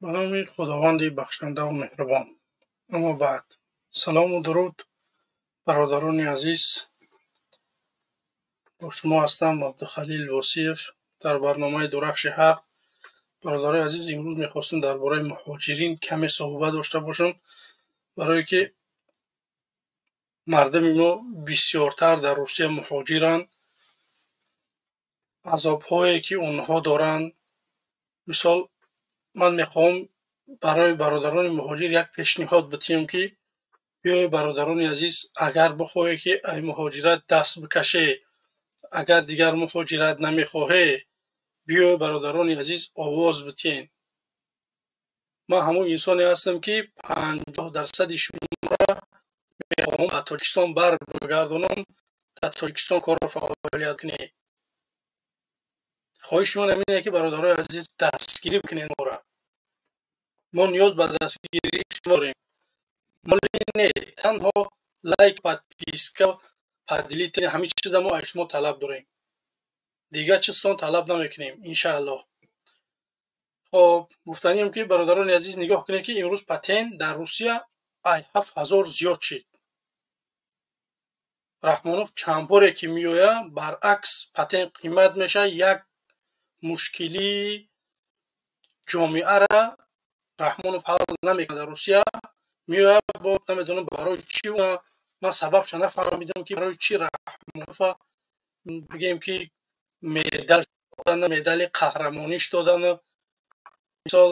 Ба номи Худованди бахшандаву меҳрубон. Аммо баъд, салому дуруд, бародарони азиз. Бо шумо ҳастам Абдухалил Восиев дар барномаи Дурахши ҳақ. Бародарои азиз, имрӯз мехостем дар бораи муҳоҷирин каме суҳбат дошта бошам, барое ки мардуми мо бисёртар дар Русия муҳоҷиранд. Азобҳое ки онҳо доранд, мисол, ман мехоҳам барои бародарони муҳоҷир як пешниҳод битиҳам, ки биёед, бародарони азиз, агар бихоҳед, ки ай муҳоҷират даст бикаше, агар дигар муҳоҷират намехоҳе, биёед, бародарони азиз, овоз битиҳед. Ман ҳамон инсоне ҳастам, ки 50% шуморо мехоҳам ба Тоҷикистон баргардонам, дар Тоҷикистон корро фаъолият кунед. Хоҳиши ман ҳамин ки, бародарои азиз, дастгирӣ бикунед моро. Мо ниёз ба дастгирии шумо дорем. Моли не, танҳо лайк, подписка, поделить, ҳамин чиза мо аз шумо талаб дорем. Дигар чизтон талаб намекунем, иншааллоҳ. Хоб, гуфтанием, ки бародарони азиз, нигоҳ кунед, ки имрӯз патент дар Русия ай 7000 зиёд шид. Раҳмонов чанд боре ки меояд, баръакс патент қимат мешавад. Як мушкилии ҷомеаро Раҳмонов ҳал намекунад дар Русия. Меояд, бо намедонам барои чӣ, ман сабабша нафаҳмидам, ки барои чӣ Раҳмонова бигем, ки медал додан, медали қаҳрамониш додан. Мисол,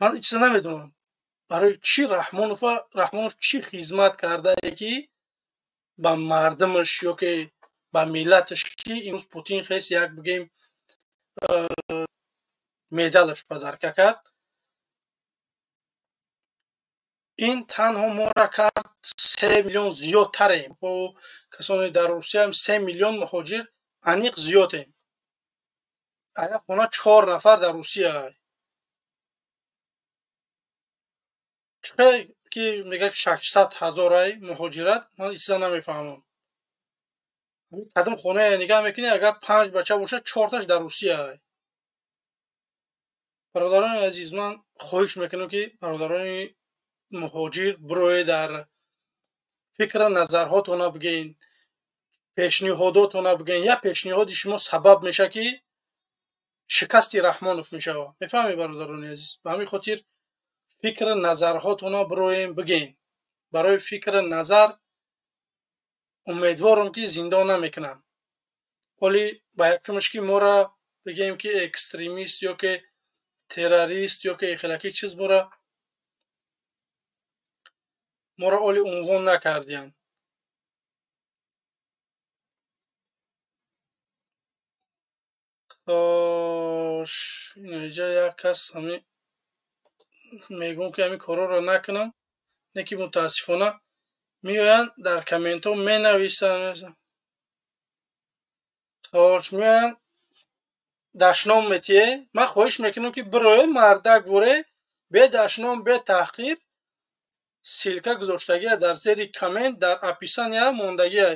ман ин чиза намедонам, барои чӣ Раҳмонова, Раҳмонов чӣ хизмат кардае, ки ба мардумаш ё ки ба миллаташ, ки имрӯз Путин хес як, бигем, медалаш подарка кард. Ин танҳо моро кард 3 миллион зиёдтарем. Бо касоне дар Русияам 3 миллион муҳоҷир аниқ зиёдем. Як хона чор нафар дар Русия. Чӣ ки мегӯяд, 600 ҳазорай муҳоҷират, ман ин чиза намефаҳмам. Кадом хонае нигаҳ мекунӣ, агар панҷ бача бошад, чорташ дар Русия. Бародарони азиз, ман хоҳиш мекунам, ки бародарони муҳоҷир бироед, дар фикра назарҳотона бигӯен, пешниҳодотона бигӯен. Як пешниҳоди шумо сабаб мешавад, ки шикасти Раҳмонов мешавад. Мефаҳмед, бародарони азиз? Ба ҳамин хотир фикри назарҳотона бироем, бигӯен. Барои фикри назар умедворам, ки зиндон намекунанд. Ҳоли ба якумш, ки моро бигӯем, ки экстремист ё ки террорист ё ки хелаки чиз моро оли унвон накардиянд. Хош, инаҷа як кас ҳами мегӯм, ки ҳамин корҳоро накунам, не ки мутаассифона меоянд, дар комментҳо менависанд. Хош, меоянд, дашном метиҳе. Ман хоҳиш мекунам, ки бироe, мардак воре, бе дашном, бе таҳқир. Ссылка гузоштагия дар зери коммент, дар описания мондагия.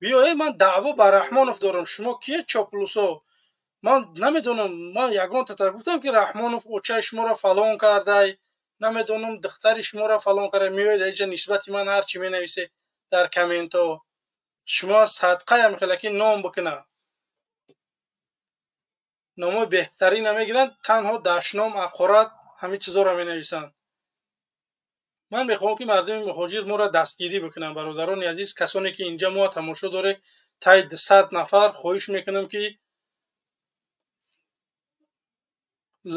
Биёе, ман даъво ба Раҳмонов дорам. Шумо кие, чоплусо? Ман намедонам, ман ягон татар гуфтам, ки Раҳмонов очаи шуморо фалон кардай, намедонам, духтари шуморо фалон кардай? Меоед, аиҷа нисбати ман ҳар чӣ менависе дар комментҳо. Шумо садқаям хелаки ном бикуна, номои беҳтарина мегиранд, танҳо дашном, ҳақорат, ҳамин чизоро менависанд. Ман мехоҳам, ки мардуми муҳоҷир моро дастгирӣ бикунанд. Бародарони азиз, касоне ки инҷа мо тамошо доред, таи 200 нафар, хоҳиш мекунам, ки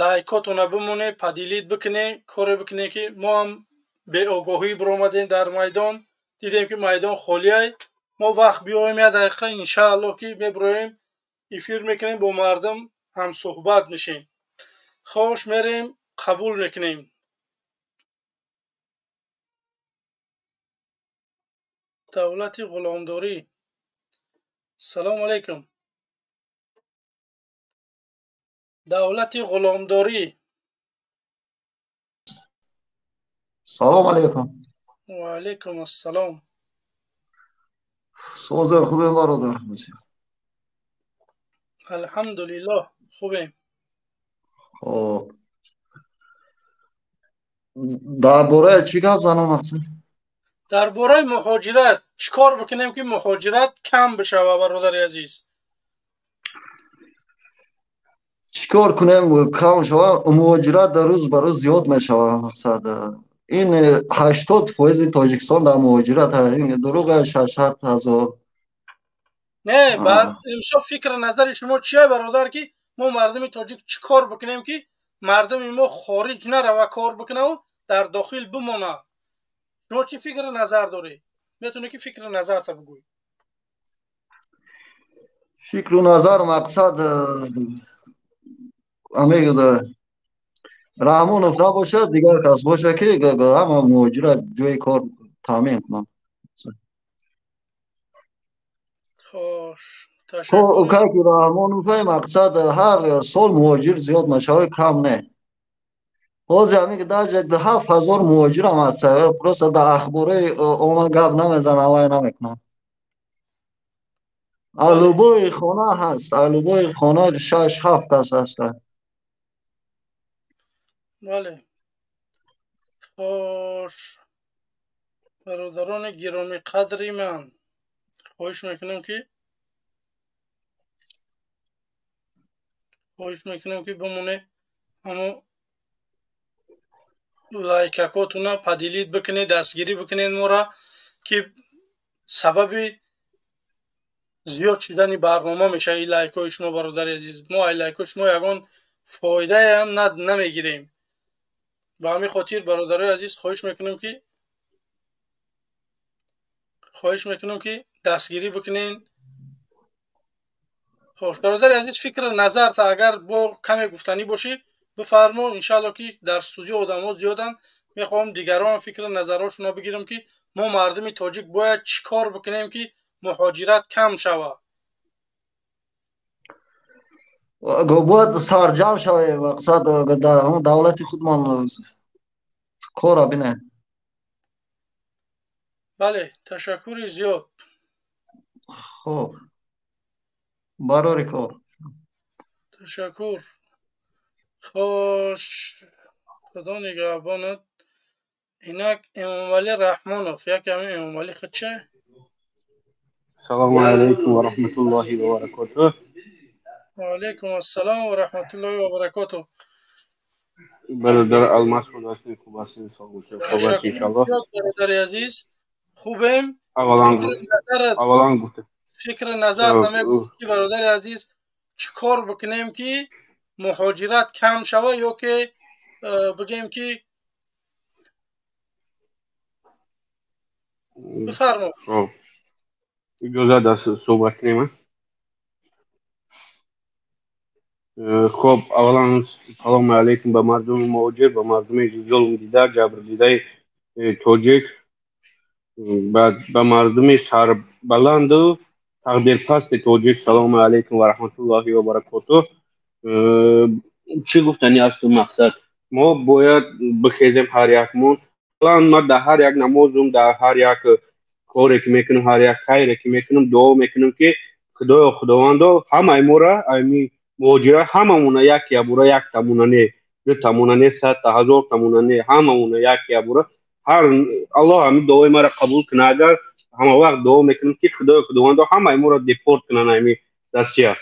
лайкотона бимонед, поделить бикунед, коре бикунед, ки мо ҳам беогоҳӣ биромадем дар майдон, дидем, ки майдон холиай. Мо вақт биёем, як дақиқа, иншааллоҳ, ки мебироем, эфир мекунем, бо мардум ҳамсӯҳбат мешем. Хош, мерем, қабул мекунем. Давлати ғуломдорӣ, салому алайкум, давлати ғуломдорӣ. Салом алейкум. Ва алайкум ассалом. Созер, хубем, бародар? Алҳамдулиллоҳ, хубем. Хоб. Дар бораи чӣ гап занам мақсад? Дар бораи муҳоҷират чӣ кор бикунем, ки муҳоҷират кам бишава, бародари азиз? Чӣ кор кунем кам шава? Муҳоҷират дар рӯз ба рӯз зиёд мешава мақсад. Ин 80% Тоҷикистон дар муҳоҷират, ин дурӯғ 600 ҳазор. Не, имсол фикри назари шумо чия, бародар, ки мо мардуми тоҷик чӣ кор бикунем, ки мардуми мо хориҷ нарава, кор бикунаву дар дохил бимона? Шумо чӣ фикри назар доред? Метавонед, ки фикри назарта бигӯед. Фикру назар мақсад Раҳмонов набошад, дигар кас бошад, ки ҳама муҳоҷират ҷои кор таъмин кунанд. Хош, ташаккур. Ки Раҳмонов мақсад ҳар сол муҳоҷир зиёд мешавад, кам не. Ҳозир ҳамин даже 7000 муҳоҷирам ҳаст, просто дар ахбораи омма гап намезанам, вай намекунам. Алубои хона ҳаст, алубои хона 6-7 кас ҳастанд. Бале. Хош, бародарони гиромиқадри ман, хоҳиш мекунам, ки бимонед, ҳамо лайкакотуна поделить бикунед, дастгирӣ бикунед мора, ки сабаби зиёд шудани барнома мешавад ин лайкҳои шумо, бародари азиз. Мо ай лайкҳои шумо ягон фоидаам намегирем. Ба ҳамин хотир, бародарои азиз, хоҳиш мекунам, ки дастгирӣ бикунед. Хош, бародари азиз, фикри назарта агар бо каме гуфтанӣ бошӣ, бифармо. Иншаалло, ки дар студио одамҳо зиёданд, мехоҳам дигарон фикри назарҳошонро бигирам, ки мо мардуми тоҷик бояд чӣ кор бикунем, ки муҳоҷират кам шавад. Бояд сарҷамъ шавем, мақсад дар давлати худмон кора бинем. Бале, ташаккури зиёд. Хуб, барори кор. Ташаккур. Хош, Худо нигаҳбонат. Инак Эмомалӣ Раҳмонов, яке ҳамин Эмомалӣ худча. Салому алайкум ва раҳматуллоҳи ва баракотуҳ. Ва алайкум ассалом ва раҳматуллоҳи ва баракотуҳ. Бародар Алмаз, худ ҳастед, хуб ҳастед, хуб ҳастед, иншаллоҳ. Бародари азиз, хубем. Аввалан гуфта Фикри назар мегуфт, ки бародари азиз, чӣ кор бикунем, ки муҳоҷират кам шава, ё ки бигем, ки бифармо. Иҷозат аст суҳбат кунем? Хоб, аввалан салому алайкум ба мардуми муҳоҷир, ба мардуми зулмдида, ҷабрдидаи тоҷик, ба мардуми сарбаланду тақдирпасти тоҷик. Салому алайкум ва раҳматуллоҳи ва баракотуҳ. Чӣ гуфтанӣ асту? Мақсад, мо бояд бихезем ҳар якмон. Ман дар ҳар як намозум, дар ҳар як коре ки мекунам, ҳар як хайре ки мекунам, дуо мекунам, ки Худоё, Худовандо, ҳамаи мора, ами муҳоҷира, ҳамамона як ябура, як тамона не, ду тамона не, садта ҳазор тамона не, ҳамамона як ябура. Ҳар Аллоҳ ҳамин дуои маро қабул кунад. Агар ҳама вақт дуо мекунам, ки Худоё, Худовандо, ҳамаи моро депорт кунанд ами Россия.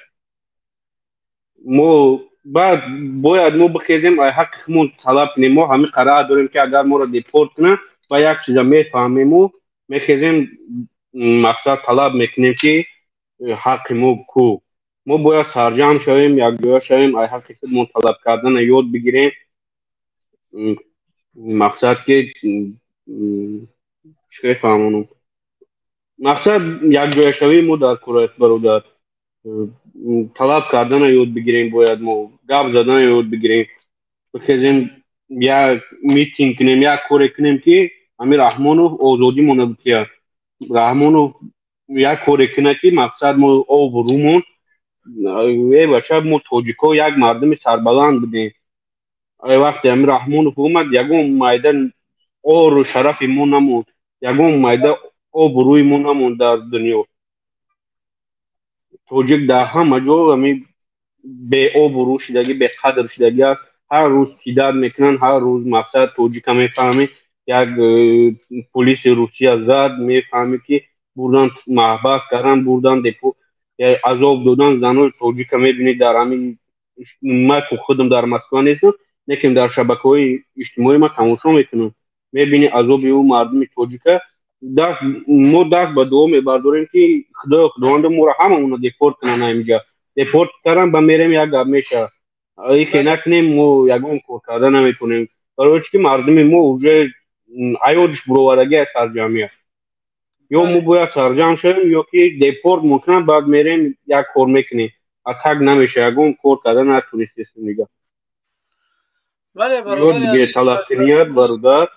Мо баъд бояд мо бихезем, ай ҳаққи худмон талаб кунем. Мо ҳамин қарор дорем, ки агар моро депорт кунанд, ба як чиза мефаҳмему мехезем, мақсад талаб мекунем, ки ҳаққи мо ку. Мо бояд сарҷамъ шавем, якҷоя шавем, ай ҳаққи худмон талаб кардана ёд бигирем. Мақсад, ки чӣ фаҳмонам, мақсад якҷояшавии мо дар кор аст, бародар. Талаб кардана ёд бигирем, бояд мо гап задана ёд бигирем, бихезем, як митинг кунем, як коре кунем, ки ҳамин Раҳмонов озодимона битиҳад. Раҳмонов як коре кунад, ки мақсад мо обрӯмон. Э бача, мо тоҷикҳо як мардуми сарбаланд будем. Вақте ҳамин Раҳмонов омад, ягон майда ору шарафи мо намонд, ягон майда обрӯи мо намонд дар дунё. Тоҷик дар ҳама ҷо ҳамин беобрӯ шудагӣ, беқадр шудагӣ аст. Ҳар рӯз кидать мекунанд, ҳар рӯз, мақсад, тоҷика мефаҳмӣ, як полиси Русия зад, мефаҳмӣ, ки бурдан, маҳбас кардан, бурдан, азоб додан. Занои тоҷика мебинед дар ҳамин. Ман ку худам дар Москва нестам, лекин дар шабакаҳои иҷтимоӣ ман тамошо мекунам, мебини азоби ӯ мардуми тоҷика. Даст мо даст ба дуо мебардорем, ки Худоё, Худовандо, моро ҳамаона депорт кунанд. Ҳаминҷа депорт кардан, ба мерем, як гап мешавад. Ихе накунем, мо ягон кор карда наметавонем, барои чи ки мардуми мо уже аёдиш буровардагӣ аст сарҷамъия. Ё мо бояд сарҷамъ шавем, ё ки депорт мекунанд, баъд мерем, як кор мекунем. А так намеша, ягон кор карда натонистестем дига. Талафиният, бародар.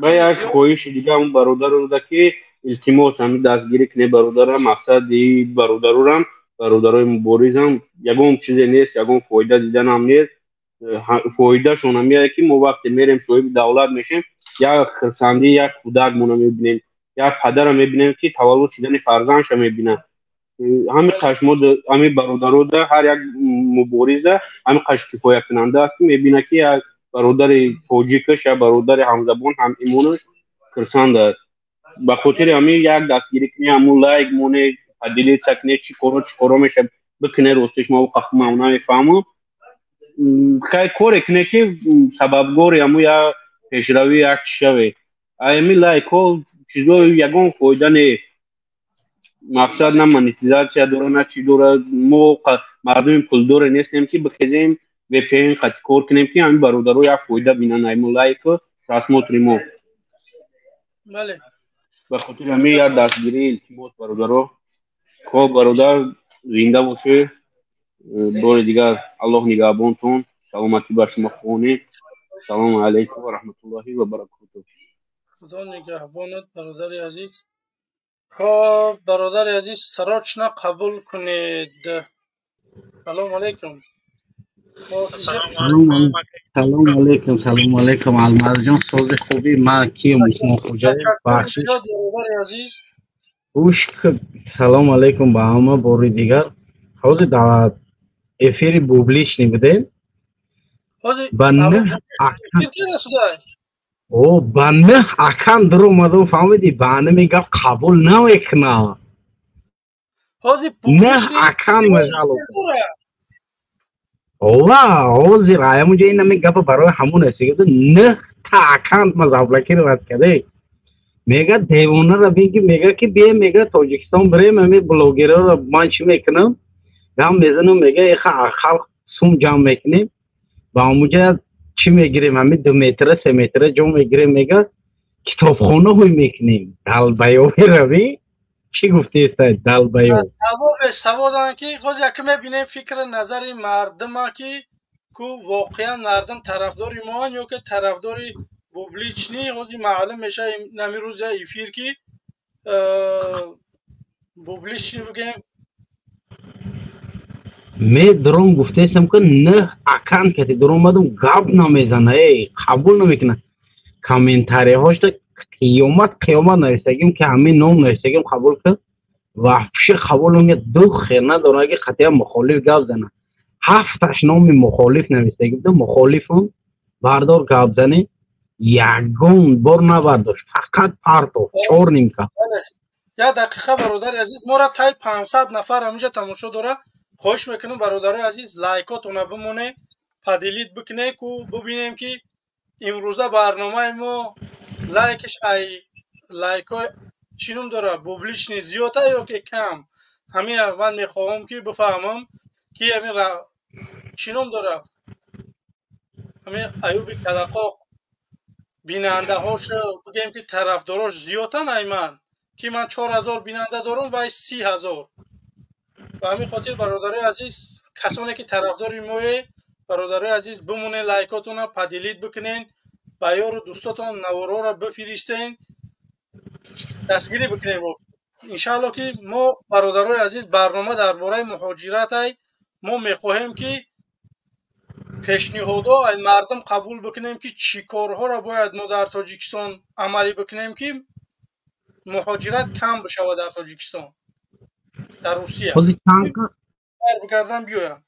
Ба як хоҳиши дига ҳамн бародарро, ки илтимос, ҳамин дастгирӣ кунед бародарам. Мақсади бародарорам, бародарои муборизам, ягон чизе нест, ягон фоида диданам нест. Фоидашон ҳамияе, ки мо вақте мерем, соҳиби давлат мешем, як хирсандӣ, як кӯдакмона мебинем, як падара мебинем, ки таваллуд шудани фарзандша мебинад. Ҳами қашмо, ҳами бародарода, ҳар як мубориза ҳами қаш кифоякунанда аст, ки мебинад, ки як бародари тоҷикаш, як бародари ҳамзабон, ҳамимонаш хирсанд аст. Ба хотири ҳамин як дастгирӣ кунӣ, ҳамун лайк моне, поделиться кунед, чӣ коро, чӣ коро меша бикуне. Ростиш, ма қахмам намефаҳмам. Хай, коре куне, ки сабабгори ҳамун як пешравӣ, як чӣ шаве. Ами лайкҳо, чизои ягон фоида нест, мақсад, на монетизатсия дора, на чӣ дора. Мо мардуми пулдоре нестем, ки бихезем, VPN қати кор кунем, ки ҳамин бародаро як фоида бинанд айму лайку просмотри мо. Ба хотири ҳамин як дастгирӣ, илтимос, бародаро. Хоб, бародар, зинда бошед. Бори дигар Аллоҳ нигаҳбонтон, саломатӣ ба шумо хонем. Салому алайкум ва раҳматуллоҳи ва баракотуҳ. Худо нигаҳбонат, бародари азиз. Хоб, бародари азиз, срочно қабул кунед. Салому алайкум. Салому алайкум, салому алайкум, Алмазҷон, сози, хуби? Ман кием, Усмон Хуҷаев. Бародари азиз. Гӯш, салому алайкум ба ҳама бори дигар. Ҳозир дар эфири публичный будем. Ба нӯҳ акан дуромадам, фаҳмидӣ? Ба ҳамин гап қабул намекунам. Нӯҳ акан мажалоб ова. Ҳозир ҳамунҷа ин ҳамин гапа барои ҳамон аст. Нӯҳ та аккаунт ма заблокировать карде. Мега, девонара бин, ки мега, ки бие, мега, Тоҷикистон бирем, ҳамин блогерро ман чӣ мекунам, гам мезанам, мега, иха халқ сум ҷамъ мекунем, ба ҳамуҷа чӣ мегирем, ҳамин 2 метра, 3 метра ҷо мегирем, мега, китобхона ҳуй мекунем. Далбаёви равӣ, чӣ гуфтеста, далбаёв? Саводанд, ки боз яке мебинем фикри назари мардума, ки ку воқеан мардум тарафдори моанд ё ки тарафдори публичный. Ҳозир маълум мешавад нами рӯз эфир, ки публичный бигем. Медуром, гуфтаистам, ки нӯҳ аккаунт кати дуромадам, гап намезана, э қабул намекунад. Комментарияҳошда қиёмат қиёмат нависагим, ки ҳамин ном нависагим, қабул кард, вообще қабул намекунад. Ду хер надорад, ки қатъиян мухолиф гап зана. Ҳафташ номи мухолиф нависагим, мухолифон бардор, гап зане, ягон бор набардошт, фақат партов чорнимка. Як дақиқа, бародари азиз, моро тай 500 нафар ҳаминҷа тамошо дора. Хоҳиш мекунам, бародарои азиз, лайкотона бимоне, поделить бикуне, ку бубинем, ки имрӯза барномаи мо лайкиш ай лайко чӣ ном дора, публичный зиёда ё ки кам. Ҳамин ман мехоҳам, ки бифаҳмам, ки ҳамин чӣ ном дора, ҳамин Аюби Калақоқ бинандаҳошо бигем, ки тарафдорош зиёдтан ай ман, ки ман 4000 бинанда дорам, вай 30 000. Ба ҳамин хотир, бародарои азиз, касоне ки тарафдори мое, бародарои азиз, бимонед, лайкотона поделить бикунен, ба ёру дӯстотон наворҳоро бифиристен, дастгирӣ бикунем. Иншаалло, ки мо, бародарои азиз, барнома дар бораи муҳоҷиратай. Мо мехоҳем, ки пешниҳодҳо аз мардум қабул бикунем, ки чӣ корҳоро бояд мо дар Тоҷикистон амалӣ бикунем, ки муҳоҷират кам бишавад дар Тоҷикистон, дар Русия бикардан биёянд.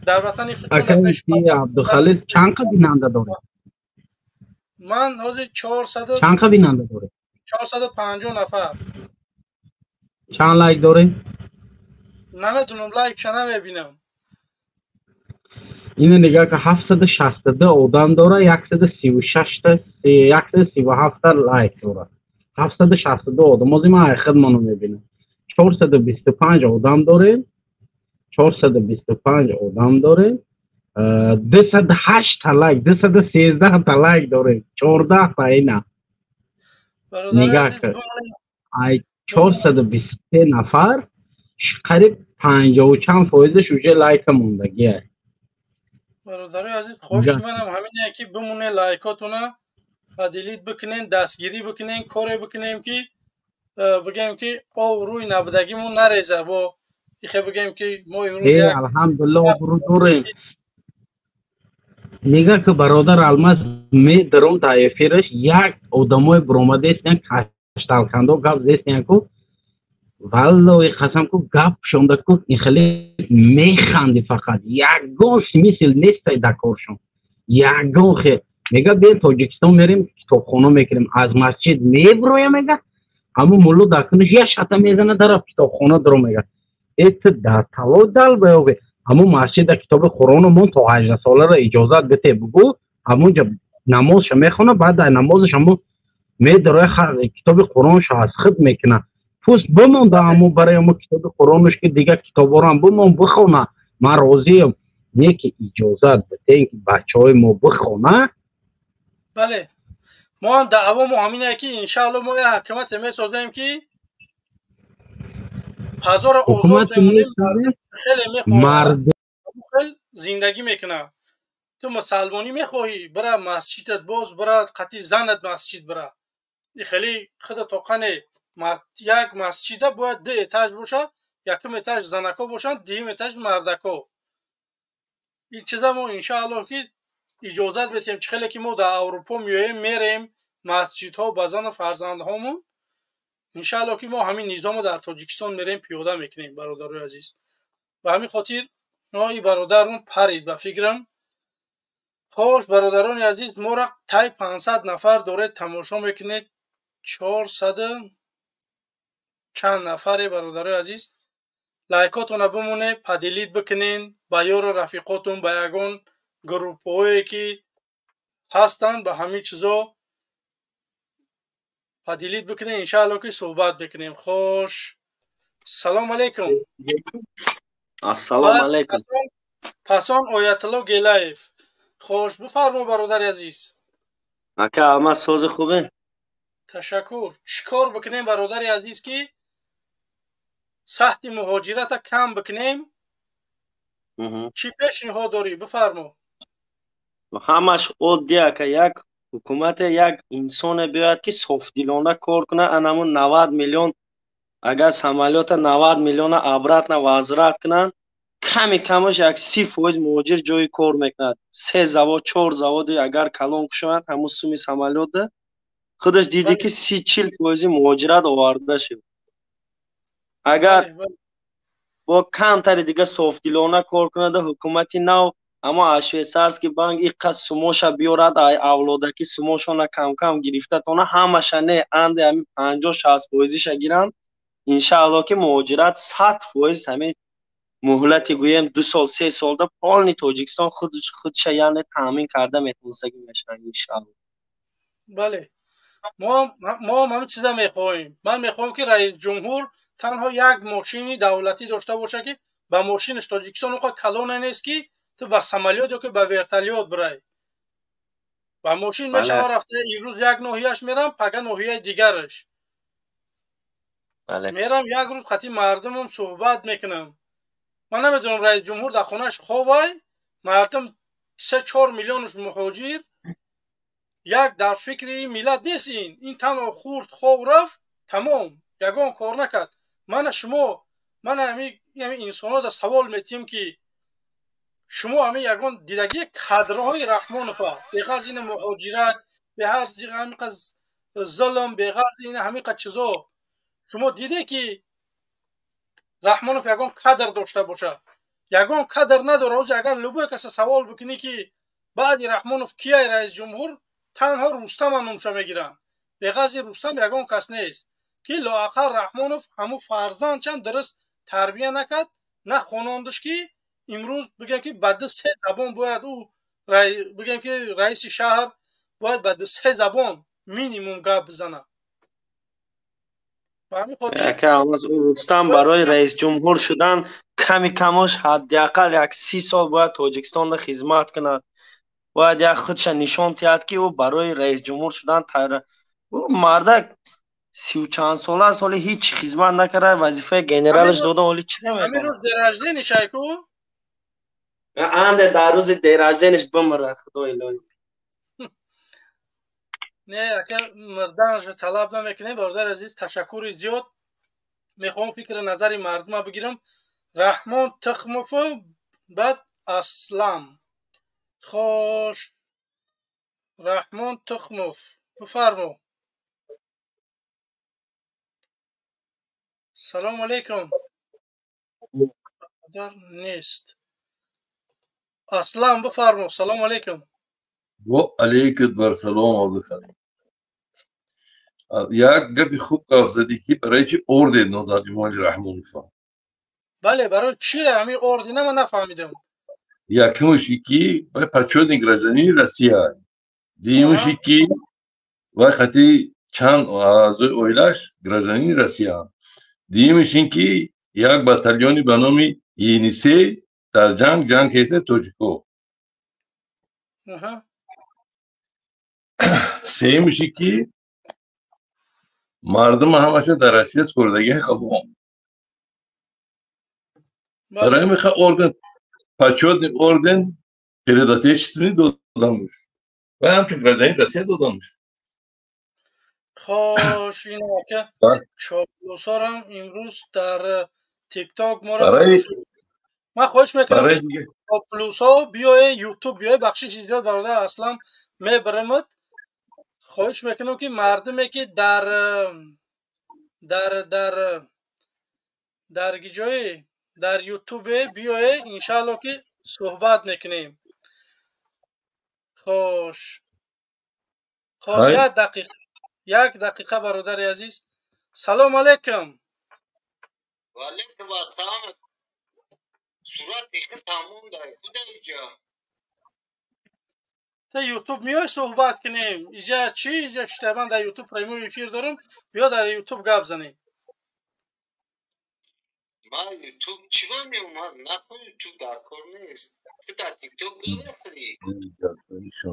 Дар ватани худшон пеш. Абдухалил, чанд қа бинанда доред? Ман ҳозир 400. Чанд қа бинанда доред? 450 нафар. Чанд лайк доред? Намедунам, лайкша намебинам. Ина нигоҳ ка, 762 одам дора, 136та, 137та лайк дора. 762 одам. Ҳозир ман хидмоно мебинам. 425 одам дорем, 425 одам дорем, 208 та лайк, 213 та лайк дорем, 14 та. Ина нигоҳ кар, ай 423 нафар қариб панҷоҳу чанд фоизаш уже лайка мондагия. Бародарои азиз, хоҳиши манам ҳамине, ки бимоне лайкотуна, поделить бикунен, дастгирӣ бикунен, коре бикунем, ки бигем, ки обрӯи набудагимон нареза. Бо ихе бигем, ки мо имрӯз Алҳамдулилла, обрӯ дорем. Нигаҳ ки, бародар Алмаз, медаром дар эфираш, як одамое буромадестиян, кашталкандо гап зестиян ку, валлои қасам ку, гап шонда ку, ин хеле механди, фақат ягон смысл нестай дар коршон, ягон хел. Мега, биен Тоҷикистон мерем, китобхона мекунем. Аз масҷид меброя, мега, ҳамун мулло дар куниш як шата мезана, дара китобхона дуро. Мега, э, ту дар тало дал баёбе, ҳамун масҷида китоби Қуръоно мон, то 18 соларо иҷозат бите, бугӯ, ҳамунҷа намозша мехона, баъд дар намозаш ҳамун медароя, китоби Қуръоншо аз худ мекуна. Пуст бимонда ҳамун барои ҳамун китоби Қуръонош, ки дигар китобҳоро бимон, бихона, ман розиям, не ки иҷозат битен, ки бачаҳои мо бихона. Бале, мо ҳам даъвомо ҳамине, ки иншаалло мо як ҳукумате месозем, ки фазоро озод мемонем. Хеле мехоҳад, хел зиндагӣ мекунад. Ту мусалмонӣ мехоҳӣ, бира масҷидат боз, бира қати занат масҷид бира. Хеле худа тоқане як масҷида бояд ду этаж боша: якум этаж занако бошанд, дуюм этаж мардако. Ин чиза мо иншааллоҳ ки иҷозат метиҳем. Чӣ хеле ки мо дар Аврупо меоем, мерем масҷидҳо ба зану фарзандҳомон, иншааллоҳ ки мо ҳамин низомо дар Тоҷикистон мерем, пиёда мекунем, бародарои азиз. Ба ҳамин хотир нои бародармон парид, ба фикрам. Хош, бародарони азиз, моро тай 500 нафар доред, тамошо мекунед, чорсаду чанд нафаре. Бародарои азиз, лайкотона бимоне, поделить бикунен ба ёру рафиқотон, ба ягон группҳое ки ҳастанд, ба ҳамин чизо поделить бикунем. Иншаалло ки суҳбат бикунем. Хош, салом алейкум. Ассалому алейкум. Пасон Оятулло Гелаев. Хош, бифармо, бародари азиз. Ака Алмаз, сози, хубе? Ташаккур. Чӣ кор бикунем, бародари азиз, ки саҳти муҳоҷирата кам бикунем? Чӣ пешниҳод дорӣ? Бифармо. Ҳамаш оддӣ, ака. Як ҳукумате, як инсоне биёяд, ки софдилона кор кунад. Анамун 90 миллион агар самолёта 90 миллиона обратно возврат кунанд, ками камаш як 30% муҳоҷир ҷои кор мекунад. Се завод, чор заводи агар калон кушоянд, ҳамун суми самолёта худаш дидӣ, ки 30-40 фоизи муҳоҷират оварда шуд. Агар бо камтари дига софдилона кор кунада ҳукумати нав, аммо аз швейцарский банк иққа сумоша биёрад, ай авлодаки сумошона камкам гирифта тона, ҳамаша не, анде ҳами 50-60 фоизиша гиранд, иншаалло ки муҳоҷират 100% ҳамин муҳлати, гӯем, 2 сол, 3 солда полный Тоҷикистон худша, яъне, таъмин карда метавонистагӣ мешавад, иншаалло. Бале, мо ҳам ҳамин чиза мехоҳем. Ман мехоҳам, ки раисҷумҳур танҳо як мошини давлатӣ дошта бошад, ки ба мошинаш Тоҷикистон оқа калоне нест, ки ту ба самолёт ё ки ба вертолёт бирай. Ба мошин мешава рафта, имрӯз як ноҳияш мерам, пага ноҳияи дигараш мерам, як рӯз қати мардумам суҳбат мекунам. Ман намедонам, раисҷумҳур дар хонааш хобай, мардум 3-4 миллионаш муҳоҷир, як дар фикри миллат нест. Ин танҳо хурд, хоб рафт, тамом, ягон кор накард. Мана шумо, мана ҳамин инсонҳо савол метиҳем, ки шумо ҳамин ягон дидагии кадрҳои Раҳмонова, беғарз ина муҳоҷират, беғарз ҳамин зулм, беғарз ина ҳамин чизо, шумо диде, ки Раҳмонов ягон кадр дошта бошад? Ягон кадр надора. Ҳозир агар любой каса савол бикунӣ, ки баъди Раҳмонов кияй раисҷумҳур, танҳо Рустама номша мегиранд. Беғарзи Рустам ягон кас нест, ки лоақал Раҳмонов ҳамун фарзандчам дуруст тарбия накард, на хонондиш, ки имрӯз бигем, ки ба ду се забон бояд ӯ, бигем, ки раиси шаҳр бояд ба ду се забон минимум гап бизанад. Рустам барои раисҷумҳур шудан ками камош ҳадди ақал як 30 сол бояд Тоҷикистонда хизмат кунад, бояд як худша нишон диҳад, ки ӯ барои раисҷумҳур шудан тайёр. Ӯ мардак сию чанд сола аст, ҳоли ҳеҷ хизмат накарда, вазифаи генералаш додан, ҳоли чӣ намедонад? Рӯз день рождения шайку. Анде дар рӯзи день рождения ш бимирад, худо илоҳӣ. Не, ака, мирданша талаб намекунем. Бародари азиз, ташаккури зиёд. Мехоҳам фикри назари мардума бигирам. Раҳмон Тухмову баъд Аслам. Хош, Раҳмон Тухмов, бифармо. Салому алейкум. Бародар нест. Аслам, бифармо. Салому алейкум. Во алейкум барсалом, Абдухалим. Як гапи хуб гап задӣ, ки барои чи орден доданд Имомали Раҳмонова. Бале, барои чи ҳамин ордена, ман нафаҳмидам. Якумаш, ки вай почётный гражданини Россия, дуюмаш, ки вай хати чанд аъзои оилаш гражданини Россия, дуюмаш ин ки як батальони ба номи Енисей дар ҷанг кеса тоҷико, сеюмаш, ки мардума ҳамаша дар Россия спордагии қафом. Барои меха орден, почётный орден перед отечественный додануш ва ҳамчун гражданин Россия додануш. Хош, ин ака чоплусорам имрӯз дар Тикток моро. Ман хоҳиш мекунам, чоплусҳо биёе Ютуб, биёе. Бахшиши зиёд, бародар Аслам, мебарамад. Хоҳиш мекунам, ки мардуме, ки дар гиҷои дар Ютубе, биёе, иншаалло, ки суҳбат мекунем. Хош, хош, як дақиқа, як дақиқа, бародари азиз. Салому алейкум. Ваалейкум ассалом. Сурати хи тамом дар куда иҷа? Та Ютуб миёй, суҳбат кунем. Иҷа чӣ, иҷа чита? Ман дар Ютуб прямой эфир дорам, биё, дар Ютуб гап занем. Ман Ютуб чӣ ба меомад? Нахо, Ютуб дар кор нест. Ту дар Тикток гап.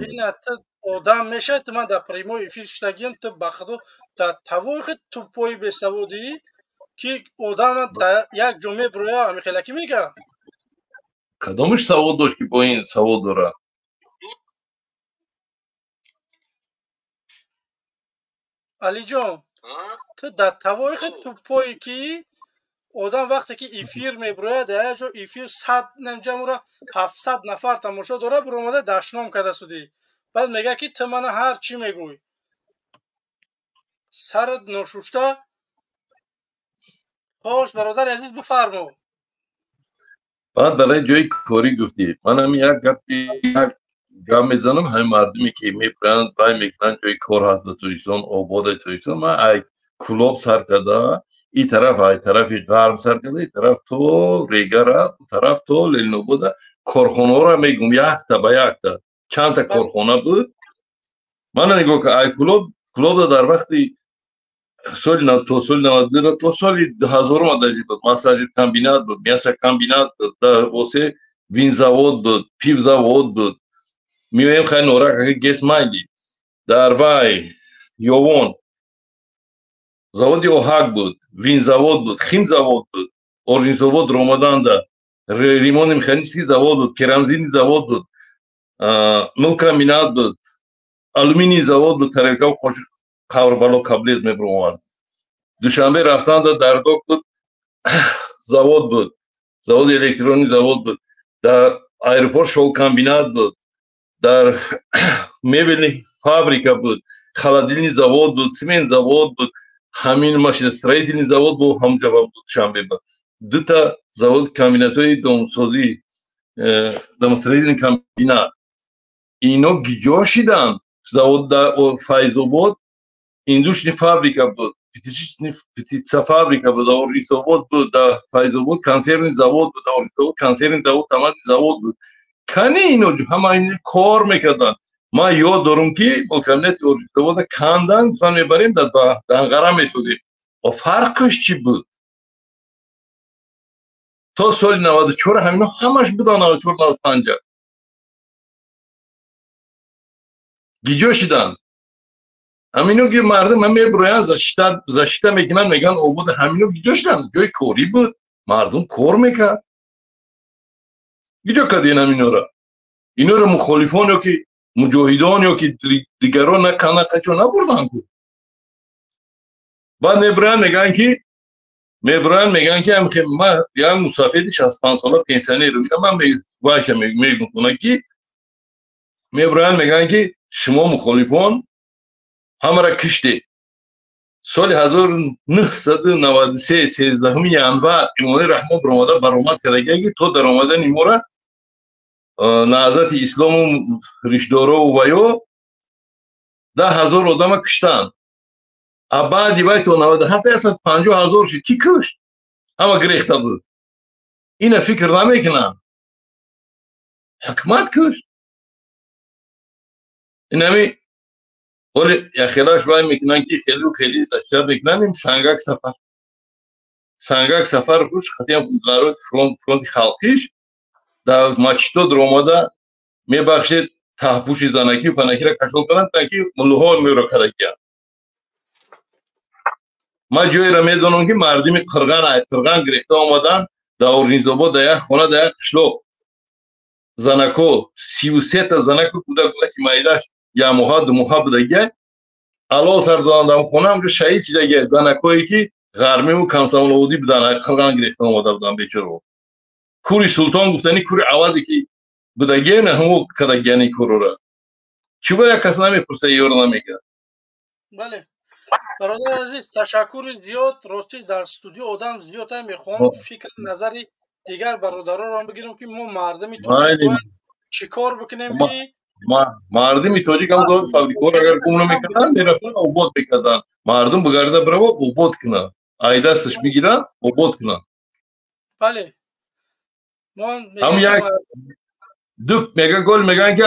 Ина, ту одам мешавад? Ту, ман дар прямой эфир шудагиам. Ту, ба худо, дар тавои хи тупои бесаводӣ, ки одама дар як ҷо мебироя, ҳамихелакӣ мега. Кадомаш савод дошт, ки бо ин савод дорад? Алиҷон, ту дар тавои хи тупое, ки одам вақте ки эфир мебирояд, дар як ҷо эфир 100 намҷамура 700 нафар тамошо дорад, биромада дашном карда судӣ. Баъд мега, ки ту мана ҳар чӣ мегӯй. Сарат ношушта. Хош, бародари азиз, бифармо. Баъд барои ҷои корӣ гуфтӣ, ман ҳамин як гапи, як гап мезанам. Ҳамин мардуме, ки мепуранд, вай мекунанд, ҷои кор ҳаст дар Тоҷикистон, ободаи Тоҷикистон. Ман ай Кӯлоб сар карда, ин тараф, ай тарафи ғарб сар карда, ин тараф то Регара, тараф то Ленинобода корхонаҳоро мегум, якта ба якта чандта корхона буд. Мана, нигоҳ кун, ай Кӯлоб, Кӯлобда дар вақти соли то соли 92, то соли 2000 даже буд, массажи комбинат буд, мясокомбинат буд, дар восе винзавод буд, пивзавод буд. Меоем, хай, Норак, ГЭС майли, дар вай Ёвон заводи оҳак буд, винзавод буд, химзавод буд, оржинзавод ромаданда, ремонтно механический завод буд, керамзитный завод буд, мылкомбинат буд, алюминий завод буд, тарелка, қошиқ, қаврбало, каблез мебуромад. Душанбе рафтанда Дардок буд, завод буд, заводи электронӣ завод буд, дар аэропорт шелкокомбинат буд, дар мебельный фабрика буд, холодильный завод буд, цемент завод буд, ҳамин машиностроительный завод буд, ҳамҷа буд, Душанбе буд. Дута завод комбинатҳои домсозӣ, домостроительный комбинат, ино гиҷо шиданд? Завод дар Файзобод индушни фабрика буд, птицефабрика буд, Оржисобод буд, дар Файзобод консервный завод буд, Оржисобод консервный завод, томатный завод буд. Кани ино ҳама ин кор мекарданд. Ман ёд дорам, ки комбинати Оржисобода кандан, гуфтан мебарем, дар Данғара месозем. Ва фарқаш чӣ буд? То соли 94 ҳамино ҳамаш будан, 94, 95 гиҷо шиданд ҳамино, ки мардум ҳам мебуроянд, защита мекунанд, мегӯянд обода. Ҳамино гиҷо шиданд? Ҷои корӣ буд, мардум кор мекард. Гиҷо карден ҳаминора? Инора мухолифон ё ки муҷоҳидон ё ки дигарон накана қачо набурданд ку. Баъд мебуроянд, мегӯянд ки, мебуроянд, мегӯянд ки ман як мусафеди 65сола пенсионер, ман вайша мегӯм, ки мебуроянд, мегӯянд ки шумо мухолифон ҳамаро киштед. Соли 1993, 13 январ Эмомалӣ Раҳмон баромада баромад карда, ки то даромадани мора Наҳзати Ислому ришдорову ваё 10 000 одама киштанд. А баъди вай то 97 150 000 шуд. Кӣ кушт? Ҳама гирехта буд. Ина фикр намекунанд. Ҳукумат кушт. Инами ҳоли яхелаш вай мекунанд, ки хелу хеле защита мекунанд. Ин Сангак Сафар, Сангак Сафаровуш хатиам народ фронти халқиш дар мачито дуромада, мебахшед, таҳпӯши занакию панакиро кашол карданд, ки муллоҳо меро кардагиянд. Ман ҷоеро медонам, ки мардуми Қирған, Қирған гирифта омаданд, дар Оржинзобод, дар як хона, дар як қишлоқ занако, 33-та занаку кӯдак буда, ки майдаш як моҳа, 2 моҳа будагия, ало сар доданд. Дар хона ҳамҷо шаҳид шидагия, занакое ки ғармиву комсомоловодӣ буданд, Қирған гирифта омада буданд бечоро. Кури Султон гуфтани кури авазе ки будагия, на ҳамо кардагияни корора. Чӣ ба як кас намепурса, ёро намегӯяд? Бале, бародари азиз, ташаккури зиёд. Ростӣ, дар студио одам зиёд, мехоҳам фикри назари дигар бародаронро бигирем, ки мо мардуми тоҷик бояд чӣ кор бикунем, ки Мардуми тоҷик ҳам завод фабрикаҳоро агар гум намекарданд, мерафтанд, обод мекарданд. Мардум бигарда бирава, обод кунанд, ай дасташ бигиранд, обод кунанд. Бале. Ҳам як ду мега гол мегӯянд, ки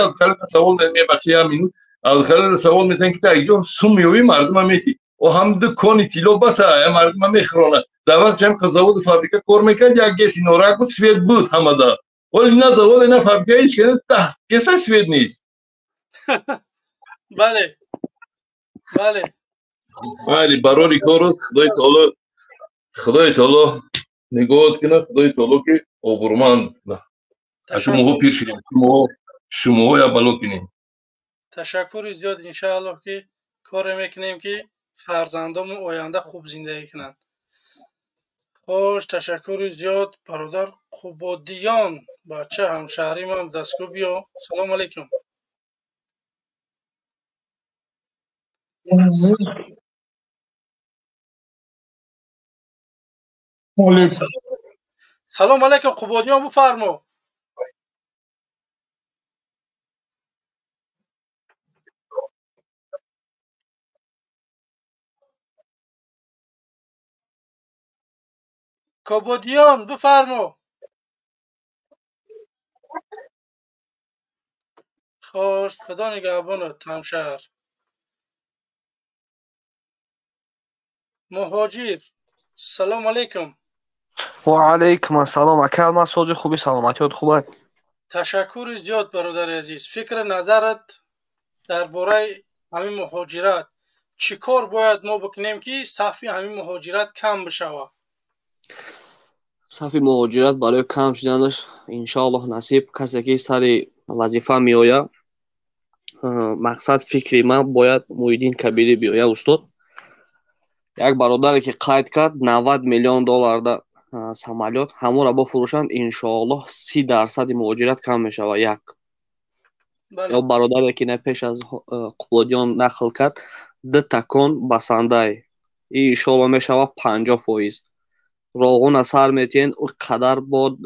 савол, мебахши, як минут, Абдухалил, савол метиҳанд, ки та сум меёвӣ, мардума метӣ. О ҳам ду кони тилло баса, мардума мехӯрона. Дар вақти ҳам заводу фабрика кор мекард, як ГЭСи Норак буд, свет буд ҳамада. Ҳоли на заводе, на фабрика, ҳеч ка даҳ ГЭСа свет нест. Бале, бале. Майли, барори кору, Худои таоло, Худои таоло нигоҳот кунад, Худои таоло ки обрӯманд кунад. Шумоҳо пир шудем, шумоҳо я бало кинем. Ташаккури зиёд. Иншааллоҳ, ки коре мекунем, ки фарзандому оянда хуб зиндагӣ кунанд. Хош, ташаккури зиёд, бародар Қубодиён, бача ҳамшаҳримам, дастгӯ биё. Салому алайкум. Салому алайкум, Қубодиён, бифармо. Қубодиён, бифармо. Хош, Худо нигаҳбонат, ҳамшаҳр. Муҳоҷир, салому алайкум. Ва алайкум ассалом, ака, ман сози хуби, саломатиёт хуб аст? Ташаккури зиёд, бародари азиз. Фикри назарат дар бораи ҳамин муҳоҷират, чӣ кор бояд мо бикунем, ки сафи ҳамин муҳоҷират кам бишавад? Сафи муҳоҷират барои кам шуданаш, иншоаллоҳ, насиб касе ки сари вазифа меояд, мақсад, фикри ман, бояд Муҳиддин Кабирӣ биёяд. Устод, як бародаре ки қайд кард, 90 миллион долларда самолёт, ҳамонро бифурӯшанд, иншоаллоҳ, 30 дарсади муҳоҷират кам мешавад. Як ё бародаре ки не пеш аз Қубодиён нақл кард, ду такон басандай, и иншоаллоҳ мешавад 50%. Роғуна сар метиҳен, ӯ қадар бо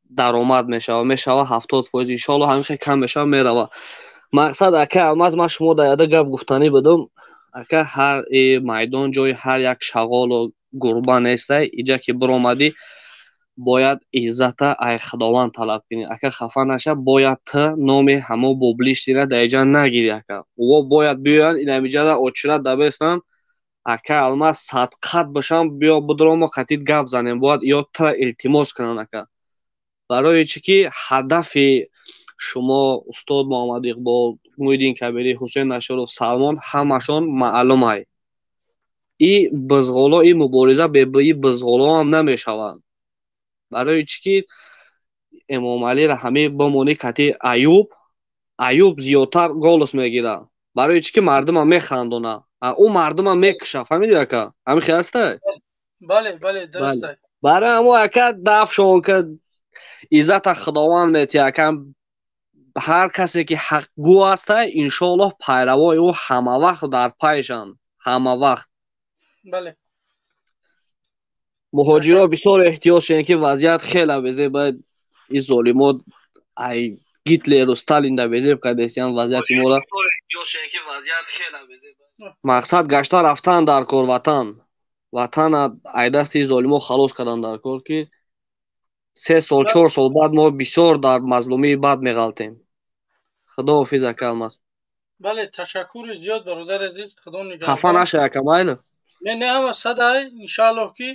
даромад мешава, мешава 70%. Иншоалло ҳамин хел кам мешава, мерава. Мақсад, ака Алмаз, ман шумо дар яда гап гуфтанӣ будум. Ака, ҳар майдон ҷои ҳар як шағолу гурба нестай. Иҷа ки биромадӣ, бояд иззата ай Худованд талаб кунӣ. Ака, хафа наша, бояд ту номи ҳамо боблиштира дар иҷа нагирӣ, ака. Во бояд биёянд инамиҷада очират дабестанд. Ака Алмаз, садқат бошам, биё бидромо қатид гап занем. Бояд ё тура илтимос кунанд, ака. Барои чӣ ки ҳадафи шумо, устод Муҳаммад Иқбол, Муҳиддин Кабирӣ, Ҳусейн Наширов, Салмон, ҳамашон маълумай. И бизғоло, и мубориза бе и бизғолоам намешавад. Барои чӣ ки Эмомалиро ҳамин бимонӣ кати Аюб, Аюб зиёдтар голос мегирад. Барои чӣ ки мардума механдона, ӯ мардума мекуша. Фаҳмидӣ, ака? Ҳамин хел ҳастай? Бале, бале, дурустай. Барои ҳамо, ака, дафшон ка, иззата Худованд метиҳад, ака. Ҳар касе ки ҳақгӯ ҳастай, иншоаллоҳ пайравои ӯ ҳамавақт дар пайшанд, ҳамавақт. Бале. Муҳоҷиро бисёр эҳтиёт шудем, ки вазъият хеле безеб. Бояд ин золимот ай Гитлеру Сталин да безеб кардесиян вазъияти моро. Мақсад гашта рафтан дар кор, ватан, ватана ай дасти золимо халос кардан дар кор, ки 3 сол, 4 сол баъд мо бисёр дар мазлумии бад меғалтем. Худоҳофиз, ака Алмаз. Бале, ташаккури зиёд, бародари азиз, Худо нигаҳбон. Хафа нашай, ака, майли. Не, не, ҳама садай. Иншааллоҳ, ки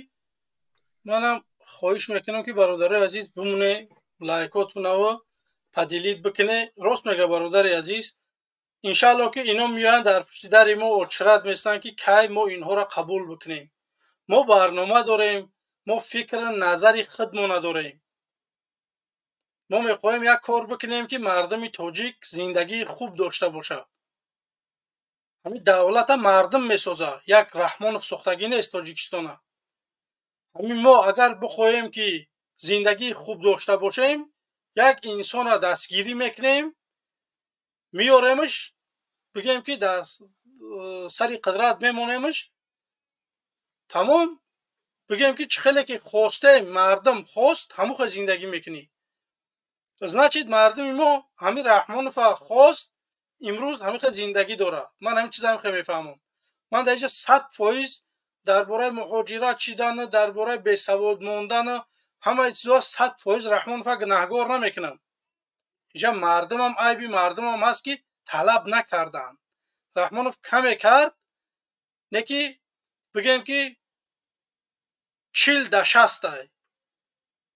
манам хоҳиш мекунам, ки бародарои азиз бимоне, лайкотунаву поделить бикуне. Рост мега бародари азиз. Иншааллоҳ, ки ино меоянд, дар пушти дари мо очират местанд, ки кай мо инҳоро қабул бикунем. Мо барнома дорем, мо фикру назари худмона дорем. Мо мехоҳем як кор бикунем, ки мардуми тоҷик зиндагии хуб дошта бошад. Ҳамин давлата мардум месозад, як Раҳмонов сохтагӣ нест Тоҷикистона. Ҳамин мо агар бихоҳем, ки зиндагии хуб дошта бошем, як инсона дастгирӣ мекунем, меёремаш, бигем, ки дар сари қудрат мемонемаш, тамом. Бигем, ки чӣ хеле ки хостем, мардум хост, ҳамон хел зиндагӣ мекунӣ. Значит, мардуми мо ҳамин Раҳмонова хост, имрӯз ҳамин хел зиндагӣ дорад. Ман ҳамин чиза ҳамин хел мефаҳмам. Ман дар инҷа 100% дар бораи муҳоҷират шидану дар бораи бесавод мондану ҳамаи чизҳо 100% Раҳмонова гунаҳгор намекунам. Инҷа мардумам, айби мардумам ҳаст, ки талаб накарданд. Раҳмонов каме кард, не ки бигем, ки 40 да 60-ай.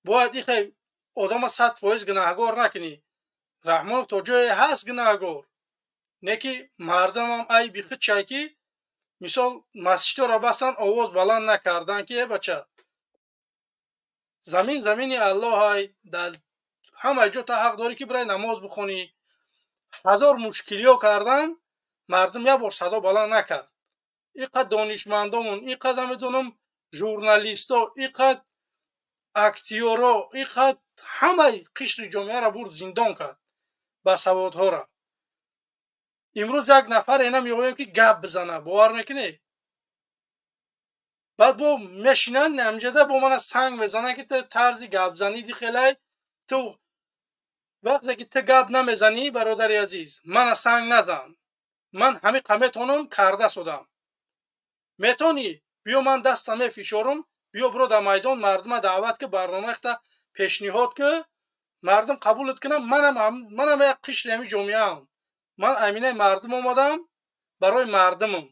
Бояд ихе одама 100% гунаҳгор накунӣ. Раҳмонов то ҷое ҳаст гунаҳгор, не ки мардумам айби худчай, ки мисол масҷидҳоро бастанд, овоз баланд накарданд, ки э бача, замин замини Аллоҳай, дар ҳамаи ҷо та ҳақ дорӣ, ки бирай намоз бихонӣ. Ҳазор мушкилиҳо кардан, мардум як бор садо баланд накард. Ин қад донишмандомон, ин қад намедонам журналистҳо, ин қад актёро, ин қад ҳамаи қишри ҷомеаро бурд зиндон кард, ба саводҳоро. Имрӯз як нафаре намеёбем, ки гап бизана, бовар мекунӣ? Баъд бо мешинанд ҳамҷода, бо мана санг мезананд, ки ту тарзи гапзаниди хелай. Ту вақте ки ту гап намезанӣ, бародари азиз, мана санг назан. Ман ҳамиқа метавонам карда содам. Метавонӣ, биё, ман даста мефишорам, биё, биро дар майдон, мардума даъват ки, барномаихта пешниҳод ки, мардум қабулат кунам. Манам як қишри ҳами ҷомеаам. Ман аминаи мардум омадам, барои мардумам.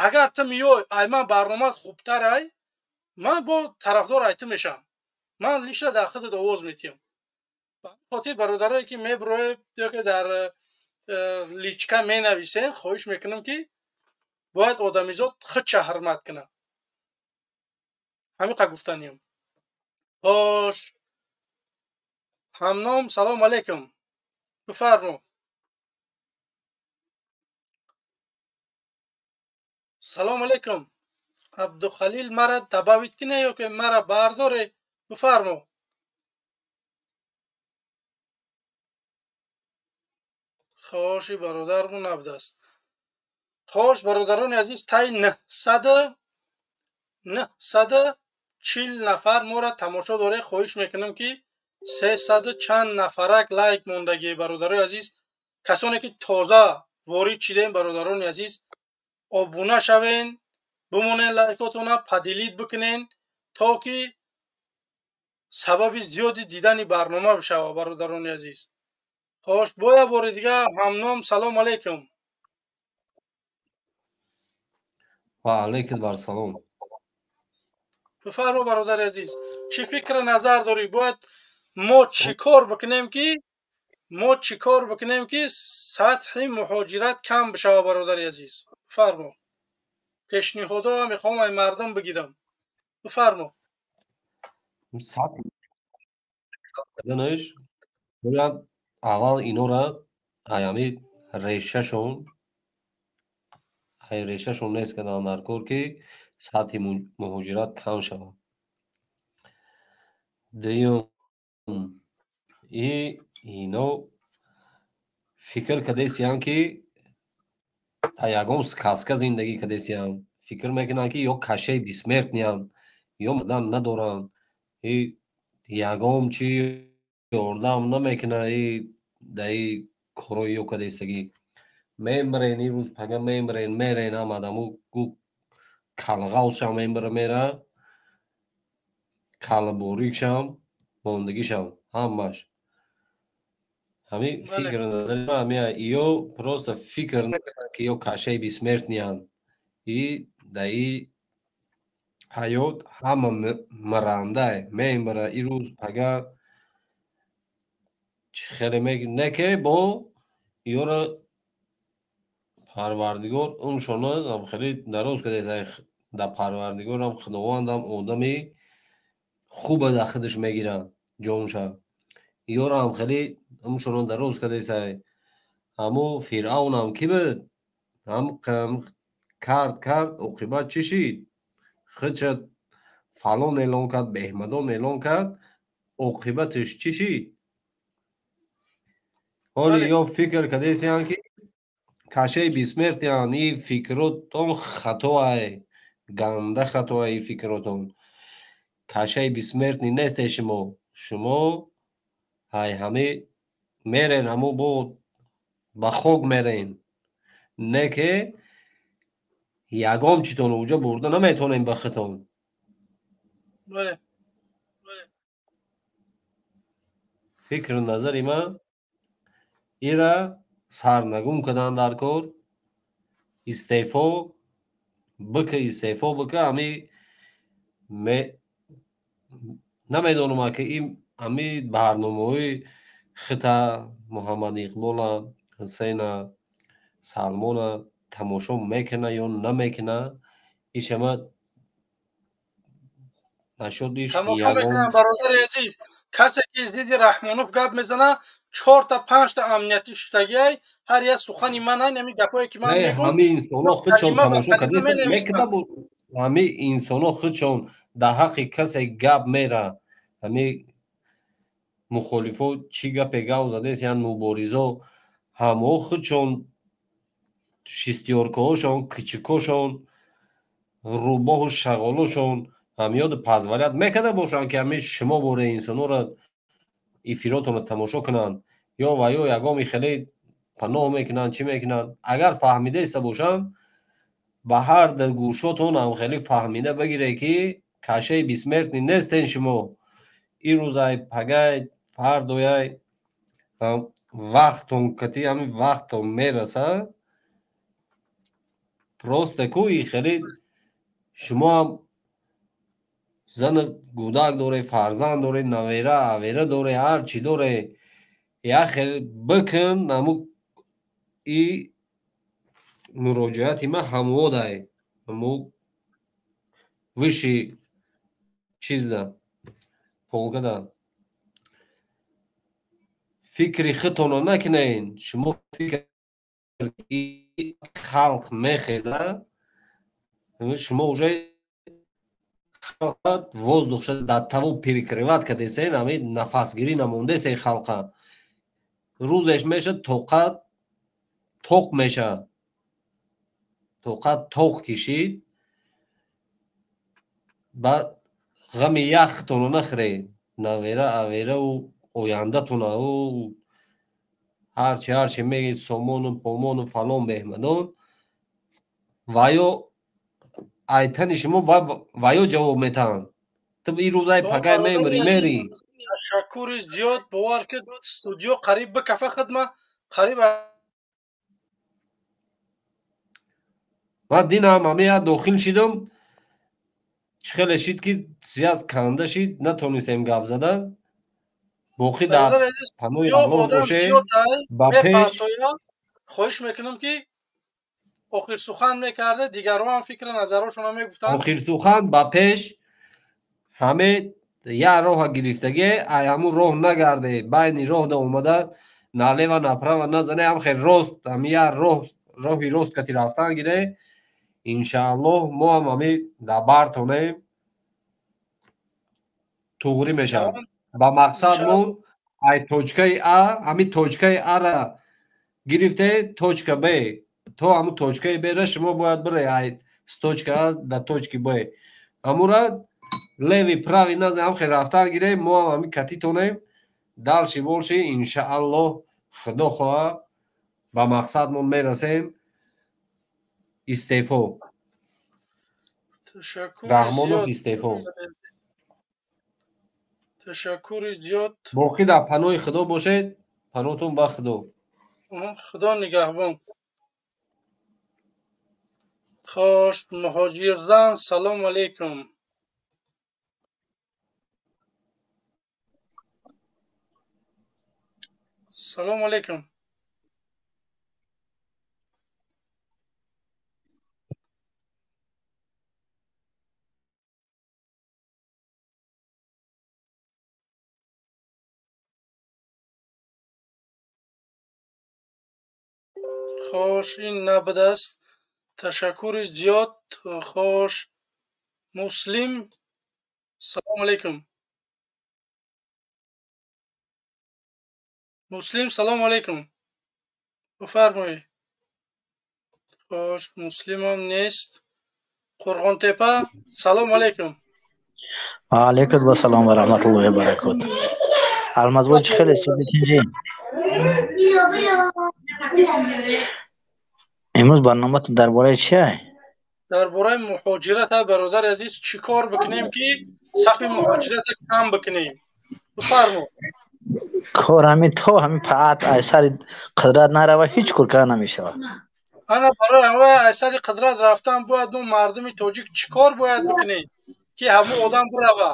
Агар ту меёй, ай ман барномаат хубтар ай, ман бо тарафдор ай ту мешавам. Ман лично дар худат овоз метиҳам. Ба ҳамин хотир, бародарое ки мебироед ё ки дар личка менависем, хоҳиш мекунам, ки бояд одамизод худша ҳурмат кунад. Ҳамиқа гуфтаниям. Хош, ҳамном, салом алейкум, бифармо. Салом алейкум, Абдухалил. Мара добавить кине ё ки мара бардоре, бифармо. Хоши, бародармон набудааст. Хош, бародарони азиз, тай нӯҳсаду 40 нафар моро тамошо доред. Хоҳиш мекунам, ки 300 чанд нафарак лайк мондагӣ, бародарои азиз. Касоне ки тоза ворид шидем, бародарони азиз, обуна шавен, бимонен, лайкотона поделить бикунен, то ки сабаби зиёди дидани барнома бишава, бародарони азиз. Хош, бо як бори дига, ҳамном, салом алейкум. Ва алейкум вассалом. Бифармо, бародари азиз, чӣ фикру назар дорӣ? Бояд мо чӣ кор бикунем, ки мо чӣ кор бикунем, ки сатҳи муҳоҷират кам бишава, бародари азиз? Бифармо, пешниҳодҳо мехоҳам ай мардум бигирам. Бифармо. Сатҳи бояд аввал инора аями решашон, ай решашон нест кардан дар кор, ки сатҳи муҳоҷират кам шавад. Дуюм, и ино фикр кардесиянд, ки дар ягон сказка зиндагӣ кардесиянд. Фикр мекунанд, ки ё Кощей бессмертный янд, ё мурдан надоранд, и ягон чи ёрдам намекунад. И дар и корҳои ё кардестагӣ мемирен, ин рӯз пага мемирен, мерен, ҳамадаму калғавшам мемира, мера калборикшам, мондагишам, ҳамаш ҳамин. Фикр назари ман ҳамин: ё просто фикр накунанд, ки ё Кощей бессмертный янд. И дар и ҳаёт ҳама мирандай, мемира, ирӯз пага чӣ хеле не ке бо ёра Парвардигор умшона хеле дароз кардааст. Дар Парвардигорам, Худовандам одами хуба дар худаш мегирад ҷонша. Ёрам хеле умшона дароз кардааст. Ҳамо Фиръавнам кӣ буд? Ҳам кард, кард, оқибат чӣ шид? Худша фалон эълон кард, беҳмадон эълон кард, оқибаташ чӣ шид? Ҳоли ё фикр кардесиянд, ки Кощей бессмертный янд. И фикротон хатоай, ганда хатоай и фикротон. Кощей бессмертный несте шумо. Шумо ай ҳами мерен, ҳамо бо ба хок мерен, не ке ягон читон уҷа бурда наметонем ба хитон. Фикру назари ман, ира сарнагум кардан дар кор, истеъфо бика, истеъфо бика. Ами намедонам, ки ин ами барномаҳои хита, Муҳаммад Иқбола, Ҳусейна, Салмона тамошо мекуна ё намекуна, ишама нашуд иш. Тамошо мекунам, бародари азиз. Касе ки зидди Раҳмонов гап мезана, чорта панҷта амниятӣ шуштагиай. Ҳар як сухани ман, ҳами гапое ки ман мегӯм, ҳами инсоно худшон тамошо кардеса мекуда. Ҳами инсоно худшон дар ҳаққи касе гап мера, ҳами мухолифо чӣ гапе гап задест, ян муборизо, ҳамо худшон шестёрка ҳошон, кичикошон, рӯбоҳу шағолошон ҳамёд позволять мекарда бошанд, ки ҳами шумо боре инсонора эфиротонро тамошо кунанд, ё ва ё ягоми хеле паноҳ мекунанд, чӣ мекунанд. Агар фаҳмидаиста бошанд, ба ҳар гӯшотон ҳам хеле фаҳмида бигире, ки Кощей бессмертный нестен шумо. Ирӯзай, пагай, фардояй, вақтон кати ҳамин вақтон мераса. Просто ку и хеле шумоам зану гудак доре, фарзанд доре, навера авера доре, ҳар чӣ доре. Як хел бикун. Наму и муроҷиати ман ҳамводай, ҳамо выши чизда полкада. Фикри худтонро накунед шумо, фикр халқ мехеза, шумо уже воздух дар таво перекрывать кардесен, ҳами нафасгирӣ намондесе. Халқа рӯзеш меша, тоқат тоқ меша, тоқат тоқ кишид. Баъд Ғами яхтонро нахӯред, навера авераву ояндатонаву ҳарчи мегӯед, сомону помону фалон беҳмадон, ва ё айтани шумо ва ё ҷавоб метаҳанд. Ту ин рӯзаи пагай мемирӣ, мерӣ. Ташаккури зиёд, бовар ки студио қариб бикафа хидма қариб. Ман динам ҳамея дохил шидам, чӣ хеле шид ки связь канда шид, натонистем гап зада. Боқӣ дар паноҳи Аллоҳ бошед. Ба пеш хоҳиш мекунам ки охирсухан мекарда, дигарҳо ҳам фикри назарҳошонро мегуфтанд. Охирсухан ба пеш, ҳаме як роҳа гирифтагӣ, ай ҳамун роҳ нагарде, байни роҳ да омада налево направо назане, ҳам хел рост, ҳами як роҳ, роҳи рост кати рафтан гире. Иншааллоҳ мо ҳам ҳами дар бартонем, туғрӣ мешавад. Ба мақсадмон ай точкаи А, ҳами точкаи А-ра гирифте, точка Б, то ҳамун точкаи Б-ра шумо бояд бире, ай с точка А до точки Б. Ҳамура левый правый назан, ҳам хел рафтан гире, мо ҳам ҳами катитонем. Дальше больше иншааллоҳ, худо хоҳа, ба мақсадмон мерасем. Истеъфо. Раҳмонов истеъфо. Ташаккури зиёд. Боқӣ дар паноҳи Худо бошед, паноҳтон ба Худо. Худо нигаҳбон. Хош, муҳоҷирзан, салом алейкум. Салом алейкум. Хош, ин набудааст. Ташаккури зиёд. Хош, Муслим, салом алейкум. Муслим, салом алейкум. Бифармоед. Хош, Муслимам нест. Қурғонтепа, салом алейкум. Ва алейкум ассалом ва раҳматуллоҳи ва баракотуҳ. Алмазбой, чӣ хеле субҳи? Имрӯз барноматон дар бораи чие? Дар бораи муҳоҷират, бародари азиз, чӣ кор бикунем ки сафи муҳоҷирата кам бикунем? Бифармо. Кор ҳамин то ҳамин паат аз сари қудрат нарава, ҳеҷ кор карда намешавад. Ана барои ҳамаи аз сари қудрат рафтан бояд мо мардуми тоҷик чӣ кор бояд бикунем ки ҳамон одам бирава?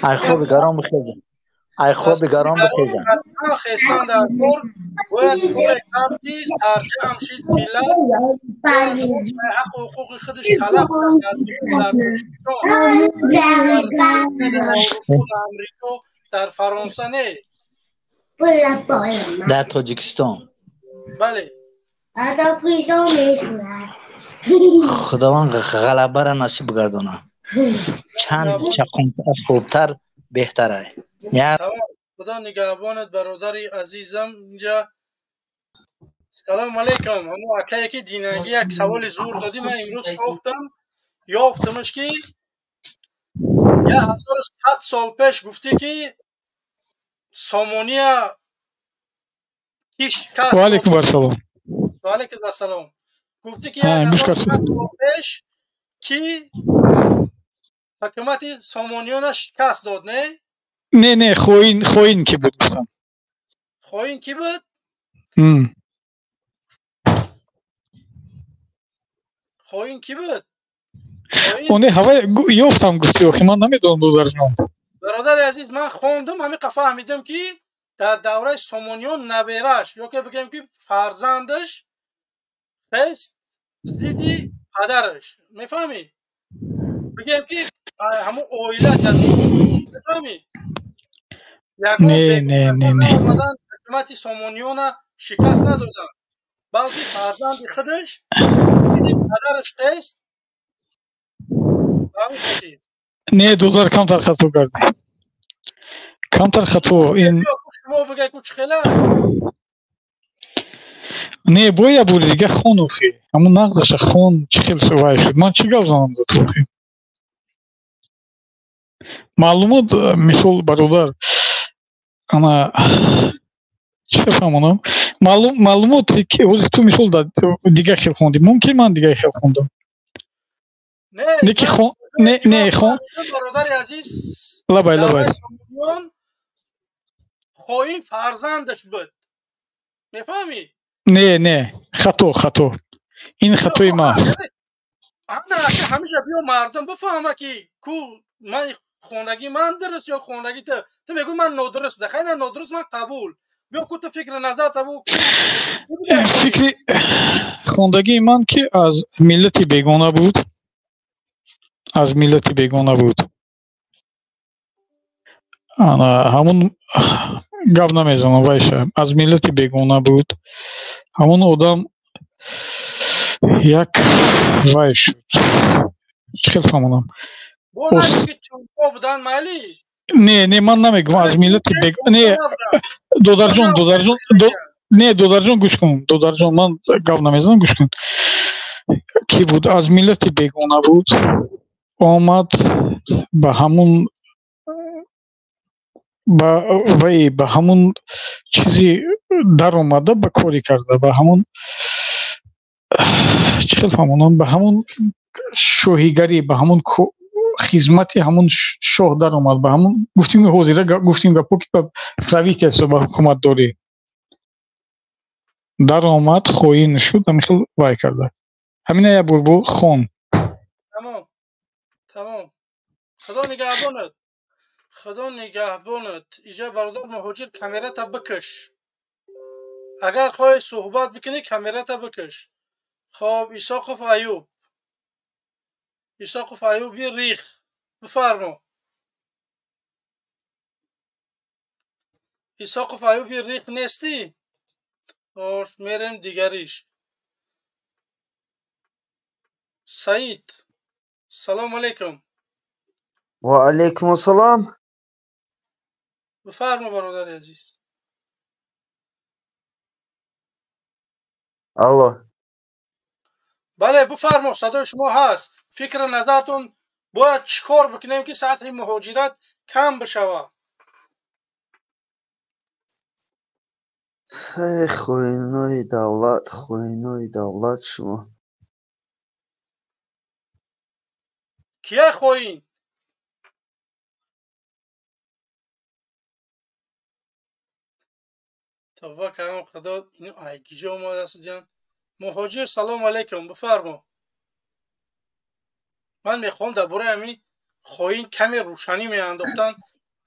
Ай хоби гарон бихезем. Ай хоби гарон бихезем. Хестан дар кор бояд коре кард ки сарҷамъ шид миллат, бояд ҳаққу ҳуқуқи худаш талаб кард дар Тоҷикистон, дар Амрико, дар Фаронса не. Дар Тоҷикистон. Бале. Худованд ғалабаро насиб гардонад. Чанд чаққонтар хубтар беҳтар ай. Худо нигаҳбонат, бародари азизам. Инҷа салом алейкум. Ҳамон акае ки динангӣ як саволи зур додӣ, ман имрӯз кофтам, ёфтамаш ки 1100 сол пеш гуфтӣ ки Сомония ки шикаст. Ва алейкум ассалом. Ва алейкум ассалом. Гуфтӣ ки 1100 сол пеш ки ҳукумати Сомониёна шикаст дод, не? Не, не, хоин, хоин ки буд гуфтам. Хоин ки буд? Хоин ки буд? Оне ҳава ёфтам гуфти, охи ман намедонам, додарҷон. Бародари азиз, ман хондам, ҳамин қа фаҳмидам ки дар давраи Сомониён набераш ё ки бигем ки фарзандаш хест зидди падараш, мефаҳмӣ? Бигем ки ҳамун оила ҷазир, мефаҳмӣ? Не, не, не, не. Омадан ҳукумати Сомониёна шикаст надоданд, балки фарзанди худаш зидди падараш хест. Ҳамин хотир. Не, додар, камтар хато кардӣ. Камтар хато. Ин шумо бигӯй ку чӣ хела? Не, боя бури дига хон охи. Ҳамун нағзаша хон, чӣ хел вай шуд. Ман чӣ гап занам за ту охи? Маълумот, мисол, бародар, ана чӣ фаҳмонам, маълумоте ки ҳозир ту, мисол, дигар хел хондӣ, мумкин ман дигар хел хондам. Не, ки не, не хон. Бародари азиз, лабай, лабай. Хоин фарзандаш буд, мефаҳмӣ? Не, не, хато, хато, ин хатои ман. Ана ака, ҳамеша биё, мардум бифаҳма, ки ку ман хондагии ман дуруст ё хондагии ту. Ту мегӯӣ ман нодуруст буда, хайна нодуруст, ман қабул. Биё, ку ту фикри назар табу. Фикри хондагии ман, ки аз миллати бегона буд, аз миллати бегона буд, ана ҳамун гап намезанам, вайша аз миллати бегона буд, ҳамун одам як вай шуд, чӣ хел фаҳмонам? Не, не, ман намегӯям аз миллати, не, додарҷон, додарҷон, не, додарҷон, гӯш кун, додарҷон, ман гап намезанам, гӯш кун. Ки буд, аз миллати бегона буд, омад ба ҳамун, ба вай, ба ҳамун чизи даромада, ба корӣ карда, ба ҳамун, чӣ хел фаҳмонам, ба ҳамун шоҳигарӣ, ба ҳамун хизмати ҳамун шоҳ даромад, ба ҳамун гуфтим, ҳозира гуфтим гапо, ки ба правительство, ба ҳукуматдорӣ даромад, хоин шуд, ҳамин хел вай карда. Ҳамина як бор бо хон. Тамом, тамом, худо нигаҳбонат, худо нигаҳбонат. Иҷа, бародар муҳоҷир, камерата бикаш, агар хоҳӣ суҳбат бикунӣ, камерата бикаш. Хоб, Исоқов Аюб, Исоқов Аюби рих, бифармо. Исоқов Аюби рих нестӣ? Хош, мерем дигариш. Саид, салому алайкум. Ва алайкум ассалом. Бифармо, бародари азиз. Алло. Бале, бифармо, садои шумо ҳаст. Фикри назартон, бояд чӣ кор бикунем, ки сатҳи муҳоҷират кам бишавад? Хоинои давлат, хоинои давлат шумо. Кия хоин? Тавба кардам, худо, ину ай киҷо омадааст ҷан. Муҳоҷир, салому алайкум, бифармо. Ман мехоҳам дар бораи ҳамин хоин каме рӯшанӣ меандохтан,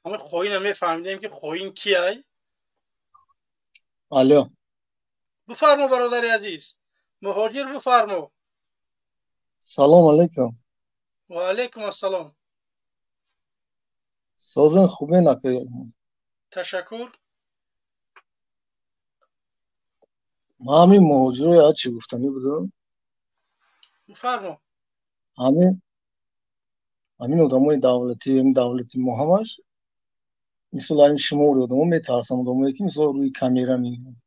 ҳамин хоина мефаҳмидем, ки хоин кияй. Алло. Бифармо, бародари азиз, муҳоҷир, бифармо. Салом алайкум. Ва алайкум ассалом. Созин, хубен, ака? Ташаккур. Ман ҳамин муҳоҷиро як чӣ гуфтанӣ будам. Бифармо. Ҳамин одамои давлатӣ, ҳамин давлати мо ҳамаш, мисол, ҳамин шумори одамо метарсам, одамое ки, мисол, рӯи камера мегӯянд.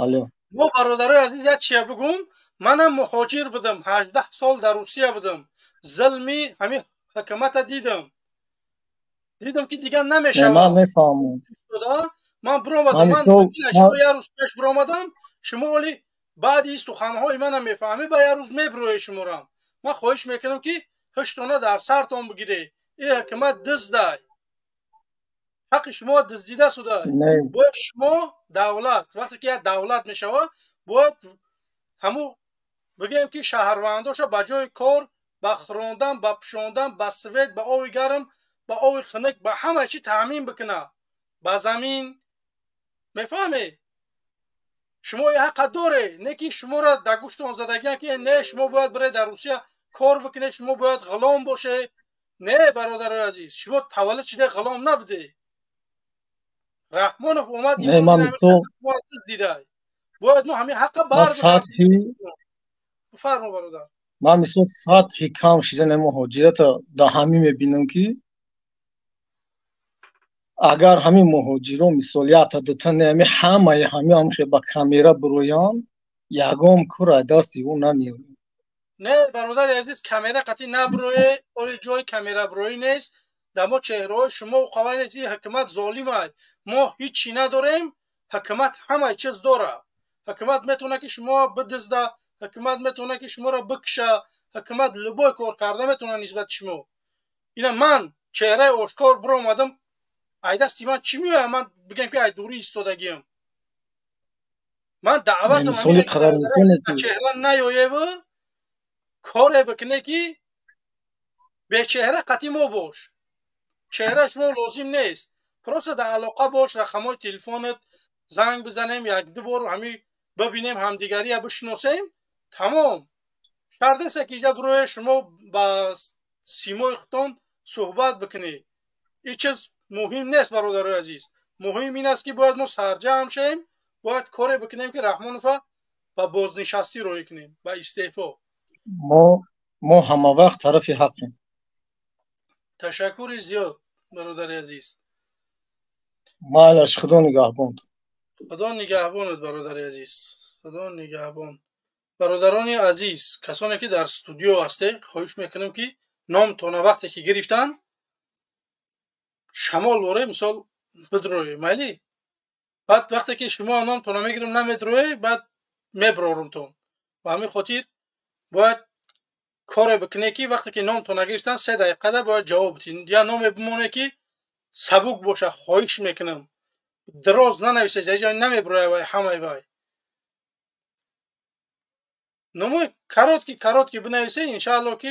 Алло. Мо, бародарои азиз, як чия бигӯм: манам муҳоҷир будам, 18 сол дар Русия будам, зулми ҳамин ҳукумата дидам, дидам, ки дигар намешавад. Ман мефаҳмам. Ман биромадам, ман шумо як рӯз пеш биромадам, шумо оли баъди суханҳои манам мефаҳмӣ, ба як рӯз мебироед шуморам. Ман хоҳиш мекунам, ки ҳуштона дар сартон бигиред, ин ҳукумат диздай, ҳаққи шумо дуздида шуда. Бояд шумо давлат, вақте ки як давлат мешавад, бояд ҳамун бигӯем, ки шаҳрвандоша ба ҷои кор, ба хӯрондан, ба пӯшондан, ба свет, ба оби гарм, ба оби хунук, ба ҳама чӣ таъмин бикунад, ба замин. Мефаҳмед? Шумо ҳаққа доред, не ки шуморо дар гӯштон задагиан, ки не, шумо бояд биред дар Русия кор бикунед, шумо бояд ғулом бошед. Не, бародарои азиз, шумо таваллуд шуда ғулом набудед. Раҳмонов омад, дида, бояд мо ҳамин ҳаққа баргардем. Бифармо, бародар. Ман, мисол, сатҳи кам шидани муҳоҷирата дар ҳамин мебинам, ки агар ҳамин муҳоҷиро, мисол, якта дута не, ҳами ҳамаи ҳами ҳам ба камера бироянд, ягон кор аз дасти ӯ намеояд. Не, бародари азиз, камера қатъи наброе, оли ҷои камераброӣ нест. Дар мо чеҳраҳои шумо қавай нест. Ин ҳукумат золим аст. Мо ҳичи надорем, ҳукумат ҳамаи чиз дорад. Ҳукумат метавонад ки шумо бидизда, ҳукумат метавонад ки шуморо бикша, ҳукумат любой кор карда метавонад нисбати шумо. Ина ман чеҳраи ошкор биромадам, ай дасти ман чӣ меояд? Ман бигем ки ай дурӣ истодагиам. Ман даъватам чеҳра наёеву коре бикуне ки бечеҳра қатъи мо бош. Чеҳра шумо лозим нест. Просто дар алоқа бош, рақамҳои телефонат занг бизанем, як-ду бор ҳами бибинем, ҳамдигария бишиносем, тамом. Шарт нест ки иҷа бироe шумо ба симои худтон суҳбат бикунед. Ин чиз муҳим нест, бародарои азиз. Муҳим ин аст ки бояд мо сарҷамъ шавем, бояд коре бикунем ки Раҳмонова ба бознишастӣ роҳӣ кунем, ба истеъфо. Мо ҳама вақт тарафи ҳақем. Ташаккури зиёд, бародари азиз. Майлаш, Худо нигаҳбон. Худо нигаҳбонат, бародари азиз. Худо нигаҳбон. Бародарони азиз, касоне ки дар студио ҳастед, хоҳиш мекунам ки номтона вақте ки гирифтан шамол боре, мисол бидрое, майли? Баъд вақте ки шумо номтона мегирам, намедрое, баъд меброрумтон. Ба ҳамин хотир бояд коре бикуне ки вақте ки номтона гирифтан 3 дақиқада бояд ҷавоб бидиҳед. Я номе бимоне ки сабук боша, хоҳиш мекунам. Дароз нанависед, ҷа намеброя вай ҳамаи вай. Номои короткий короткий бинависед, иншаалло ки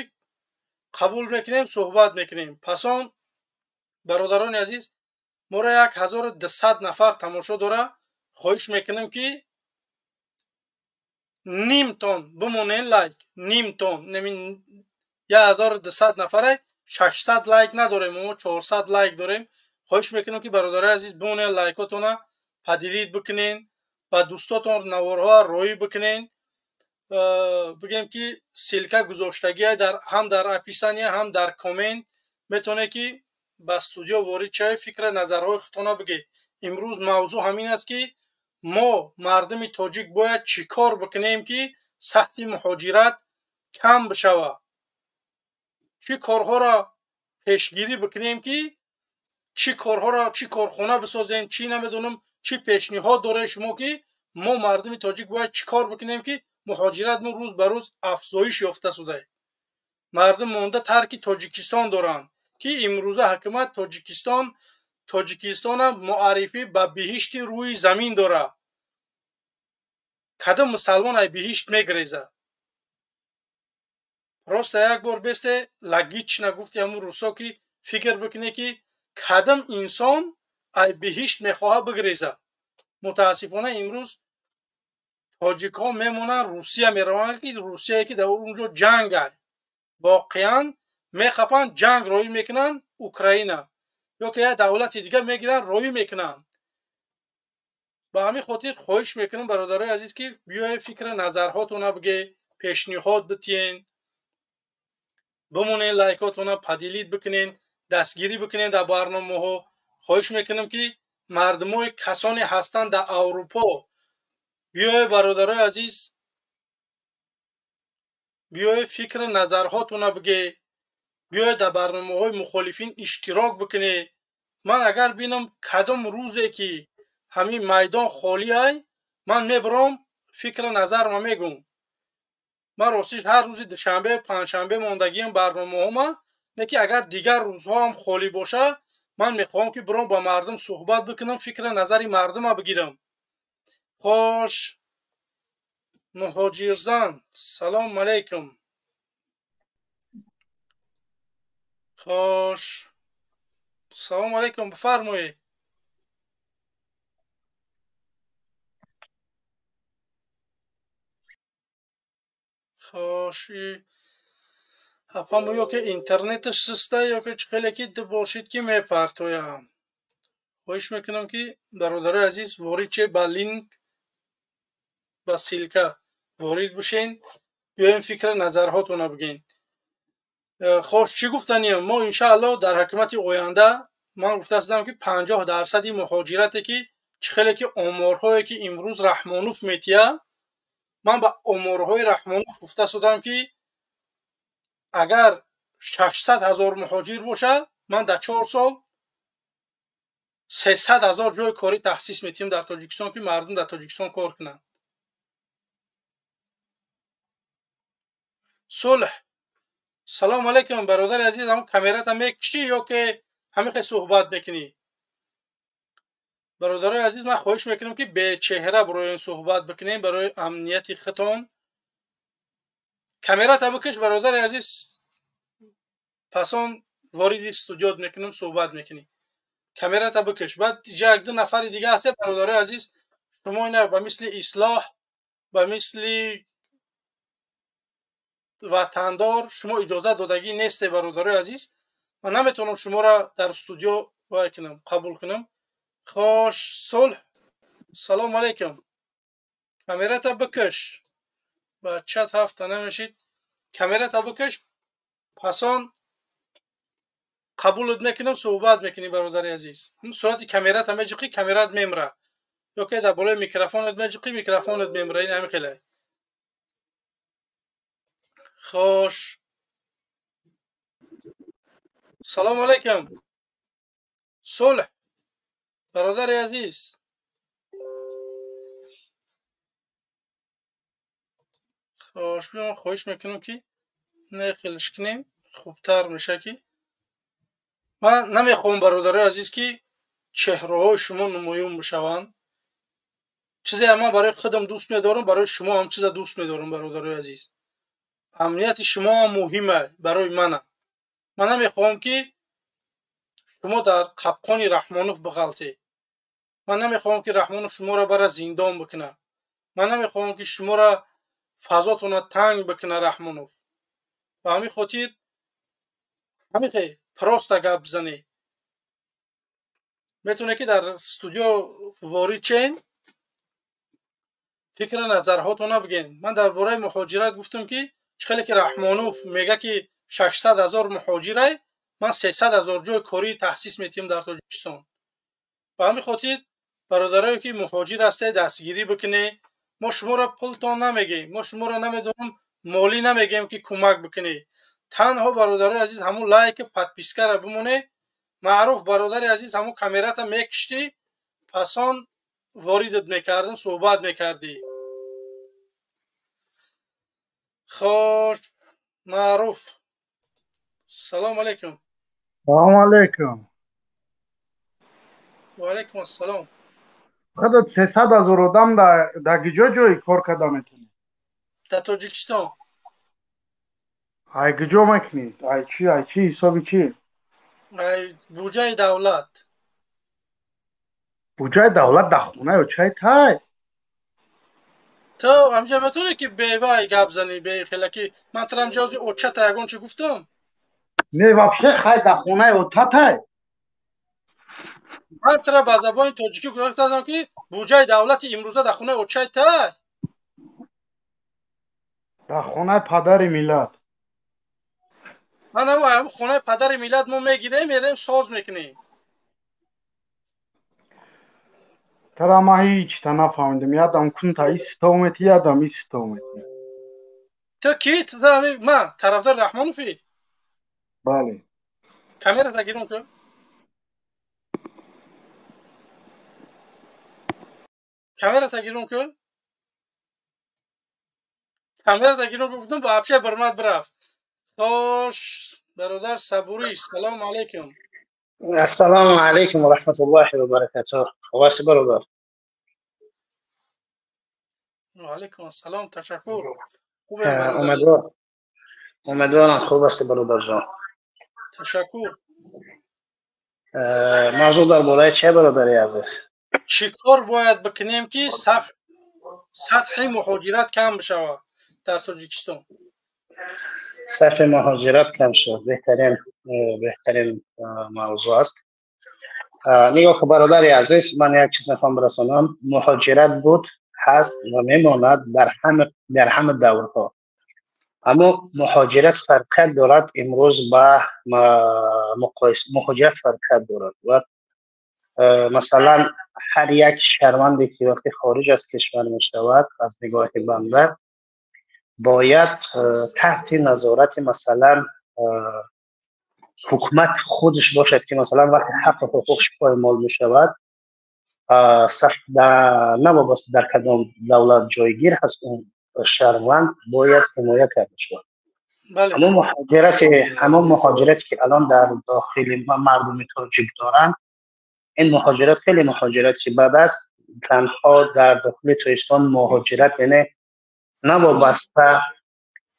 қабул мекунем, суҳбат мекунем. Пас он бародарони азиз, моро 1200 нафар тамошо дора. Хоҳиш мекунам ки нимтон бимонен лайк, нимтон, 1200 нафаре 600 лайк надорем, мо 400 лайк дорем. Хоҳиш мекунам ки бародарои азиз бимонен, лайкотона поделить бикунен, ба дӯстотон наворҳоа роӣ бикунен. Бигем ки ссылка гузоштагия ҳам дар описания, ҳам дар коммент, метавонед ки ба студио ворид шавед, фикра назарҳои худтона бигед. Имрӯз мавзӯъ ҳамин аст ки мо мардуми тоҷик бояд чӣ кор бикунем ки сатҳи муҳоҷират кам бишавад, чӣ корҳоро пешгирӣ бикунем ки чӣ корҳоро, чӣ корхона бисозем, чӣ намедонам, чӣ пешниҳод доред шумо ки мо мардуми тоҷик бояд чӣ кор бикунем ки муҳоҷиратмон рӯз ба рӯз афзоиш ёфта шуда. Мардум монда тарки Тоҷикистон доранд ки имрӯза ҳукумат Тоҷикистона муаррифӣ ба биҳишти рӯи замин дорад. Кадом мусалмон ай биҳишт мегрезад? Просто як бор бесте логично гуфти ҳамун русо ки фикр бикунед ки кадом инсон ай биҳишт мехоҳад бигрезад. Мутаассифона имрӯз тоҷикҳо мемонанд, Русия мераванд, ки Русияе ки дар он ҷо ҷанг ай. Воқеан мехапанд, ҷанг роӣ мекунанд Украина ё ки як давлати дига мегиранд, роӣ мекунанд. Ба ҳамин хотир хоҳиш мекунам бародарои азиз ки биёед фикри назарҳотона бигед, пешниҳод битиен, бимонен, лайкотона поделить бикунен, дастгирӣ бикунен дар барномаҳо. Хоҳиш мекунам ки мардумои касоне ҳастанд дар Аврупо, биёед бародарои азиз, биёед фикри назарҳотона бигед, биёед дар барномаҳои мухолифин иштирок бикунед. Ман агар бинам кадом рӯзе ки ҳамин майдон холӣ ай, ман мебаром фикри назарма мегӯм. Ман ростиш ҳар рӯзи душанбе, панҷшанбе мондагиам барномаҳома, не ки агар дигар рӯзҳоам холӣ боша, ман мехоҳам ки биром ба мардум суҳбат бикунам, фикри назари мардума бигирам. Хош, муҳоҷирзан, салом алайкум. Хош, салом алайкум, бифармоед. Хош, апамо ё ки интернеташ суста, ё ки чӣ хеле ки бошид ки мепартоям. Хоҳиш мекунам ки бародарои азиз ворид шед ба линк, ба ссылка ворид бишен, биёем фикри назарҳотона бигӯен. Хош, чӣ гуфтаниям? Мо иншааллоҳ дар ҳукумати оянда ман гуфта ҳастам ки 50% муҳоҷирате ки чӣ хеле ки оморҳое ки имрӯз Раҳмонов метия, ман ба оморҳои Раҳмонов гуфта шудам ки Агар 600 ҳазор муҳоҷир боша, ман дар 4 сол 300 ҳазор ҷои корӣ таҳсис метиҳам дар Тоҷикистон, ки мардум дар Тоҷикистон кор кунанд. Сулҳ, салом алейкум бародари азиз, ҳамон камерата мекушӣ ё ки ҳамин хел суҳбат мекунӣ? Бародарои азиз, ман хоҳиш мекунам, ки бечеҳра барои ин суҳбат бикунем, барои амнияти худтон. Камерата бикаш, бародари азиз, пас он вориди студиёт мекунам, суҳбат мекунӣ. Камерата бикаш. Баъд иҷа як ду нафари дига ҳаст, бародарои азиз, шумо ина ба мисли Ислоҳ, ба мисли Ватандор шумо иҷозат додагӣ несте, бародарои азиз. Ман наметавонам шуморо дар студиё вай кунам, қабул кунам. Хош, Сулҳ, салом алейкум. Камерата бикаш. Бачат ҳафта намешид. Камерата бикаш, пас он қабулат мекунам, суҳбат мекунӣ, бародари азиз. Сурати камерата меҷиқӣ, камерат мемра. Ё ки дар болои микрофонат меҷиқӣ, микрофонат мемра. Ин ҳамин хеле. Хош. Салом алейкум. Сулҳ, бародари азиз. Хош, биём, хоҳиш мекунам, ки нехелш кунем, хубтар меша, ки ман намехоҳам, бародарои азиз, ки чеҳраҳои шумо намоён бишаванд. Чизе ман барои худам дӯст медорам, барои шумо ҳам чиза дӯст медорам, бародарои азиз. Амнияти шумо ҳам муҳима барои мана. Ман намехоҳам, ки шумо дар қапқони Раҳмонов биғалтед. Ман намехоҳам, ки Раҳмонов шуморо бара зиндон бикунад. Ман намехоҳам, ки шуморо фазотонро танг бикунад Раҳмонов. Ба ҳамин хотир ҳамин хел просто гап бизанед. Метавонед, ки дар студио ворид шен, фикра назарҳотонро бигӯед. Ман дар бораи муҳоҷират гуфтам, ки чӣ хеле ки Раҳмонов мега, ки 600 ҳазор муҳоҷирай, ман 300 ҳазор ҷои корӣ таҳсис метиҳам дар Тоҷикистон. Ба ҳамин хотир, бародарое ки муҳоҷир ҳастед, дастгирӣ бикунед. Мо шуморо пултон намегӯем, мо шуморо намедонам молӣ намегӯем, ки кӯмак бикунед. Танҳо, бародарои азиз, ҳамун лайк, подпискаро бимонед. Маъруф, бародари азиз, ҳамун камерата мекиштӣ, пас он воридат мекардам, суҳбат мекардӣ. Хош, Маъруф, салом алейкум. Салом алейкум. Ва алейкум ассалом. Худо, 300 ҳазор одам дар киҷо ҷои кор карда метавонед? Дар Тоҷикистон. Ай киҷо мекунед? Ай чи, ай чи, ҳисоби чи? Ай буҷаи давлат. Буҷаи давлат дар хона ё чай тай? Ту ҳамҷа метавонӣ, ки бевай гап занӣ, бехела, ки ман тара ҳамҷа ҳозир очата ягон чи гуфтам? Не, вообще хай дар хонаи отатай. Ман тара ба забони тоҷикӣ гуфтам, ки буҷаи давлати имрӯза дар хонаи очаи тай. Дар хонаи падари миллат. Ман ҳамун хонаи падари миллат мо мегирем, мерем, соз мекунем. Тара ман ҳеҷта нафаҳмидам. Ядам кунта истомети, ядам истомети. Ту ки? Ман тарафдори Раҳмоновӣ? Бале. Камерата гирон кун. Камерата гирон кун. Камерата гирон кун, гуфтам, вообще бармад бирафт. Хош, бародар Сабурӣ, салому алейкум. Ассалому алайкум ва раҳматуллоҳи ва баракатуҳ. Хуб бародар? Ва алейкум ассалом, ташаккур. Умедворам хуб ҳастӣ, бародарҷон. Ташаккур. Мавзӯъ дар бораи че, бародари азиз? Чӣ кор бояд бикунем, ки сатҳи муҳоҷират кам бишавад дар Тоҷикистон? Сатҳи муҳоҷират кам шавад, беҳтарин, беҳтарин мавзӯъ аст. Нигоҳ кун, бародари азиз, ман як чиз мехоҳам бирасонам. Муҳоҷират буд, ҳаст ва мемонад дар ҳама даврҳо. Аммо муҳоҷират фарқият дорад имрӯз ба муқоиса, муҳоҷират фарқият дорад ва масалан, ҳар як шаҳрванде ки вақте хориҷ аз кишвар мешавад, аз нигоҳи банда Бояд таҳти назорати, масалан, ҳукумат худаш бошад, ки масалан вақте ҳаққу ҳуқуқш поймол мешавад, новобаста дар кадом давлат ҷойгир ҳаст, он шаҳрванд бояд ҳимоя карда шавад. Ҳамон муҳоҷирате, ки алон дар дохили мардуми тоҷик доранд, ин муҳоҷират хеле муҳоҷирати бад аст. Танҳо дар дохили Тоҷикистон муҳоҷират, яъне новобаста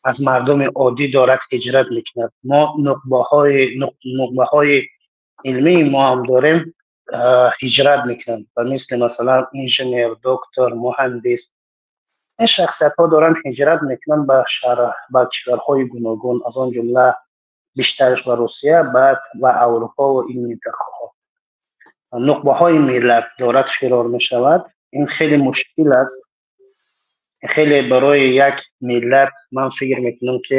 аз мардуми оддӣ дорад ҳиҷрат мекунад. Мо нуқбаҳои илмии мо ҳам дорем, ҳиҷрат мекунанд, ба мисли масалан инженер, доктор, муҳандис. Ин шахсиятҳо доранд ҳиҷрат мекунанд ба шаҳр, ба кишварҳои гуногун, аз он ҷумла бештараш ба Русия, баъд ба Аврупо ва ин минтақаҳо. Нуқбаҳои миллат дорад фирор мешавад. Ин хеле мушкил аст, хеле барои як миллат. Ман фикр мекунам, ки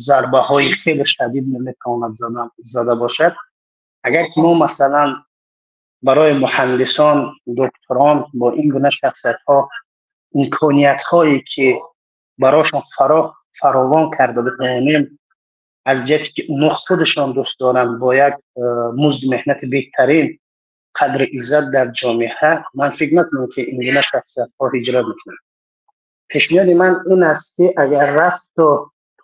зарбаҳои хеле шадид метавонад зада бошад. Агар ки мо масалан барои муҳандисон, докторон бо ин гуна шахсиятҳо имкониятҳое ки барошон фаровон карда битавонем, аз ҷиҳате ки онҳо худашон дӯст доранд, бо як музди меҳнати беҳтарин, қадри иззат дар ҷомеа, ман фикр накунам, ки ин гуна шахсиятҳо ҳиҷрат мекунанд. Пешниҳоди ман ин аст, ки агар рафту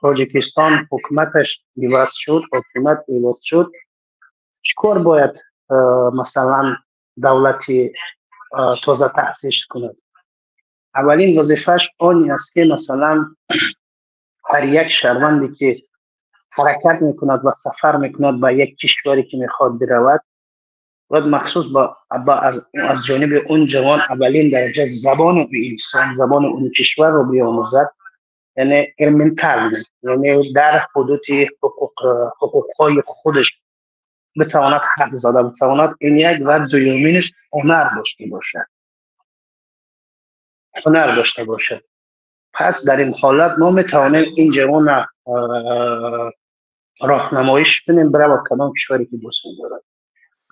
Тоҷикистон ҳукуматаш иваз шуд, ҳокимият иваз шуд, чӣ кор бояд масалан давлати тоза таъсис кунад? Аввалин вазифааш он аст, ки масалан ҳар як шаҳрванде, ки ҳаракат мекунад ва сафар мекунад ба як кишваре, ки мехоҳад биравад, бояд махсус аз ҷониби он ҷавон аввалин дараҷа забони инсон, забони он кишварро биомӯзад, яъне элементарно, яъне дар ҳудуди ҳуқуқҳои худаш битавонад ҳарф зада битавонад. Ин як. Ва дуюминаш, ҳунар дошта бошад, ҳунар дошта бошад. Пас дар ин ҳолат мо метавонем ин ҷавона роҳнамоиш кунем, биравад кадом кишваре ки дӯст медорад.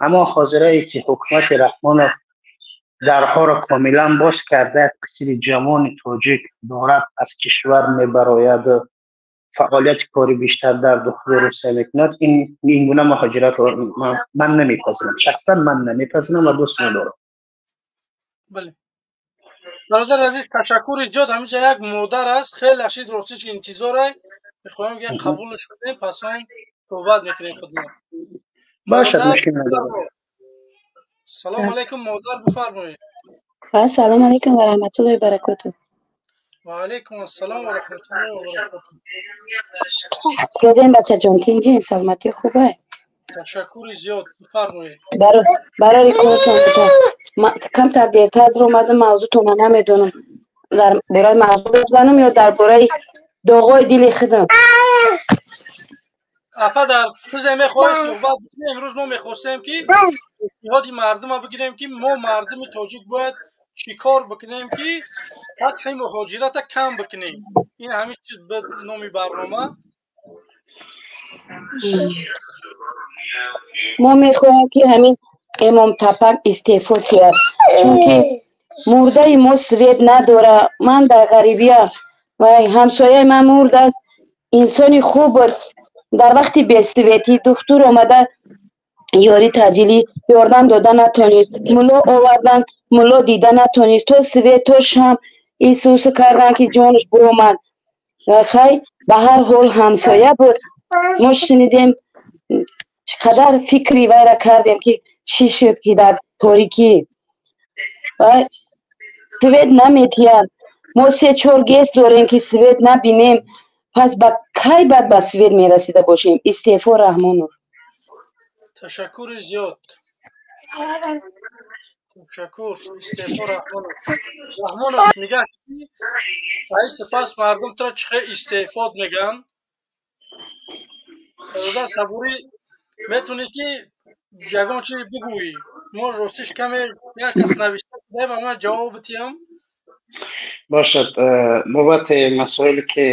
Аммо ҳозирае ки ҳукумати Раҳмонов дарҳоро комилан боз карда, қисми ҷавони тоҷик дорад аз кишвар мебарояд, фаъолияти кори бештар дар дохили Русия мекунад, ин гуна муҳоҷиратро ман намепазирам, шахсан ман намепазирам ва дӯст надорам. Бале, бародари азиз, ташаккури зиёд. Ҳаминҷа як модар аст, хеле ашид ростиш интизорай. Мехоҳем, ки қабулш кунем, пас он суҳбат мекунем худмон. Бошад, мушкил надорам. Салому алайкум, модар, бифармоед. Ассалому алайкум ва раҳматуллоҳи ва баракотуҳ. Ва алайкум ассалом ва раҳматуллоҳи ва баракотуҳ. Созем, бачаҷон, тинҷин, саломатӣ хубе? Ташаккури зиёд, бифармоед. Барори коротон. Камтар дертар омадам, мавзӯътона намедонам, дар бораи мавзӯъ гап занам ё дар бораи доғои дили худам? Апа, дар чизе мехоҳед суҳбат бикунем? Имрӯз мо мехостем, ки пешниҳоди мардума бигирем, ки мо мардуми тоҷик бояд чӣ кор бикунем, ки сатҳи муҳоҷирата кам бикунем. Ин ҳамин чиз ба номи барнома. Мо мехоҳем, ки ҳамин Эмом Тапак истеъфо диҳад, чунки мурдаи мо свет надора. Ман дар ғарибиям ва ҳамсояи ман мурдааст, инсони хуб буд. Дар вақти бесветӣ духтур омада ёри таъҷилӣ ёрдам дода натонист, мулло овардан, мулло дида натонист, то свет, то шам исусу кардан, ки ҷонаш буромад. Хай, ба ҳар ҳол ҳамсоя буд. Мо шунидем, чӣ қадар фикри вайра кардем, ки чӣ шуд, ки дар торикӣ свет наметиҳанд. Мо се чор ГЭС дорем, ки свет набинем. Пас ба кай баъд ба свет мерасида бошем? Истеъфо, Раҳмонов! Ташаккури зиёд, ташаккур. Истеъфо, Раҳмонов! Раҳмонов, нигаҳ, ай сипас мардум тра чихе истеъфод мегӯянд. Бародар Сабурӣ, метавонӣ, ки ягон чи бигӯӣ? Мо ростиш каме як кас навишта шудаем, ама ҷавоб битиҳам. Бошад. Бобати масоиле, ки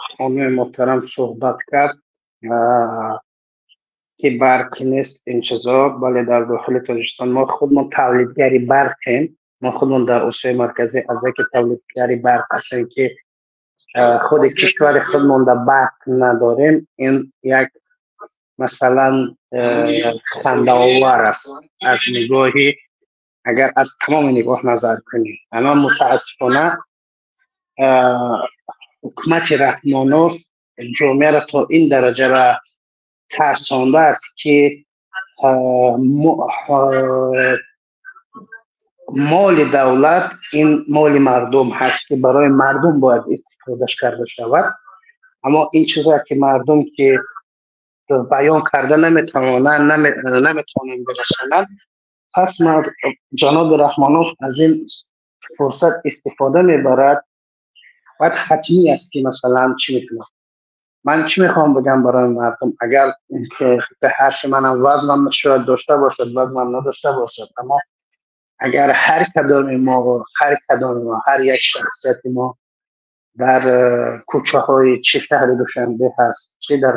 хонуми муҳтарам суҳбат кард. Ки барқ нест, ин чизо. Бале, дар дохили Тоҷикистон мо худмон тавлидгари барқем. Мо худмон дар Осиёи Марказӣ аз яке тавлидгари барқ ҳастем, ки худи кишвари худмон дар барқ надорем. Ин як масалан хандаовар аст аз нигоҳи, агар аз тамоми нигоҳ назар кунем. Аммо мутаассифона ҳукумати Раҳмонов ҷомеаро то ин дараҷара тарсондааст, ки моли давлат ин моли мардум ҳаст, ки барои мардум бояд истифодаш карда шавад. Аммо ин чизое ки мардум ки баён карда наметавонанд, наметавонанд бирасонанд, пас ҷаноби Раҳмонов аз ин фурсат истифода мебарад. Бояд ҳатмӣ аст, ки масалан чӣ мекунам, ман чӣ мехоҳам бигам барои мардум, агар ба ҳарфи манам вазнам шояд дошта бошад, вазнам надошта бошад, аммо агар ҳар кадоми мо, ҳар кадоми мо, ҳар як шахсияти мо дар кӯчаҳои чӣ шаҳри Душанбе ҳаст, чӣ дар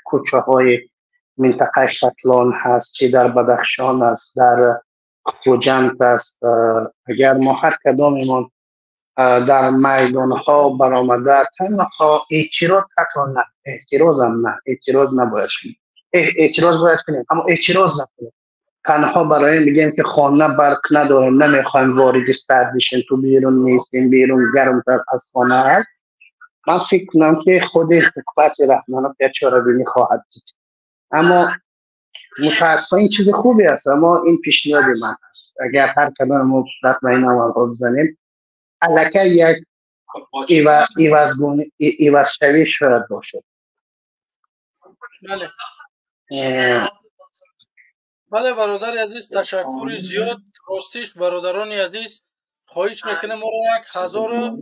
кӯчаҳои минтақаи Шатлон ҳаст, чӣ дар Бадахшон аст, дар Хуҷанд аст, агар мо ҳар кадомемон дар майдонҳо баромада танҳо эътироз, ҳатто на эътирозам, на эътироз набояд кунем, эътироз бояд кунем, аммо эътироз накунем, танҳо барои ин бигем, ки хона барқ надорем, намехоҳем вориди сард бишем, ту берун нестем, берун гармтар аз хона аст. Ман фикр кунам, ки худи ҳукумати Раҳмонов як чорабинӣ хоҳад дид. Аммо мутаассифона ин чизи хубе аст, аммо ин пешниҳоди ман аст: агар ҳар кадоми мо даст ба ин амалҳо бизанем, аллакай як ивазшавӣ шояд бошад. Бале, бале, бародари азиз, ташаккури зиёд. Ростиш, бародарони азиз, хоҳиш мекунем, моро 1100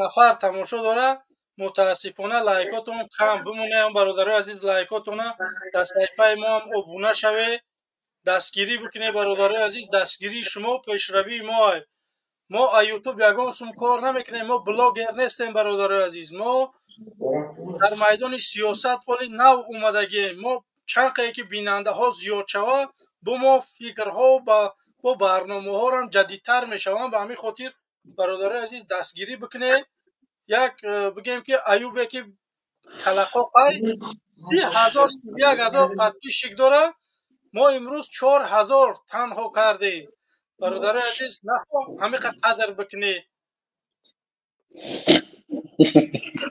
нафар тамошо дора, мутаассифона лайкотон кам бимонем. Бародарои азиз, лайкотона дар саҳифаи мо ҳам обуна шавед, дастгирӣ бикунед. Бародарои азиз, дастгирии шумо пешравии мо. Мо а Ютуб ягон сум кор намекунем, мо блогер нестем. Бародарои азиз, мо дар майдони сиёсат оли нав омадагием. Мо чанд қае ки бинандаҳо зиёд шава, бо мо фикрҳо бо барномаҳорам ҷадидтар мешаванд. Ба ҳамин хотир, бародарои азиз, дастгирӣ бикунед. Як бигем, ки Аюбе ки калақоқай 30 000, 31 000 подписчик дора, мо имрӯз 4000 танҳо кардем. Бародарои азиз, нахоҳ ҳамиқа қадр бикунед.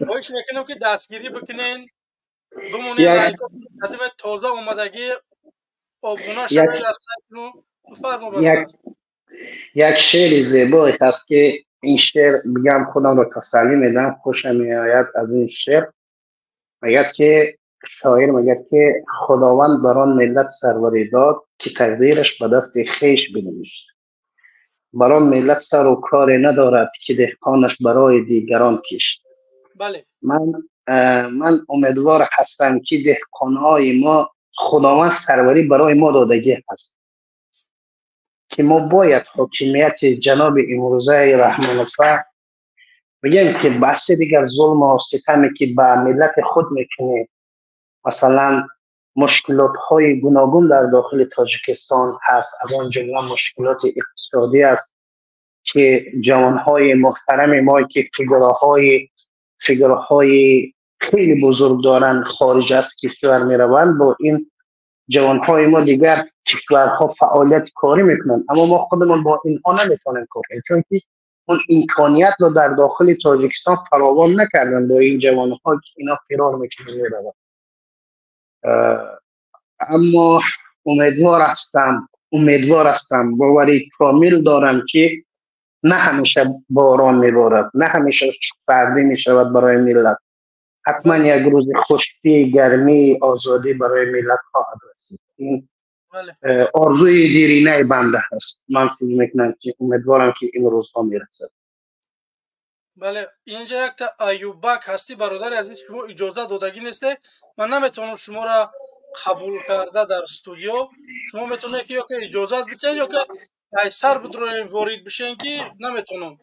Хоҳиш мекунем, ки дастгирӣ бикунен, бимонед, қадими тоза омадагӣ, обуна шавед дар сайти. Бифармо. Як шеъри зебое ҳаст, ки ин шеър бигам, худамро тасаллӣ медиҳам, хушам меояд аз ин шеър. Мегӯяд ки шоир мегӯяд, ки Худованд бар он миллат сарварӣ дод, ки тақдираш ба дасти хеш бинавишт. Бар он миллат сару коре надорад, ки деҳқонаш барои дигарон кишт. Ман умедвор ҳастам, ки деҳқонҳои мо, Худованд сарварӣ барои мо додагӣ ҳаст, ки мо бояд ҳокимияти ҷаноби имрӯзаи Раҳмонова бигем, ки баси дигар зулму ситаме, ки ба миллати худ мекунед. Масалан, мушкилотҳои гуногун дар дохили Тоҷикистон ҳаст, аз он ҷумла мушкилоти иқтисодӣ аст, ки ҷавонҳои муҳтарами мо, ки фигураҳои хеле бузург доранд, хориҷ аз кишвар мераванд. Бо ин ҷавонҳои мо дигар кишварҳо фаъолияти корӣ мекунанд, аммо мо худамон бо инҳо наметавонем кор кунем, чунки он имкониятро дар дохили Тоҷикистон фаровон накарданд бо ин ҷавонҳо, ки ино фирор мекунанд, мераванд. Аммо умедвор ҳастам, умедвор ҳастам, бовари комил дорам, ки на ҳамеша борон меборад, на ҳамеша сардӣ мешавад барои миллат. Ҳатман як рӯзи хушкӣ, гармӣ, озодӣ барои миллат хоҳад расид. Ин орзуи диринаи банда ҳаст. Ман фикр мекунам, ки умедворам, ки ин рӯзҳо мерасад. Бале, инҷа якта Аюбак ҳастӣ. Бародари азиз, шумо иҷозат додагӣ несте, ман наметавонам шуморо қабул карда дар студиё. Шумо метавонед, ки ёке иҷозат бидиҳед, ёке айсар бидроем, ворид бишен, ки наметавонам.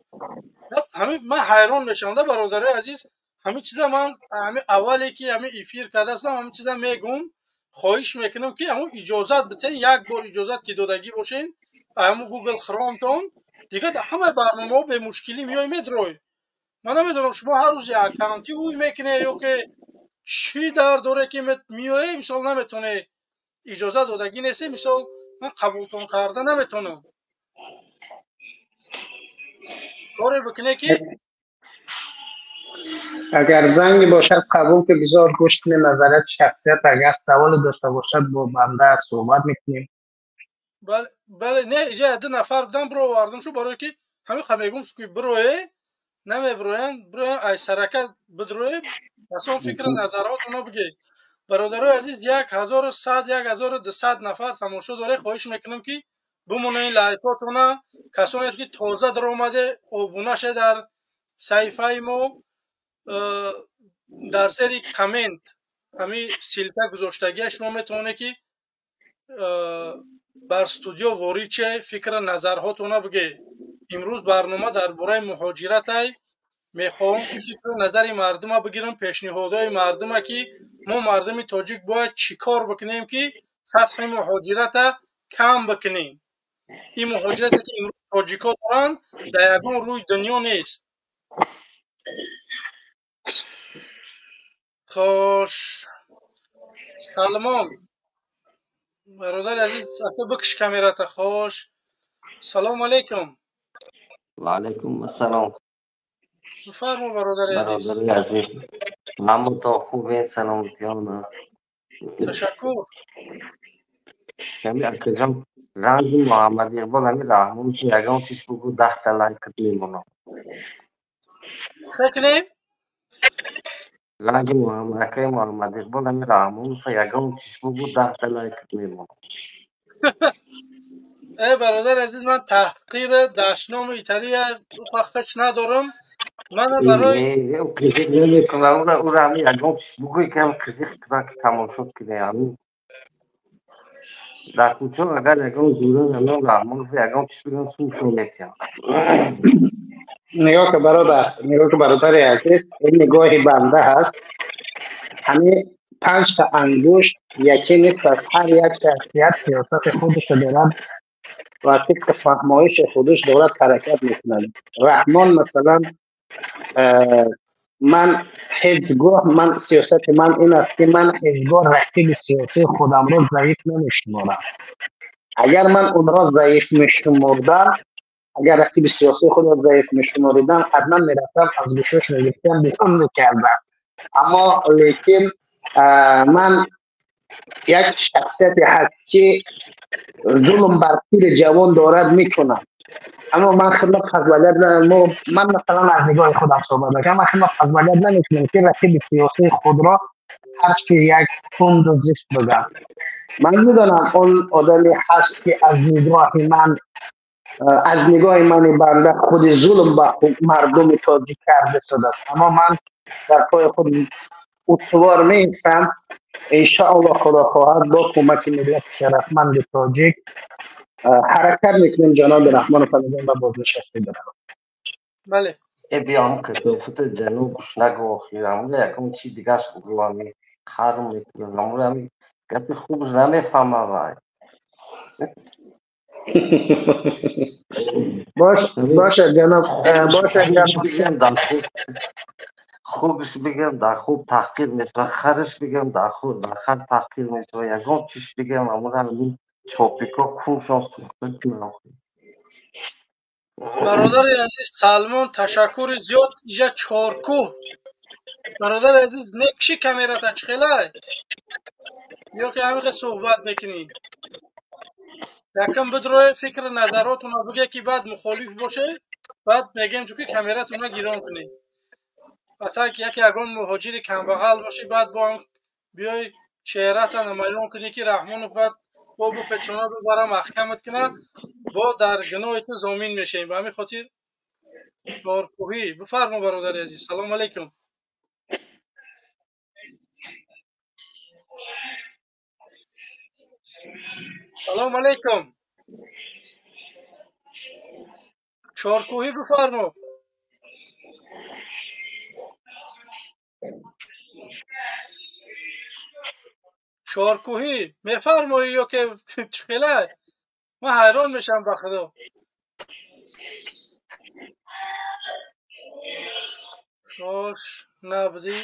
Ҳамин ман ҳайрон мешавам да, бародарои азиз. Ҳамин чиза ман ҳамин аввале ки ҳамин эфир кардастам, ҳамин чиза мегӯм. Хоҳиш мекунам, ки ҳамун иҷозат битен, як бор иҷозат ки додагӣ бошен, ҳамун Google Chrome-тон дига дар ҳамаи барномаҳо бемушкилӣ меои медрой. Ман намедонам, шумо ҳар рӯз аккаунти ӯй мекунед ё ки чӣ дар доре ки меоe, мисол наметоне, иҷозат додагӣ несте, мисол ман қабултон карда наметонам. Коре бикуне ки агар занг бошад қабул ки бизор гӯш кунем назарияти шахсият, агар саволе дошта бошад бо банда суҳбат мекунем. Бале, не, иҷа ду нафар будан, бировардам шу, барое ки ҳамин қа мегум ки бирое, намебироянд, бироянд, ай сарака бидроe, пас он фикри назаротуно бигӯ. Бародарои азиз, 1100, 1200 нафар тамошо доре. Хоҳиш мекунам ки бимонед лайкотона, касоне ки тоза даромаде обуна ше дар саҳифаи мо, дар зери коммент ҳамин ссылка гузоштагия, шумо метавонед ки бар студио ворид ше, фикри назарҳотона бигӯ. Имрӯз барнома дар бораи муҳоҷиратай. Мехоҳам ки фикру назари мардума бигирам, пешниҳодҳои мардума, ки мо мардуми тоҷик бояд чӣ кор бикунем, ки сатҳи муҳоҷирата кам бикунем. Ин муҳоҷирате ки имрӯз тоҷикҳо доранд, дар ягон рӯи дунё нест. Хош, Салмон бародари азиз, ака бикш камерата. Хош, салому алайкум. Ва алайкум ассалом. Бифармо, бародари азиз. Бародари азиз, ҳаматон хубе, саломатиён? Ташаккур. Ҳами акаҷон, ранги Муҳаммад Иқбол, ҳами Раҳмон ки ягон чиз бугӯ, 10-та лайкат мемонам. Чӣ кунем? Ранги Муҳаммад, акаи Муҳаммад Иқбол, ҳами Раҳмон ягон чиз бугӯ, 10-та лайкат мемонам. Э, бародари азиз, ман таҳқири дашноми италия хеш надорам. Мана барои қизиқ намекунам, ура ҳами ягон чиз бугӯй, ки ҳам қизиқ кунам, ки тамошо кунем. Ҳамин дар кӯчо агар ягон зура ҳамон Раҳмонов ягон чиз бигӯям, сумшо метиҳам. Нигоҳ ки бародар, нигоҳ ки бародари азиз, ин нигоҳи банда ҳаст. Ҳамин 5 та ангушт яке нест, аз ҳар як шахсият сиёсати худашо дорад ва тибқи фаҳмоиши худаш дорад ҳаракат мекунад. Раҳмон масалан, ман ҳеҷ гоҳ, ман сиёсати ман ин аст ки ман ҳеҷ гоҳ рақиби сиёсии худамро заиф намешуморам. Агар ман онро заиф мешумурдам, агар рақиби сиёсии худро заиф мешуморидам, ҳатман мерафтам аз гӯшаш мегирифтам, берун мекардам. Аммо лекин ман як шахсияте ҳаст ки зулм бар пири ҷавон дорад мекунам, аммо ман худро фазлият, ман масалан аз нигоҳи худам суҳбат мекунам, ман худро фазлият намекунам ки рақиби сиёсии худро ҳарчи як тунду зишт бигӯям. Ман медонам он одаме ҳаст ки аз нигоҳи мани банда худи зулм ба мардуми тоҷик карда шудааст, аммо ман дар пои худ устувор меистам. Иншоаллоҳ, худо хоҳад, бо кӯмаки миллати шарафманди тоҷик ҳаракат мекунем, ҷаноби Раҳмонов ба бознишастӣ баравад. Бале. Э, биём, касофата ҷанубш нагӯ, охир ҳамура ягон чи дигаш бугӯ, ҳами қарм мекунам, ҳамура ҳами гапи хуб намефаҳмам вай. Бош, бошад ҷаноб, бошад ҷаноб. Хубш бигам, дар хуб таҳқир мешавад, хараш бигам, дар хуб дар хар таҳқир мешавад, ягон чиз бигам, ҳамура ҳамин чопико куншон сӯхта кунам. Бародари азиз Салмон, ташаккури зиёд. Иҷа Чоркӯҳ, бародари азиз, мекуши камерата, чӣ хелай, ё ки ҳамиқа суҳбат мекунӣ? Якам бидроe, фикри назаротуна биге, ки баъд мухолиф боше, баъд мегем ту ки камератуна гирон кунӣ. Атак яке ягон муҳоҷири камбағал бошӣ, баъд бо биёй чеҳрата намоён кунӣ, ки Раҳмонов баъд бо бупечона бибара маҳкамат куна, бо дар гуноҳи ту зомин мешавем. Ба ҳамин хотир Чоркӯҳӣ, бифармо, бародари азиз. Салому алайкум. Салому алайкум, Чоркӯҳӣ, бифармо. Чоркӯҳӣ мефармоӣ ё ки чӣ хелай? Ман ҳайрон мешавам ба худо. Хош набудӣ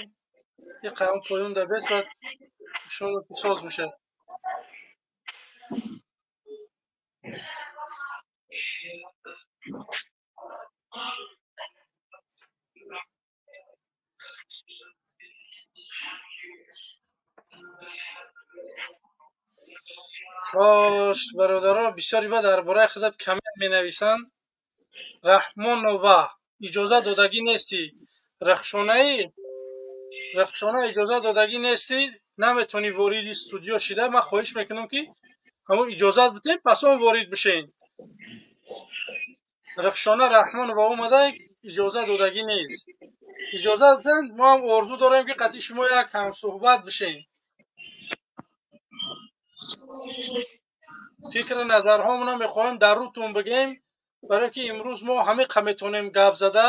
и қавм поён да бес, баъд иншоалло ки соз мешавад. Хош бародаро, бисёри ба дар бораи худат коммент менависанд. Раҳмонова, иҷозат додагӣ нестӣ. Рахшонаи Рахшона, иҷозат додагӣ нестӣ, наметавонӣ вориди студио шида. Ман хоҳиш мекунам, ки ҳамон иҷозат бидем, пас он ворид бишен. Рахшона Раҳмонова омада, иҷозат додагӣ нест. Иҷозат бидем, мо ҳам орзу дорем, ки қатъи шумо як ҳамсуҳбат бишем. Фикру назарҳомонро мехоҳем дар рӯтон бигем, барое ки имрӯз мо ҳамиқа метавонем гап зада,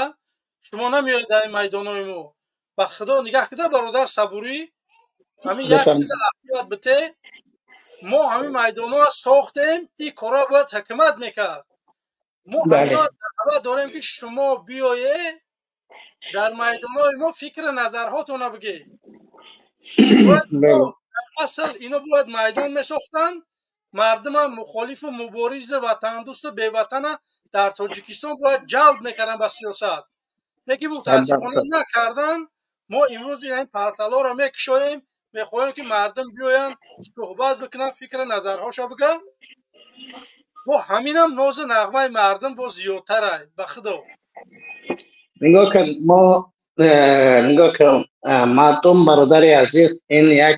шумо намеоед дар ин майдонҳои мо. Ба худо нигаҳ кида, бародар Сабурӣ, ҳамин як чиза аҳамият бите, мо ҳамин майдонҳоро сохтем, ин корро бояд ҳукумат мекард. Мо даъват дорем, ки шумо биёед дар майдонҳои мо фикру назарҳотонро бигед. Асл ино бояд майдон месохтанд, мардума мухолифу муборизу ватандӯсту беватана дар Тоҷикистон бояд ҷалб мекарданд ба сиёсат. Лекин мутаассифона накарданд. Мо имрӯз ин порталҳоро мекушоем, мехоҳем, ки мардум биёянд, суҳбат бикунанд, фикру назарҳоша бигӯянд. Бо ҳаминам нозу нағмаи мардум боз зиёдтарай, ба худо. Нигоҳ кун, мо нигоҳ кун, мардум, бародари азиз, ин як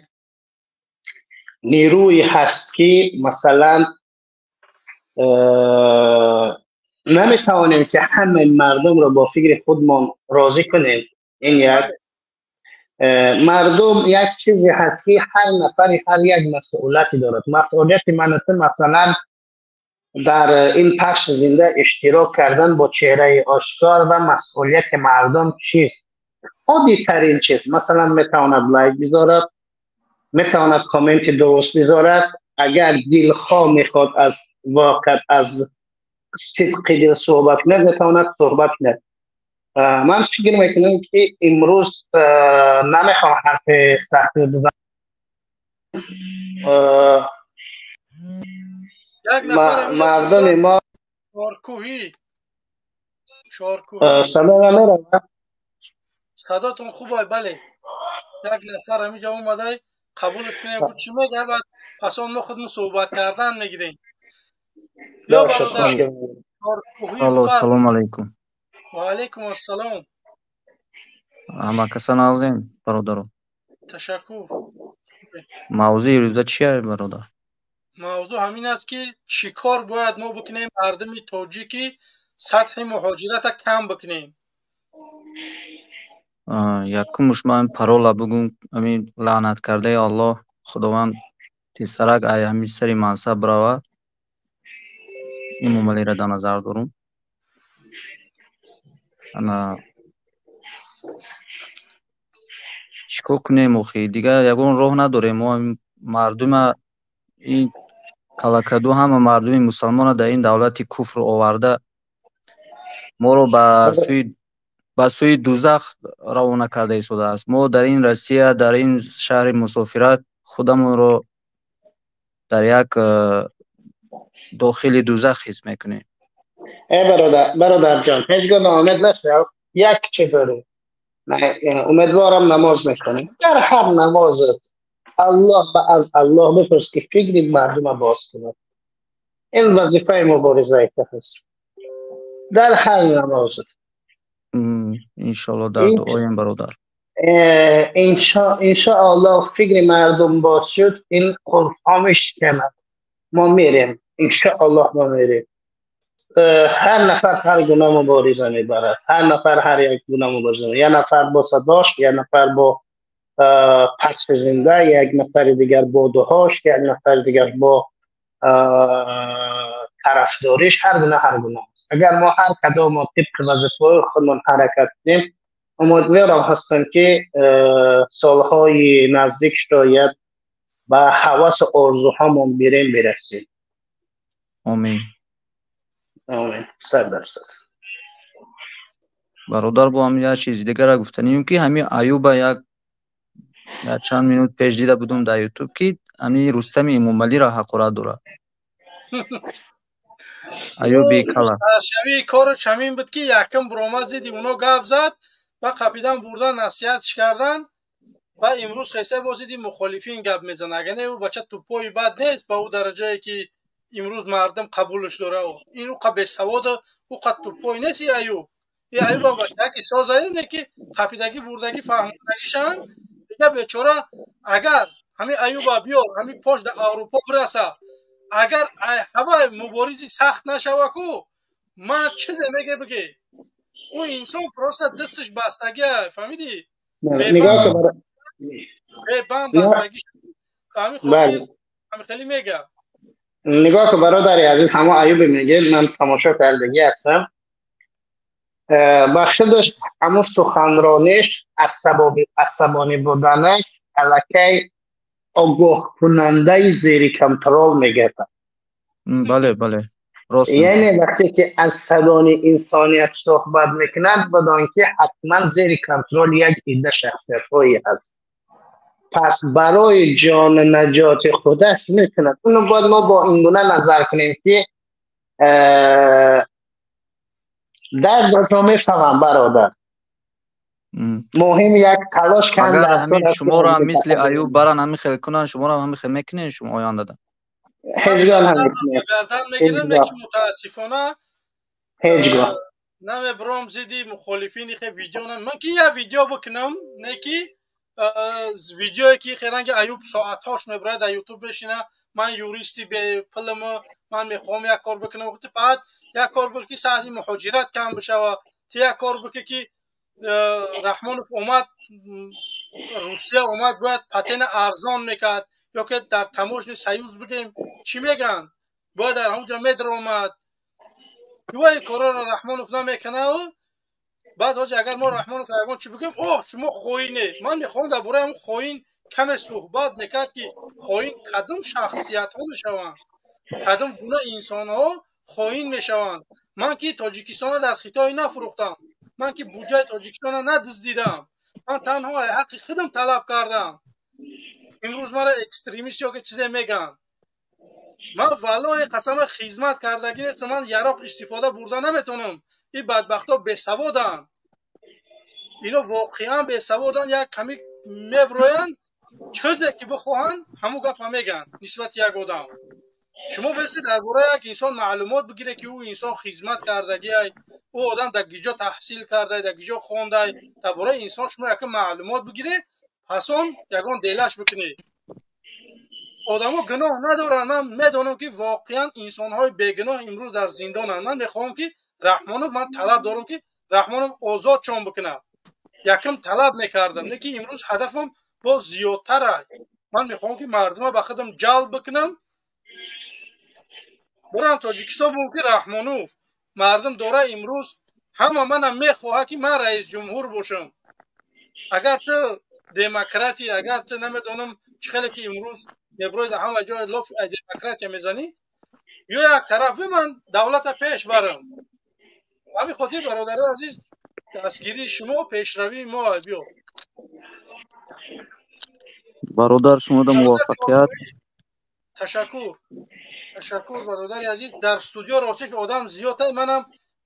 нерӯе ҳаст, ки масалан наметавонем, ки ҳамаи мардумро бо фикри худмон розӣ кунем. Ин як мардум як чизе ҳаст, ки ҳар нафари ҳар як масъулияте дорад. Масъулияти ман ту масалан дар ин пахши зинда иштирок кардан бо чеҳраи ошкор ва масъулияти мардум чист? Оддитарин чиз, масалан, метавонад лайк бигзорад, метавонад комменти дуруст бигзорад, агар дилхоҳ мехоҳад аз воқеат аз сидқи дил суҳбат кунад, метавонад суҳбат кунад. Ман фикр мекунам, ки имрӯз намехоҳам ҳарфи сахт бизанам. Мардуми мо Чоркӯҳӣ, Чоркӯҳӣ. Садо намеравад? Садотон хуб ай, бале. Як нафар ҳаминҷа омадай, қабулш кунем, чӣ мегӯяд, баъд пас он мо худмон суҳбат кардан мегирем. Ё бародар Чоркӯҳӣ. Алло, салому алайкум. Ва алайкум ассалом. Ҳама каса нағзем, бародаро? Ташаккур. Мавзӯи рӯза чия, бародар? Мавзӯъ ҳамин аст, ки чӣ кор бояд мо бикунем, мардуми тоҷикӣ сатҳи муҳоҷирата кам бикунем. Якумуш ман парола бугум, ҳамин лаънат кардаи Аллоҳ Худованд тезтарак ай ҳамин сари мансаб рава. Эмомалиро дар назар дорум. Ана чӣ кор кунем охи? Дигар ягон роҳ надорем. Мо мардума ин калакаду ҳама мардуми мусалмона дар ин давлати куфр оварда, моро ба сӯи дузах равона карда истодааст. Мо дар ин Россия, дар ин шаҳри мусофират худамонро дар як дохили дузах ҳис мекунем. Э бародар, бародарҷон, ҳеҷ гоҳ ноумед нашав. Як чи дорем, умедворам намоз мекунем. Дар ҳар намозат аллоҳ аз Аллоҳ бипурс, ки фикри мардума боз кунад. Ин вазифаи муборизаи ту ҳаст дар ҳар намозат. Иншоалло, дар дуоем, бародар. Иншоаллоҳ фикри мардум боз шуд, ин қулфҳо мешиканад, мо мерем, иншоаллоҳ мо мерем. Ҳар нафар ҳар гуна мубориза мебарад, ҳар нафар ҳар як гуна мубориза. Як нафар бо садош, як нафар бо пахши зинда, як нафари дигар бо дуош, як нафари дигар бо тарафдориш, ҳар гуна, ҳар гуна аст. Агар мо ҳар кадом мо тибқи вазифаҳои худмон ҳаракат кунем, умедворам ҳастам, ки солҳои наздик шояд Ба ҳавасу орзуҳамон бирем бирасем. Омин. Омин, 100%. Бародар, бо ҳам як чизи дигара гуфтанем, ки ҳамин Аюба як чанд минут пеш дида будум дар Ютуб, ки ҳамин Рустами Эмомалиро ҳақорат дорад. Аюби кала. Шавии кораш ҳамин буд, ки якум буромад, зидди оно гап зад ва қапидан бурдан насиҳатш кардан ва имрӯз хеса бо зидди мухолифин гап мезанад. Агар не, ӯ бача тупои бад нест ба ӯ дараҷае, ки имрӯз мардум қабулш дора. Ин ӯ қа бесаводу ӯ қа тупой нест. И Аюб, и Аюбам бачаки созае, не ки қапидагӣ бурдагӣ фаҳмондагишанд. Дига бечора, агар ҳамин Аюба биёр, ҳамин пош дар Аврупо бираса, агар ҳавай муборизи сахт нашава ку, ман чизе меге биге. Ӯ инсон просто дасташ бастагия, фаҳмидӣ? Бебанд бастагӣ, ҳамин хотир ҳамин хеле мега. Нигоҳ ку, бародари азиз, ҳамо Аюбе меге, ман тамошо кардагӣ ҳастам. Бахшидаш, ҳамун суханрониш, асабонӣ буданаш аллакай огоҳкунандаи зери контрол мегардад. Бале, бале. Яъне вақте ки аз садони инсоният суҳбат мекунад, бидон ки ҳатман зери контроли як идда шахсиятҳое ҳаст. Пас барои ҷони наҷоти худаш мекунад. Уно бояд мо бо ин гуна назар кунем, ки дардатро мефаҳмам, бародар. Муҳим як талош кан. Агар ҳамин шуморо ҳам мисли Аюб баран, ҳамин хел кунанд, шуморо ҳам ҳамин хел мекунед шумо ояндада? Ҳеҷгоҳ намекунем. Гардан мегирам, лекин мутаассифона ҳеҷгоҳ намебурам зидди мухолифини хе видео. Ман ки як видео бикунам, не ки видеое ки херанги Аюб соатҳош мебурад, дар Ютуб бешина, ман юристи бепулм, ман мехоҳам як кор бикунам. Баъд як кор бикун, ки саъди муҳоҷират кам бишава. Ти як кор бикун, ки Раҳмонов омад Русия, омад, бояд патена арзон мекард, ё ки дар таможни союз бигем, чӣ мегӯянд, бояд дар ҳамонҷо медаромад. Иваи корро Раҳмонов намекунад. Баъд ҳози агар мо Раҳмонов ягон чӣ бигӯем, о, шумо хоине. Ман мехоҳам дар бораи ҳамон хоин каме суҳбат мекард, ки хоин кадом шахсиятҳо мешаванд, кадом гуна инсонҳо хоин мешаванд. Ман ки Тоҷикистонро дар Хитой нафурӯхтам, ман ки буҷаи Тоҷикистонро надуздидам, ман танҳо ҳаққи худам талаб кардам. Имрӯз маро экстремист ё ки чизе мегӯянд. Ман валлоҳи қасама, хизмат кардагӣ нест, ман яроқ истифода бурда наметавонам. Ин бадбахтҳо бесаводанд, ино воқеан бесаводанд. Як ками меброянд, чизе ки бихоҳанд, ҳамун гапа мегӯянд нисбати як одам. Шумо беси дар бораи як инсон маълумот бигире, ки ӯ инсон хизмат кардагиай, ӯ одам дар гиҷо таҳсил кардай, дар гиҷо хондай. Дар бораи инсон шумо якм маълумот бигире, пас он ягон делаш бикунед. Одамо гуноҳ надоранд. Ман медонам, ки воқеан инсонҳои бегуноҳ имрӯз дар зиндонанд. Ман мехоҳам, ки Раҳмонов, ман талаб дорам, ки Раҳмонов озод чон бикунад. Якм талаб мекардам, не ки имрӯз ҳадафам боз зиёдтар. Ман мехоҳам, ки мардума ба худам ҷалб бикунам, бурам Тоҷикистон бум, ки Раҳмонов мардум дора. Имрӯз ҳама манам мехоҳад, ки ман раисҷумҳур бошам. Агар ту демократӣ, агар ту намедонам чӣ хеле, ки имрӯз меброи дар ҳама ҷой лоф демократия мезанӣ, ё як тараф биман, давлата пеш барам. Ҳамин хотир, бародарои азиз, дастгирии шумо пешравии мо. Биё. Бародар, шумода муваффақият. Ташаккур, ташаккур, бародари азиз. Дар студио ростиш одам зиёд. Манам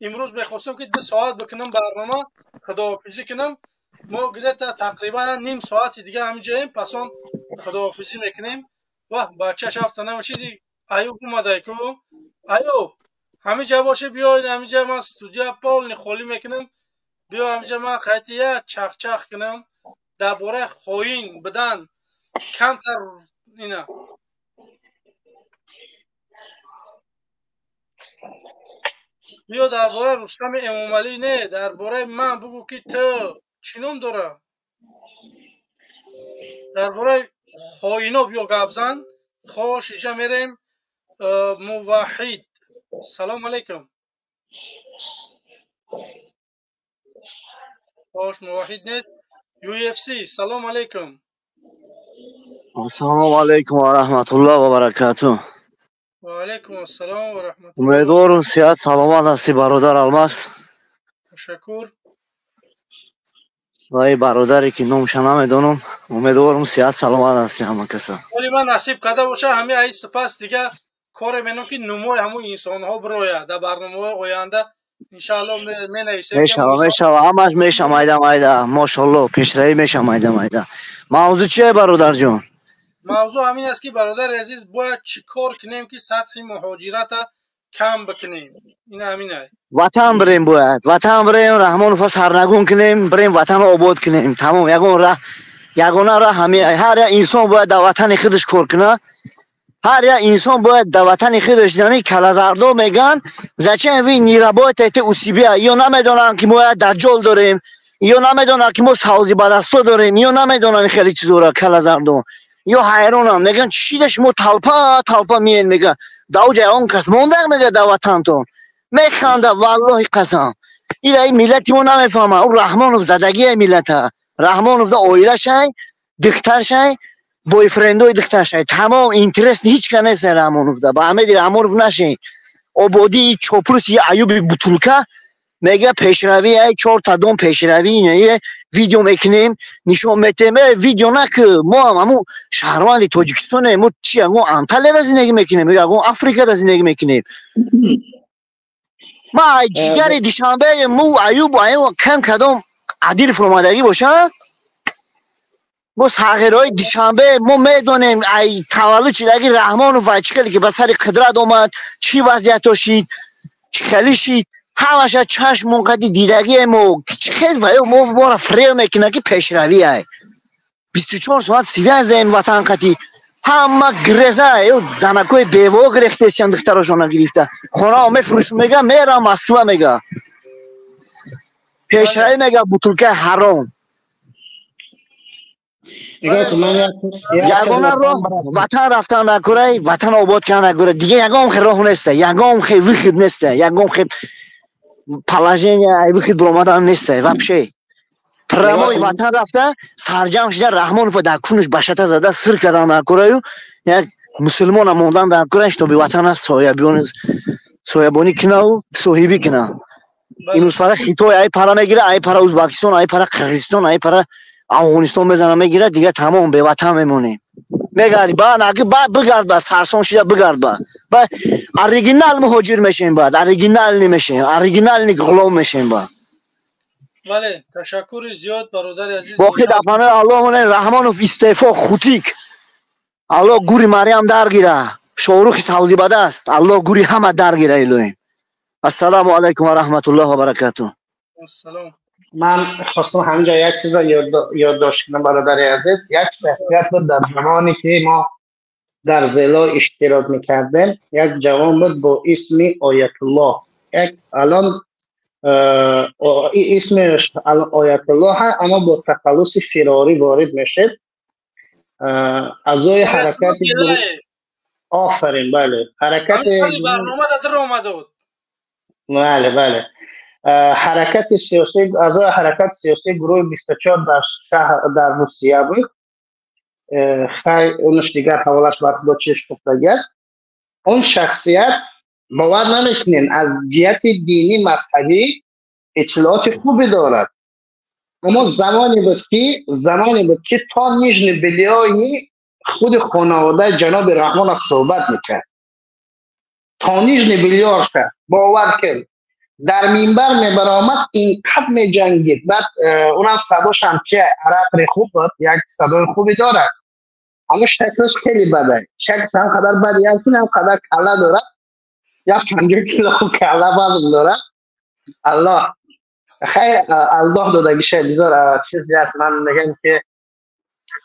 имрӯз мехостам, ки 2 соат бикунам барнома, худоҳофизӣ кунам. Мо где-то тақрибан ним соати дига ҳаминҷоем, пас он худоҳофизӣ мекунем. Ваҳ, бача шафта намешиди. Аюб омадай ку. Аюб, ҳаминҷа боше, биёед ҳаминҷа, ман студия полный холӣ мекунам. Биё ҳаминҷа, ман қайти як чахчах кунам дар бораи хоин будан камтар. Ина биё, дар бораи Рустами Эмомалӣ не, дар бораи ман бугӯ, ки ту чӣ ном дора, дар бораи хоино биё гап зан. Хош, иҷа мерем. Муваҳид, салом алейкум. Хош, Муваҳид нест. UFC, салом алейкум. Ассалому алайкум ва раҳматуллоҳ ва баракатуҳ. Ва алайкум ассалом ва раҳматуллоҳ. Умедворам сиҳат саломат ҳастӣ, бародар Алмаз. Ташаккур. Ва эй бародаре ки номша намедонам, умедворам сиҳат саломат ҳастӣ ҳама каса. Вале ман насиб карда боша, ҳамин ай сипас дига коре менам ки нумои ҳамун инсонҳо бирояд дар барномаҳои оянда, иншааллоҳ менависем. Мешава, мешава, ҳамаш меша, майда майда, мошаллоҳ, пешравӣ меша майда майда. Мавзӯъ чие, бародарҷон? Мавзӯъ ҳамин аст ки, бародари азиз, бояд чӣ кор кунем ки сатҳи муҳоҷирата кам бикунем. Ин ҳамин ай. Ватан бирем, бояд ватан бирем, Раҳмонова сарнагун кунем, бирем ватанро обод кунем. Тамом, ягон раҳ, ягона раҳ ҳамин. Ҳар як инсон бояд дар ватани худаш кор кунад. Ҳар як инсон бояд дар ватани худаш. Нами калазардо мегӯянд: «Зачем вы не работаете у себя?» Ё намедонанд, ки мо як даҷҷол дорем, ё намедонанд, ки мо савзи бадасто дорем, ё намедонанд хеле чизора калазардо. Ё ҳайронанд, мегӯянд: «Чида шумо толпа толпа миен?» Мегӯянд, дар оҷа он кас мондаг, мегӯяд, дар ватантон механда. Валлоҳи қасам, ира ин миллати мо намефаҳмад. Ӯ Раҳмонов задагия миллата. Раҳмонов да оилашай, духтаршай, бойфрендои духтаршай, тамом. Интерес ҳеҷ ка нест Раҳмонов да. Ба Аҳмеди Раҳмонов нашин. Ободии чоплуси Аюби бутулка мега пешравӣ, ай чорта дом пешравӣ, видео мекунем, нишон метем. Э, видео наку, мо ҳам ҳамун шаҳрванди Тоҷикистонем. Мо чи, ягон Анталияда зиндагӣ мекунем ё ягон Африкада зиндагӣ мекунем? Ма ҷигари Душанбе, му Аюб кам кадом адил фуромадагӣ бошад. Мо сағирҳои Душанбе, мо медонем ай таваллуд шидаги Раҳмонов ва чӣ хеле ки ба сари қудрат омад, чӣ вазъиято шид, чӣ хеле шид, ҳамаша чашм монқади дидагие. Мо чӣ хел ва ё мо мора фиреб мекунад, ки пешравӣ ай. 24 соат связем ватан қати, ҳама греза ё занакҳои бево гирехтесиям, духтарошона гирифта хонао мефурӯшу, мега мерам Москва, мега пешравӣ, мега бутулкаи ҳаром. Ягона роҳ ватан рафтан накурай, ватан обод кардан накурай. Дига ягон хел роҳ неста, ягон хел выход неста, ягон хел положение ай выход биромадан неста. Вообще прямой ватан рафта, сарҷам шида, Раҳмонова дар кунуш башата зада сир кардан накураю, як мусулмона мондан накурай, чтобы ватана соябонӣ кунаву соҳибӣ куна. Имрӯз пара Хитой ай пара мегира, ай пара Узбакистон, ай пара Қирғизистон, ай пара Афғонистон мезана мегира, дига тамом, беватан мемонем. Мегарди ба наги ба бигард, ба сарсон шида бигард, ба оригинал муҳоҷир мешем, баъд оригинални мешем, оригинални ғулом мешем баъд. Бале, ташаккури зиёд, бародари азиз. Боқи дар паноҳи Аллоҳ монед. Раҳмонов истеъфо, хутик, Аллоҳ гури Марьям даргира, Шоҳрухи савзибадаст, Аллоҳ гури ҳама даргира, илоҳим. Ассалому алайкум ва раҳматуллоҳ ва баракатуҳ. Ассалом. Ман хостам ҳаминҷо як чиз ёддошт кунам, бародари азиз. Як шахсият буд, дар замоне ки мо дар зело иштирок мекардем, як ҷавон буд бо исми Оятуллоҳ. Як алон исмаш Оятуллоҳ, аммо бо тахаллуси фирорӣ ворид мешид. Аъзои ҳаракати, офарин, бале, ҳаракати барнома дар омадуд. Бале, бале, ҳаракати сиёсӣ, аъзои ҳаракати сиёсии гурӯҳи 24 дар шаҳр, дар Русия буд. Хай, онаш дигар ҳаволаш бар худо чиш пухтагӣ аст. Он шахсият, бовар намекунен, аз ҷиҳати динӣ мазҳабӣ иттилооти хубе дорад, аммо замоне буд ки то нижнее бельё и худи хонаводаи ҷаноби Раҳмонов суҳбат мекард, то нижнее бельё ша, бовар кун, дар минбар мебаромад, инқадр меҷангид. Баъд унам садошам чи арақ хуб буд, як садои хубе дорад, аммо шаклаш хеле бада. Шаклаш ҳам қадар бад, як ҳам қадар калла дорад, як 50 кило калла вазн дорад. Аллоҳ хайр, Аллоҳ додагиша бизор чизе аст. Ман мегӯям ки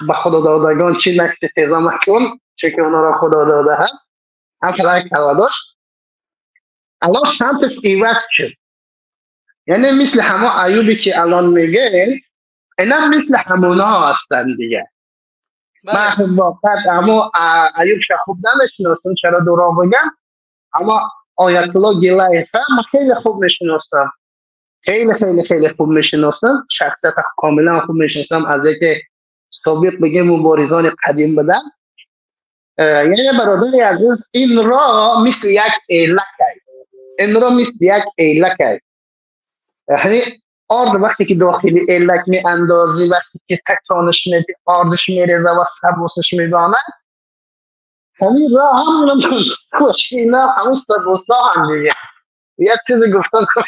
ба худододагон чи накси сеза макун, чунки онро Худо дода ҳаст. Ҳам қадар калла дошт, аллоҳ самташ иваз шуд. Яъне мисли ҳамо Аюбе ки алон мегӯем, инам мисли ҳамонҳо ҳастанд дига. Ман воқеан ҳамо Аюбша хуб намешиносам, чаро дурӯғ бигам, аммо Оятулло Гилаева ман хеле хуб мешиносам, хеле хеле хеле хуб мешиносам, шахсията комилан хуб мешиносам, аз яке سابق بگه مبارزان قدیم بدن. یعنی برادر عزیز این را مثل یک ایلکه، این را مثل یک ایلکه، یعنی آرد وقتی که داخل ایلک می اندازی، وقتی که تکانش میدی آردش میریزه و سبوسش میبانه، همین را همون اینا همون سبوسا هم دیگه. یک چیزی گفتم که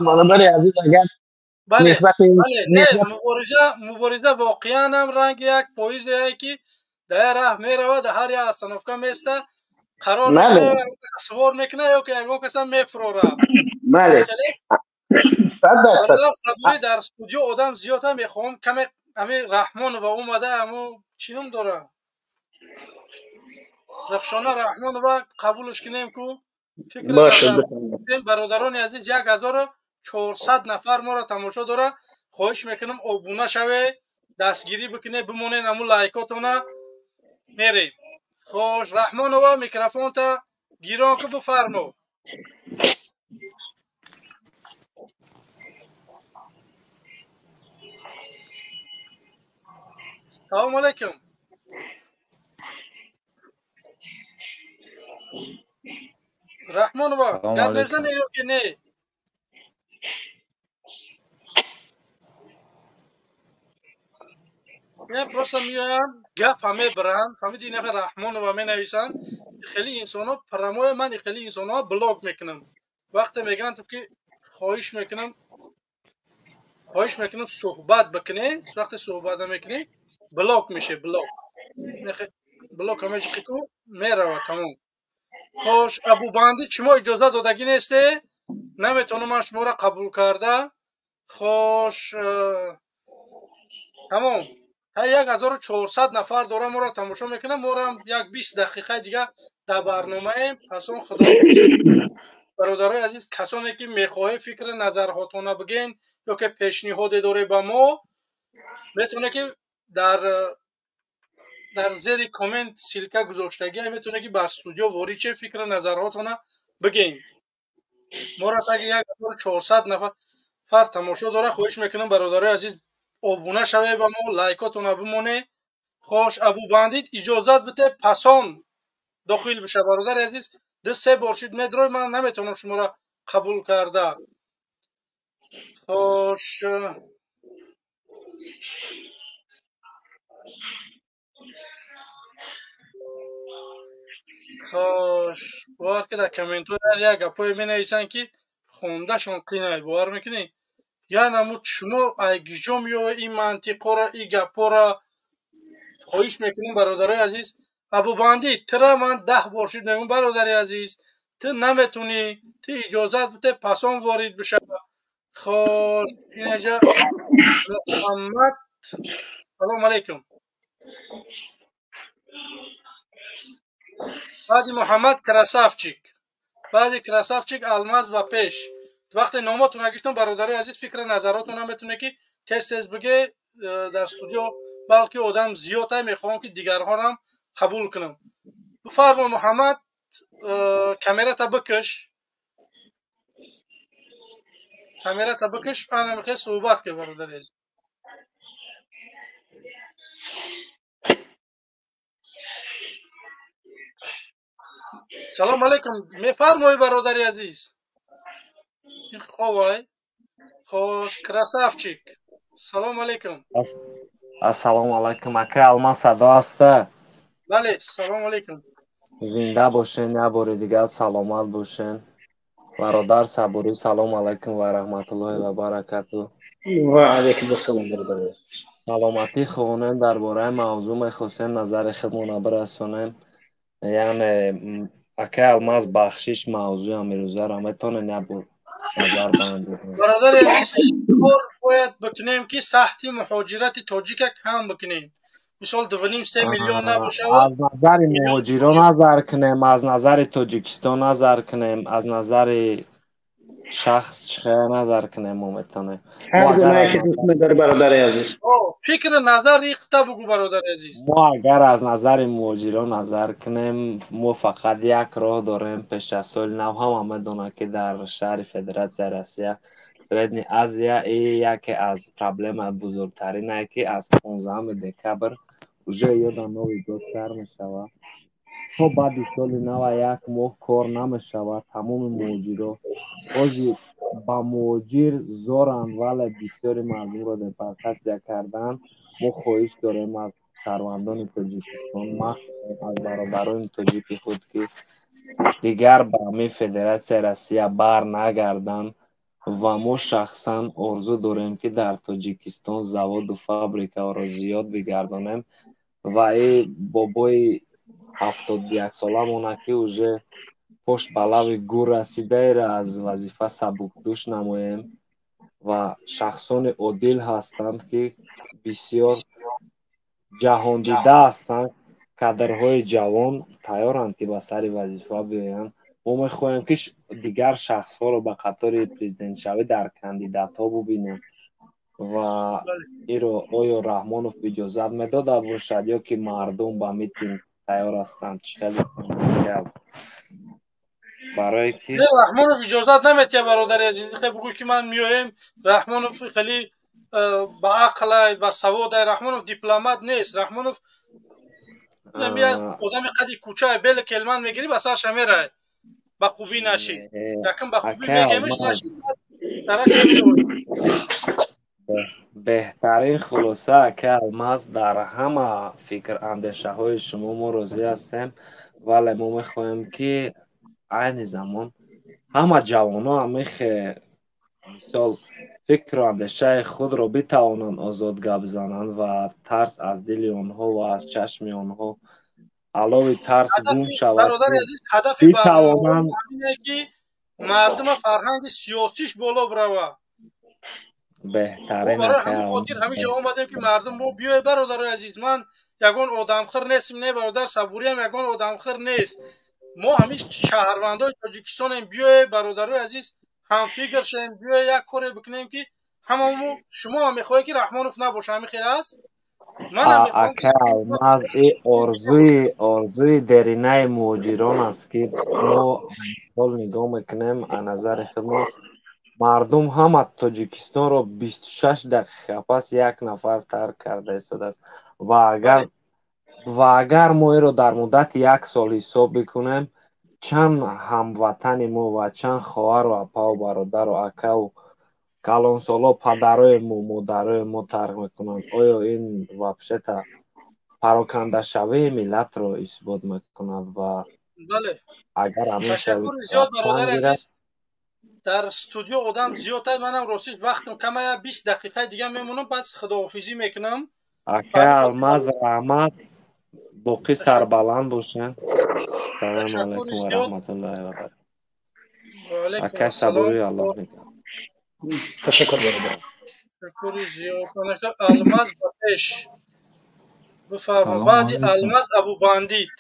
برادر عزیز اگر بله بله مبارزه واقعا هم رنگ یک پویزه که در راه میرود، در هر یک остановка میسته، قرار میکنه سوار میکنه یا که یگان کس میفروره. بله 100%. صبوری در استودیو آدم زیاد هم میخوام کمی امی رحمان و اومده امو چی نام داره رخشانه رحمان و قبولش کنیم کو فکر باشه. برادران عزیز 1400 نفر ما را تماشا داره، خواهش میکنم обуна شوه، دستگیری بکنه، بمونه امو لایکاتونه میریم. خوش رحمانова میکروفون تا گیران که بفرمو. سلام علیکم. رحمانова گپ میزنی یا که نه؟ نه просто میآیند گپ همه برند، فهمیدی؟ این رحمانова می نویسند خیلی انسان ها прямой، من خیلی انسان ها блок میکنم. وقتی میگن تو که خواهش میکنم صحبت بکنی، وقتی صحبت نمیکنی блок میشه، блок همه چی کو میره تمام. خوش ابو بندی شما اجازه دادگی نیسته، نمیتونم من شما را قبول کرده. خوش تمام. 1400 نفر داره ما را تماشا میکنه، ما را یک 20 دقیقه دیگه در برنامه ایم. پس اون خدا برادرای عزیز، کسانی که میخواه فکر نظرهاتون بگین یا که پیشنهاد داره با ما، میتونه که در زیر کامنت ссылка گذاشتگی، میتونه که بر استودیو وارد چه فکر نظرهاتون بگین. ما را تا 1400 نفر تماشا داره. خواهش میکنم برادرای عزیز обуна شوه با ما، لایکاتون بمونه. خوش ابو بندید اجازت بده پسان داخل بشه. برادر عزیز دو سه بار شد میدروی، من نمیتونم شما را قبول کرده. خوش خوش باور که در کامنت ها یک گپای می نویسن که خوندهشون قینه، باور میکنی؟ یعنی امو شما ایگیجا میای این منطقه را، این گپا را. خواهش میکنیم برادرای عزیز، ابو بندی ترا من 10 بار شد میگم برادر عزیز تو نمیتونی، تو اجازت بده پسان وارد بشه. خوش اینجا محمد، سلام علیکم. بعدی محمد کراسافچیک، بعدی کراسافچیک الماس با پیش. وقتی ناماتون گشتم برادرای عزیز، فکر نظراتون هم میتونه که تست بگه در استودیو، بلکه آدم زیاده میخوام که دیگرها هم قبول کنم. بفرما محمد، کامرا تا بکش، کامرا تا بکش، انا میخوام صحبت کنم برادر عزیز. سلام علیکم، میفرمایی برادر عزیز؟ این خوبه؟ خوش красавчик. سلام علیکم. السلام علیکم اکا الماس صدا است؟ بله سلام علیکم. زنده باشین، یه بار دیگه سلامت باشین. برادر صبوری سلام علیکم و رحمت الله و برکاته. و علیکم السلام برادر. سلامتی خونم. درباره موضوع میخواستیم نظر خودمون برسونیم. یعنی اکا الماس بخشش موضوع امروزه را میتونه نبود نظر بندی. برادر عزیز چیکار باید بکنیم که سطح مهاجرت تاجیک کم بکنیم؟ مثال 2.5-3 میلیون نباشه. از نظر مهاجران نظر کنیم، از نظر تاجیکستان نظر کنیم، از نظر شخص چه نظر کنیم ما میتونه. هر گونه که دوست می‌داری برادر عزیز. فکر نظر ریخته بگو برادر عزیز. ما اگر از نظر مهاجران نظر کنیم، ما فقط یک راه داریم. پیش از سال نو هم همه دونه که در شهر فدراسیا روسیه Средняя Азия и яке аз проблемаи бузургтаринае, ки аз 15 декабр уже ёда Новый год сар мешавад. То баъди соли нава як моҳ кор намешавад. Тамоми муҳоҷиро ҳозир ба муҳоҷир зоранд, вале бисёри мардумро депортатсия карданд. Мо хоҳиш дорем аз шаҳрвандони Тоҷикистон, махсусан аз бародарони тоҷики худ, ки дигар ба ҳамин Федератсияи Россия бар нагарданд ва мо шахсан орзу дорем, ки дар Тоҷикистон заводу фабрикаҳоро зиёд бигардонем ва и бобои 71-соламона, ки уже пош ба лави гур расидаеро, аз вазифа сабукдӯш намоем. Ва шахсони одил ҳастанд, ки бисёр ҷаҳондида ҳастанд, кадрҳои ҷавон тайёранд, ки ба сари вазифа биёянд. Мо мехоҳем, ки дигар шахсҳоро ба қатори президентшавӣ дар кандидатҳо бубинем ва иро оё Раҳмонов иҷозат медода бошад ё ки мардум ба митинг тайёр ҳастанд? Чӣ хеле барое ки Раҳмонов иҷозат наметиҳад, бародари азиз, хе бугӯ ки ман меоем. Раҳмонов хеле ба ақлай, ба саводай. Раҳмонов дипломат нест. Раҳмонов одами қади кӯча, бели келман мегирӣ, ба сарша мерай. Ба хубӣ нашид, якм ба хубӣ мегемиш, нашид, даракша. Беҳтарин хулоса, ака Алмаз, дар ҳама фикр андешаҳои шумо мо розӣ ҳастем, вале мо мехоҳем, ки айни замон ҳама ҷавонон ҳамихе мисол фикру андешаи худро битавонанд озод гап зананд ва тарс аз дили онҳо ва аз чашми онҳо алови тарс гум шавад. Бародари азиз, ҳадафи битавонанд ки мардума фарҳанги сиёсиш боло бирава. Беҳтарин. Барои ҳамин хотир ҳаминҷо омадем, ки мардум бо биёй. Бародарои азиз, ман ягон одамхир нестем, не, бародар Сабуриам ягон одамхир нест. Мо ҳамин шаҳрвандои Тоҷикистонем. Биёе, бародарои азиз, ҳамфикр шавем, биёе як коре бикунем, ки ҳамамо. Шумо ҳам мехоҳед, ки Раҳмонов набоша, ҳамин хел аст? Ака Алмаз, и орзуи деринаи муҳоҷирон аст, ки мо ҳол нигоҳ мекунем, а назари худмо мардум ҳама Тоҷикистонро 26 дақиқа пас як нафар тарк карда истодааст. Ва агар мо инро дар муддати як сол ҳисоб бикунем, чанд ҳамватани мо ва чанд хоҳару апаву бародару акаву калонсоло, падарои мо, модарои мо тарк мекунанд? Оё ин вообще-то парокандашавии миллатро исбот мекунад? Ва агар Ташаккури зиёд, бародари азиз. Дар студио одам зиёд, манам ростиш вақтам камая, 20 дақиқаи дига мемонам, пас худоҳофизӣ мекунам. Ака Алмаз, раҳмат, боқӣ сарбаланд бошед. Салому алайкум ва раҳматуллоҳи ва баракатуҳ. Ака Сабури, Аллоҳ нигаҳ. Ташаккур, бародар. Ташаккури зиёд. Алмаз, ба пеш бифармо. Баъди Алмаз Абубандит,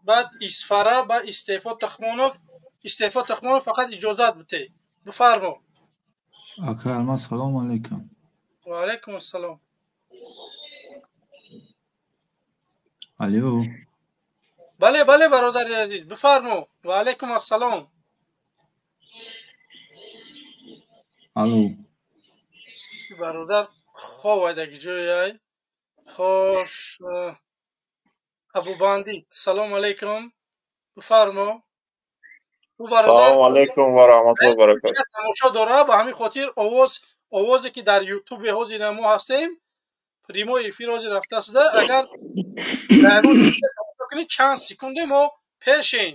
баъд Исфара, баъд Истеъфо Тухмонов. Истеъфо Тухмонов, фақат иҷозат бите, бифармо. Ака Алмаз, салому алайкум. Ва алайкум ассалом. Алло. Бале, бародари азиз, бифармо. Ва алайкум ассалом. Алло. Бародар хоб айдаги ҷояй. Хош, Абубандит, салому алайкум, бифармо. Салому алайкум ва раҳматуллоҳи ва баракатуҳ. Тамошо дора, ба ҳамин хотир овозе ки дар ютуби ҳозир мо ҳастем, прямой эфир ҳозир рафта шуда, агар тамошо кунед, чанд секунде мо пешем.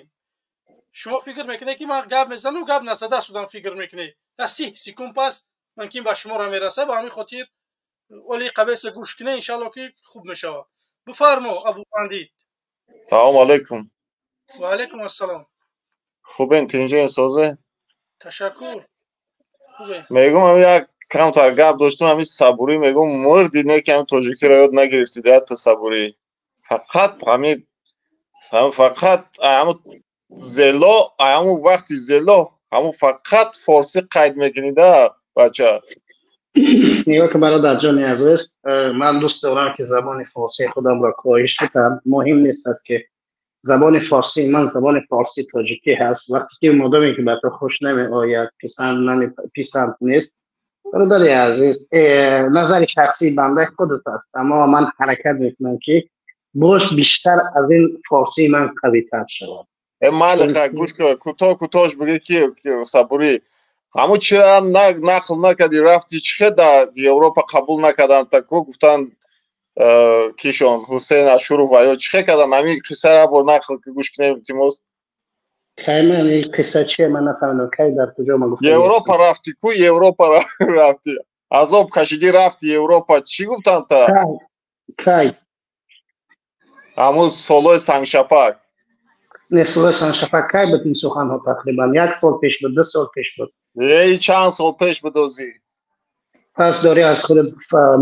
Шумо фикр мекунед, ки ман гап мезанам, гап назада шудам, фикр мекунед, я 30 секунд пас мумкин ба шуморо мерасад. Ба ҳамин хотир оли қабеса гӯш кунед, иншалло ки хуб мешавад. Бифармо, Абубандит. Салому алайкум. Ва алайкум ассалом. Хубен, тинҷен, созе? Ташаккур, хубем. Мегум, як камтар гап доштум. Ҳамин Сабурӣ, мегум, мурди, не ки ҳамин тоҷикиро ёд нагирифтид. Ята Сабурӣ фақат ҳамин, фақат ҳамун зело, ҳамун вақти зело, ҳамун фақат форсӣ қайд мекунида, бача. Нигоҳ ки, бародарҷони азиз, ман дӯст дорам, ки забони форсии худамро коҳиш бидам. Муҳим нест аст, ки Забони форсии ман забони форсии тоҷикӣ ҳаст. Вақте ки модоме ки ба ту хуш намеояд, писанд нест, бародари азиз, назари шахсии бандаи худат аст, аммо ман ҳаракат мекунам ки боз бештар аз ин форсии ман қавитар шавад. Майли, гӯш кун, кӯтоҳ кӯтоҳш бигӯ ки Сабурӣ, ҳамун чира нақл накардӣ, рафти чӣ дар Европа қабул накарданд, тако гуфтанд кишон Ҳусейн Ашуров ва ё чӣ карданд? Ҳамин қиссаро бор нақл гӯш кунем, илтимос. Кай ман ин қисса чие, ман нафаҳмидам, кай дар куҷо ман гуфтам? Европа рафти ку, Европа рафти, азоб кашидӣ, рафти Европа, чӣ гуфтанд та? Кай? Ҳамун солҳои сангшапак. Не, солҳои сангшапак кай буд ин суханҳо? Тақрибан як сол пеш буд, 2 сол пеш буд. Эй, чанд сол пеш буд озӣ. Пас дорӣ аз худат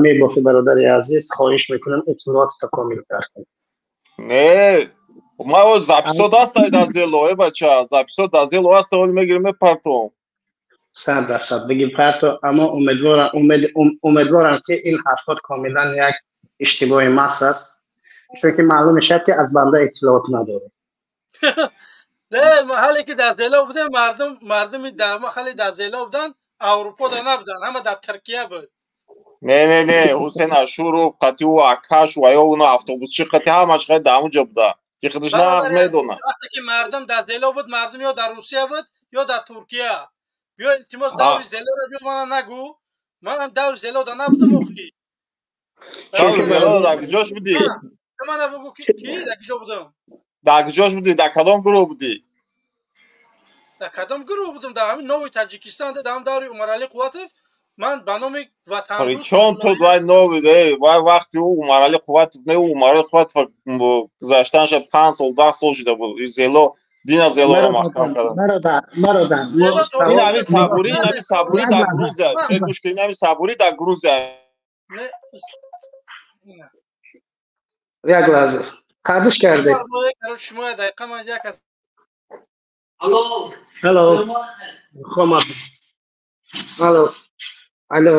мебофӣ, бародари азиз, хоҳиш мекунам иттилоотро комилтар кун. Не, ма о записо даст ай дар зело, э бача, записо дар зело аст, оли мегирем мепартом. 100% бигир парто, аммо умедворам ки ин ҳарфот комилан як иштибоҳи маҳз аст, чунки маълум мешавад ки аз банда иттилоот надорӣ. Не, маҳалле ки дар зело будем, мардуми дар маҳалли дар зело буданд, Аврупо да набуданд, ҳама дар Туркия буд. Не, не, не, Ҳусейн Ашуров, қати ӯ акаш ва ё уно автобусчи қати ҳамаш қати дар ҳамун ҷо буда. Ки худаш нағз медонад. Вақте ки мардум дар зело буд, мардум ё дар Русия буд, ё дар Туркия. Биё, илтимос, даври зелоро биё мана нагӯ. Манам даври зело да набудам охи. Даври зело дар куҷош будӣ? Мана бугӯ ки дар куҷо будам? Дар куҷош будӣ? Дар кадом гурӯҳ будӣ? Дар кадом гурӯҳ будам? Дар ҳамин Нови Таҷикистон, дар ҳам даври Умаралӣ Қувватов, ман ба номи ватандӯст. Чон ту вай нови, вай вақти ӯ Умаралӣ Қувватов не, ӯ Умаралӣ Қувватов гузаштанша 5 сол, 10 сол шуда буд. Зело дина зелоро маҳкам карданд. Бародар, ин ҳамин Сабурӣ, ин ҳамин Сабурӣ дар Грузия, гӯш кун, ин ҳамин Сабурӣ дар Грузия. Як лаҳза. Қадиш карде. Шумо дақиқа ман як аз Алло. Алло. Хомад. Алло. Алло.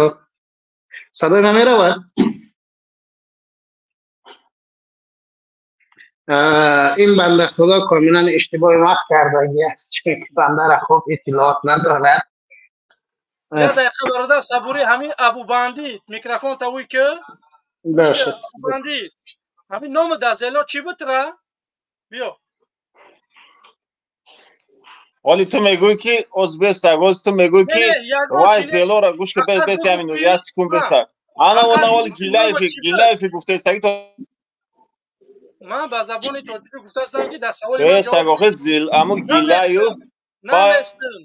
Садои ман меравад? Ин банда худо комилан иштибоҳи маҳз кардагӣ аст, чунки бандара хуб иттилоот надорад. Як дақиқа, бародар Сабурӣ, ҳамин Абубандӣ микрофон тавуй ки Абубандӣ, ҳамин номи дар зело чӣ буд ра? Биё. Оли ту мегӯӣ ки оз бестак, оз ту мегӯӣ ки вай зелора гӯш ки бес бес ҳамин як секунд бестак. Ана она оли Гилаеви, Гилаеви гуфтаистаги то ман ба забони тоҷикӣ гуфтаастам ки дар саволи бестак, охи зил аму Гилаев наместам.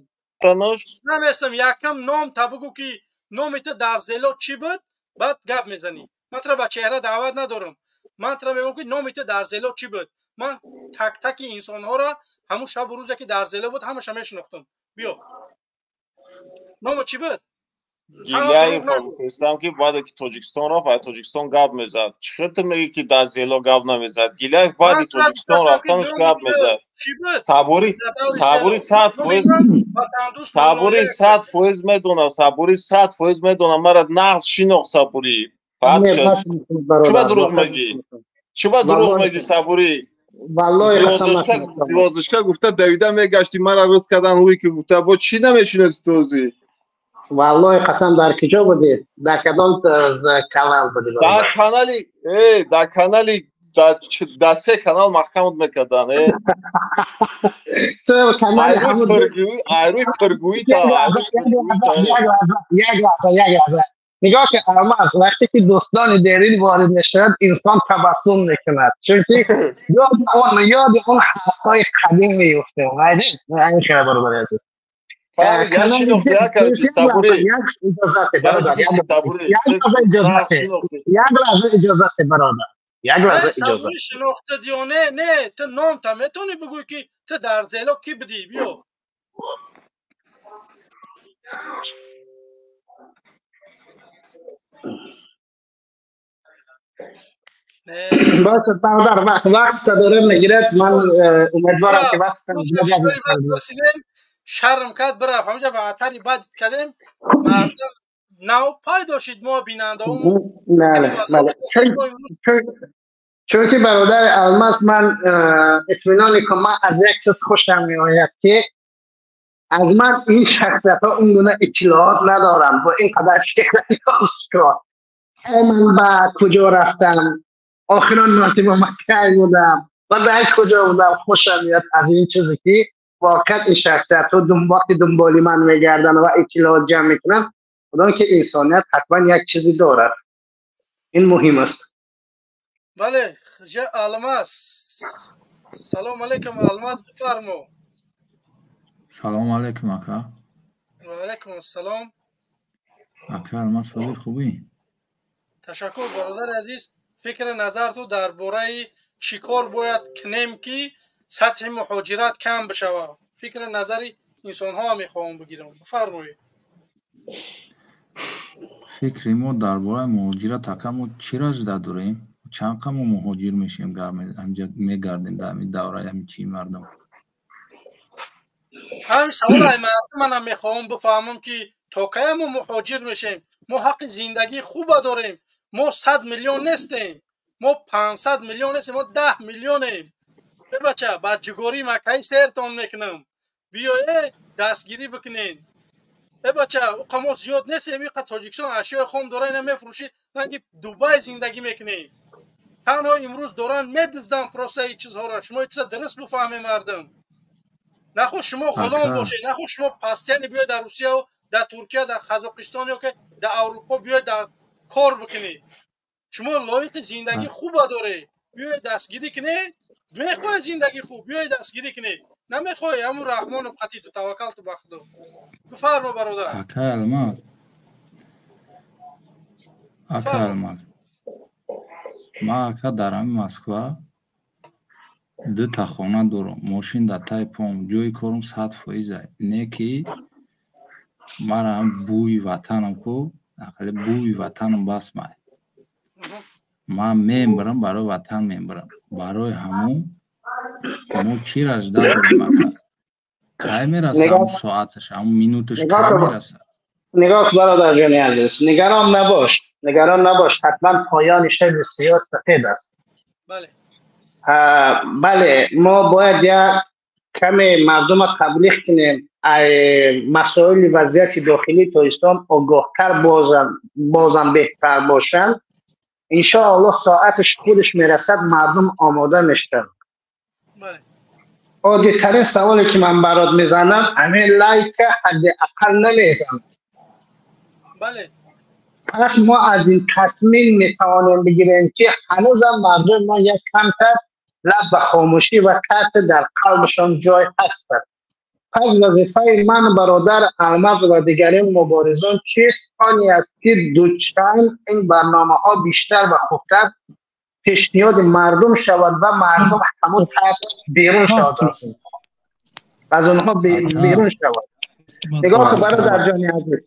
Наместам, якам ном та бугӯ ки номи ту дар зело чӣ буд, баъд гап мезанӣ. Ман туро ба чеҳра даъват надорам. Ман туро мегӯям ки номи ту дар зело чӣ буд. Ман так-таки инсонҳоро ҳамун шабу рӯзе ки дар зело буд ҳамаша мешинохтам. Биё. Номо чӣ буд? Гилаев гуфтаистам ки баъде ки Тоҷикистон рафт, ай Тоҷикистон гап мезад. Чӣ хел ту мегӯӣ ки дар зело гап намезад? Гилаев баъди Тоҷикистон рафтанаш гап мезад. Сабурӣ, Сабурӣ 100%, Сабурӣ 100% медонад, Сабурӣ 100% медонад, мара нағз шинохт Сабурӣ. Баъд чӣ ба дурӯғ мегӣ? Чӣ ба дурӯғ мегӣ, Сабурӣ? Звёздочка гуфта давида мегашти, мара рӯз кардан ҳуи ки гуфта, бо чӣ намешиноси ту озӣ? Валлоҳи қасам, дар куҷо будӣ? Дар кадом канал будӣ? Дар канали, дар канали, дар се канал маҳкамат мекардан. Айрӯи пургӯӣ та. Як лаҳза, як лаҳза. Нигоҳ кун, Алмаз, вақте ки дӯстони дерин ворид мешавад, инсон табассум мекунад, чунки ёди он ҳарфҳои қадим меюфтем. Ин хеле бародари азиз. Як лаҳза иҷозат бародар, як лаҳза иҷозат. Шинохта ё не? Не, ту номта метавонӣ бигӯӣ ки ту дар зело кӣ будӣ? Биё. Бошад, бародар, вақт дорем мегирад, ман умедворам ки вақт шарм кард, бирафт ҳамҷа ва атари бад кардем, мардум нав пайдо шид, мо бинандаҳо. Чунки бародари Алмаз, ман итминон мекунам, ман аз як чиз хушам меояд, ки аз ман ин шахсиятҳо он гуна иттилоот надоранд бо ин қадар чеҳраи ошкор. Ман ба куҷо рафтам, охирон мартиба ман кай будам ва дар куҷо будам. Хушам меояд аз ин чизе, ки воқеан ин шахсиятҳо вақти дунболи ман мегарданд ва иттилоот ҷамъ мекунанд, худо ки инсоният ҳатман як чизе дорад. Ин муҳим аст. Бале, Алмаз. Салом алейкум, Алмаз, бифармо. Салом алейкум, ака. Ва алейкум ассалом. Ака Алмаз, фози хубӣ? Ташаккур, бародари азиз. Фикри назар ту дар бораи чӣ кор бояд кунем, ки сатҳи муҳоҷират кам бишавад? Фикри назари инсонҳо мехоҳам бигирам. Бифармоед. Фикри мо дар бораи муҳоҷират, ака, мо чиро жда дорем? Чанд қа мо муҳоҷир мешем, ҳамҷа мегардем дар ҳамин давраи ҳамин чии мардум? Ҳамин савол ай мардум манам мехоҳам бифаҳмам, ки то кая мо муҳоҷир мешем? Мо ҳаққи зиндагии хуба дорем. Мо 100 миллион нестем, мо 500 миллион нестем, мо 10 миллионем. Э бача, ба ҷугории макаи сертон мекунам, биёе дастгирӣ бикунен. Э бача, уқа мо зиёд нестем. Иқа Тоҷикистон ашёи хом дора, ина мефурӯшӣ, ранги Дубай зиндагӣ мекунем. Танҳо имрӯз доранд медузданд просто ин чизҳоро. Шумо ин чиза дуруст бифаҳмем, мардум. Нахо шумо ғулом бошед, нахо шумо постоянно биёед дар Русияу дар Туркия, дар Қазоқистон ё ки дар Аврупо биёед дар кор бикунед. Шумо лоиқи зиндагӣ хуба доред. Биёед дастгирӣ кунед. Мехоҳед зиндагӣ хуб, биёед дастгирӣ кунед. Намехоҳед, ҳамун Раҳмонов қатиту таваккалту ба Худо. Бифармо, бародар. Ака Алмаз, ака Алмаз, ман, ака, дар ҳамин Москва дута хона дорам, мошин дар таи пом, ҷои корум 100%. Не ки мара ҳам бӯи ватанам ку, ақалли бӯи ватанам бас май. Ман мембарам, барои ватан мембарам. Барои ҳамун мо чира жда дорем, ака? Кай мераса ҳамун соаташ, ҳамун минуташ кай мераса? Нигоҳ, бародарҷони азиз, нигарон набош, нигарон набош. Ҳатман поёни шаби сиёҳ сафед аст. Бале, мо бояд як каме мардума таблиғ кунем, масоили вазъияти дохилии Тоҷикистон огоҳтар бозам беҳтар бошанд. Иншоаллоҳ, соаташ худаш мерасад, мардум омода мешаванд. Оддитарин саволе ки ман барот мезанам, ҳамин лайка ҳадди ақал намезанам. Пас мо аз ин тасмим метавонем бигирем, ки ҳанӯзам мардуми мо як камтар лаб ба хомӯшӣ ва тарс дар қалбашон ҷой ҳастад. Пас вазифаи ман, бародар Алмаз ва дигарин муборизон чист? Оне аст, ки дучанд ин барномаҳо бештар ва хубтар пешниҳоди мардум шавад ва мардум ҳамун тарс берун шавад, аз онҳо берун шавад. Нигоҳ кун, бародарҷони азиз.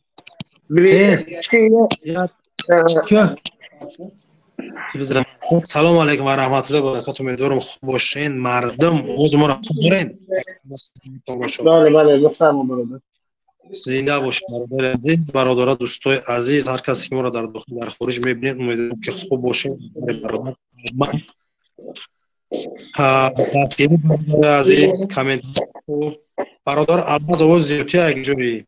Салому алайкум ва раҳматуллоҳи ва баракату. Умедворам, хуб бошен. Мардум, овози моро хуб дорен? Бале, бифармо, бародар. Зинда бошед, бародари азиз, бародара, дӯстои азиз, ҳар касе ки моро дар дохил, дар хориҷ мебинед, умедворам, ки хуб бошед. Бародар, дастгирӣ, бародари азиз, коммент хуб. Бародар Алмаз, овоз зиёдти як ҷои.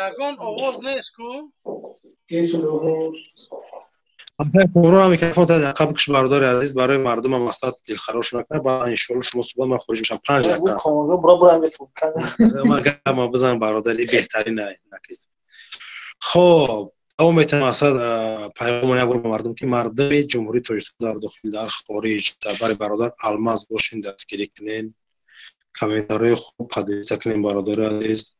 Ягон овоз нест ку. Комрон, микрофон та дақиқа бикш, бародари азиз, барои мардумам мақсад дилхарош накард. Баъд иншоалло шумо суҳбат, ман хориҷ мешам 5 дақиқа. Ман бизан, бародари, беҳтарин накиз. Хоб, давом метавон. Мақсад паёмон як бор ба мардум, ки мардуми Ҷумҳурии Тоҷикистон дар дохил, дар хориҷ, дар бари бародар Алмаз бошен, дастгирӣ кунен, комментариҳои хуб поделиться кунем, бародари азиз,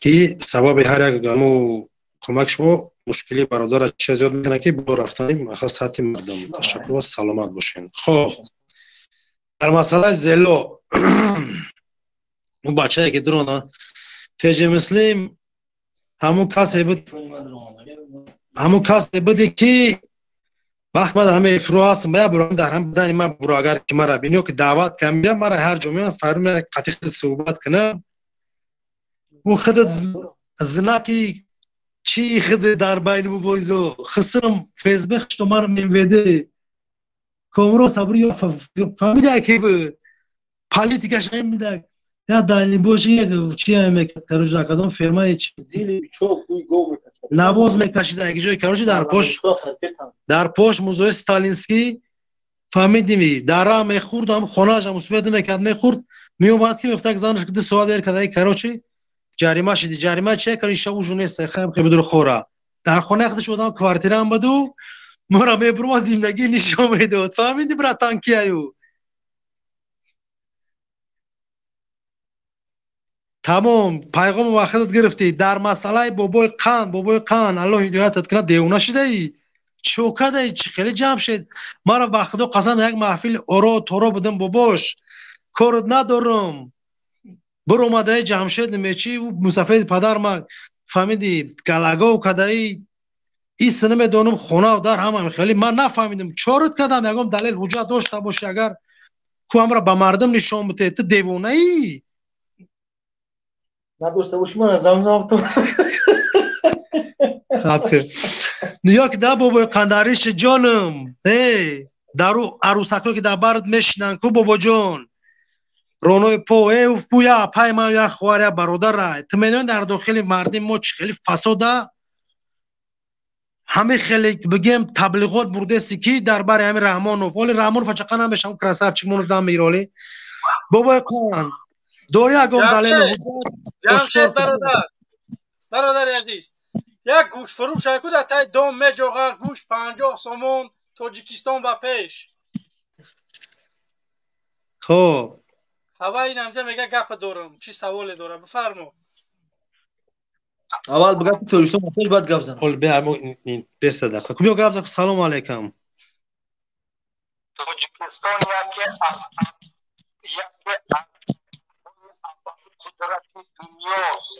ки сабаби ҳар як гамо кӯмак шумо мушкили бародара чиз зиёд мекунад, ки бо рафтани мақсад сатҳи мардум. Ташаккур ва саломат бошед. Хоб, дар масъалаи зело, он бачае ки дурона теҷи муслим, ҳамун касе буд, ҳамун касе буде, ки вақт ман ҳама эфиро ҳастам, я бурам дар ҳам будани ман буро, агар ки мара бини ё ки даъват кам бия, мара ҳар ҷо меоям, фарм қатиқ суҳбат кунам. Ӯ худат знаки чӣ, худ дар байни муборизо хисрам ФСБ хишто марам МВД. Комрон Сабурӣ ё фаҳмида ки буд. Политикаш намеда. Я дальнобойщик як чи мекард, короче, дар кадом ферма чи навоз мекашида, як ҷой, короче, дар пош музои сталинский, фаҳмидими, дара мехӯрд, ҳам хонаашам успед мекард, мехӯрд, меомад ки мефтак занаш 2 соат дер карда, короче, ҷарима шиди. Ҷарима чи кар, иша ужу нест, хайм хебидур хора. Дар хонаи худаш одам квартираам буду, мора мебурма, зиндагӣ нишон медод. Фаҳмиди, братан, кияю? Тамом, пайғому вақитат гирифтӣ. Дар масъалаи бобои қанд, бобои қанд, Аллоҳ ҳидоятат кунад, девона шидаӣ? Чо кадаи? Чӣ хеле Ҷамшед? Мара ба Худо қасам, як маҳфили оро торо будам, бобош. Корот надорам. Биромадаи Ҷамшед мечи, мусафеди падар ма, фаҳмиди, галагов кадаи. Ис намедонам, хонав дар ҳама хеле ман нафаҳмидам. Чорот кадам, ягон далел ҳуҷҷат дошта бошӣ, агар ку ҳамра ба мардум нишон бите, ту девонаӣ? Надошта бошӣ, ман замзам ту. Ё ки да бобои қандариши ҷонам, э дару арӯсакҳо ки дар бард мешинанд ку, бобоҷон, ронои по, э пу, я апай ман, я хоҳар, я бародара. Ту медонӣ, дар дохили мардим мо чӣ хеле фасода, ҳамин хеле бигем таблиғот бурдеси ки дар бари ҳамин Раҳмонов. Оли Раҳмонов чақа намешам, красавчик моно дам мегироли. Бобои қанд, дори ягон далел? Ҷамшед бародар, бародари азиз, як гӯштфурӯш ку дар таи дом меҷоға, гӯшт 50 сомон, Тоҷикистон ба пеш. Хоб. Ҳава ин ҳамҷа мега, гапа дорам, чӣ саволе дора, бифармо. Аввал бигап ки Тоҷикистон ба пеш, баъд гап зан. Ҳол беста дақиқа биё, гап зан. Салому алайкум. Тоҷикистон яке аз қудрати дунёст.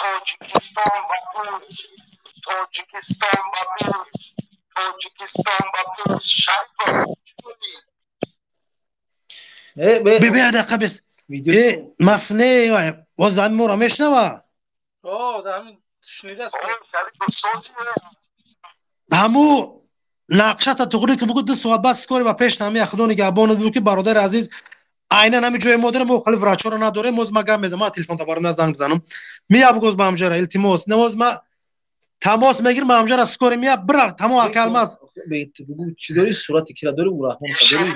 Тоҷикистон ба пеш, Тоҷикистон ба пеш, Тоҷикистон ба пеш! Шарифов. Бе дақиқа бес, э мафне боз замин моро мешунава. Шунидааст. Ҳаму нақшата туғри ки бугу, 2 соат баъд скори ба пеш намия. Худо нигаҳбонат буд ки, бародари азиз, айнан ҳами ҷои мо дорем, мо хали врачоро надорем. Моз ма гап мезанам, ма телефон табарам, занг бизанам. Мия бугоз ба ҳамҷара, илтимос, намоз ма тамос мегирм ба ҳамҷара, скори мия бира, тамом, ака Алмаз. Бугу, чӣ дори, сурати кира дори, Раҳмон дори?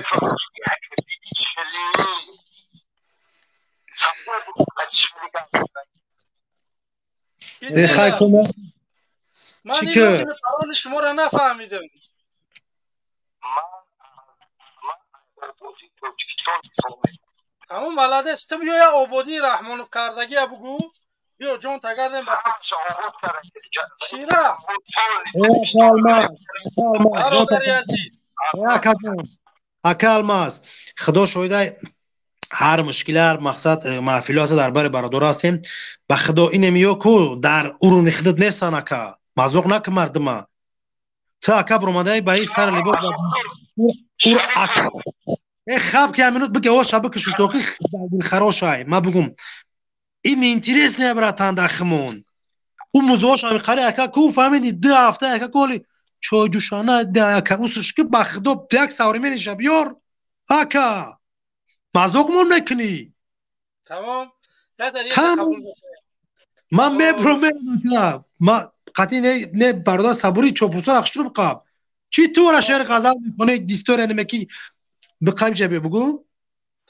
Хай. Ман пароли шуморо нафаҳмидам. Тамом, молодец. Ту биё, я ободии Раҳмонов кардагия бугӯ, биё, ҷон тагардем чира. Бародари азиз. Ака Алмаз, Худо шоҳидай, ҳар мушкили, ҳар мақсад, маҳфило ҳаста, дар бари бародор ҳастем. Ба Худо, инем ё ку дар уруни худат нестан, ака, мазоқ наки мардума. Ту, ака, биромадаи ба ин сар либос э хаб ки аминут биге, оша бикишу тохи дилхарошай. Ма бугум, ин интересне, братан, дахмон ӯ музоаш ҳами қари, ака, ку фаҳмиди, 2 ҳафта, ака, коли чойҷӯшана, ака, усуш ки, ба Худо, як савримениша биёр, ака, мазоқмон мекунӣ. Тамом. Ман мебурам, мерам, ма қатъи не, бародар Сабури, чопусора хушру биқаб. Чӣ тура шеъри ғазал мехонӣ, история немеки биқаб, ҷа биё бугӯ.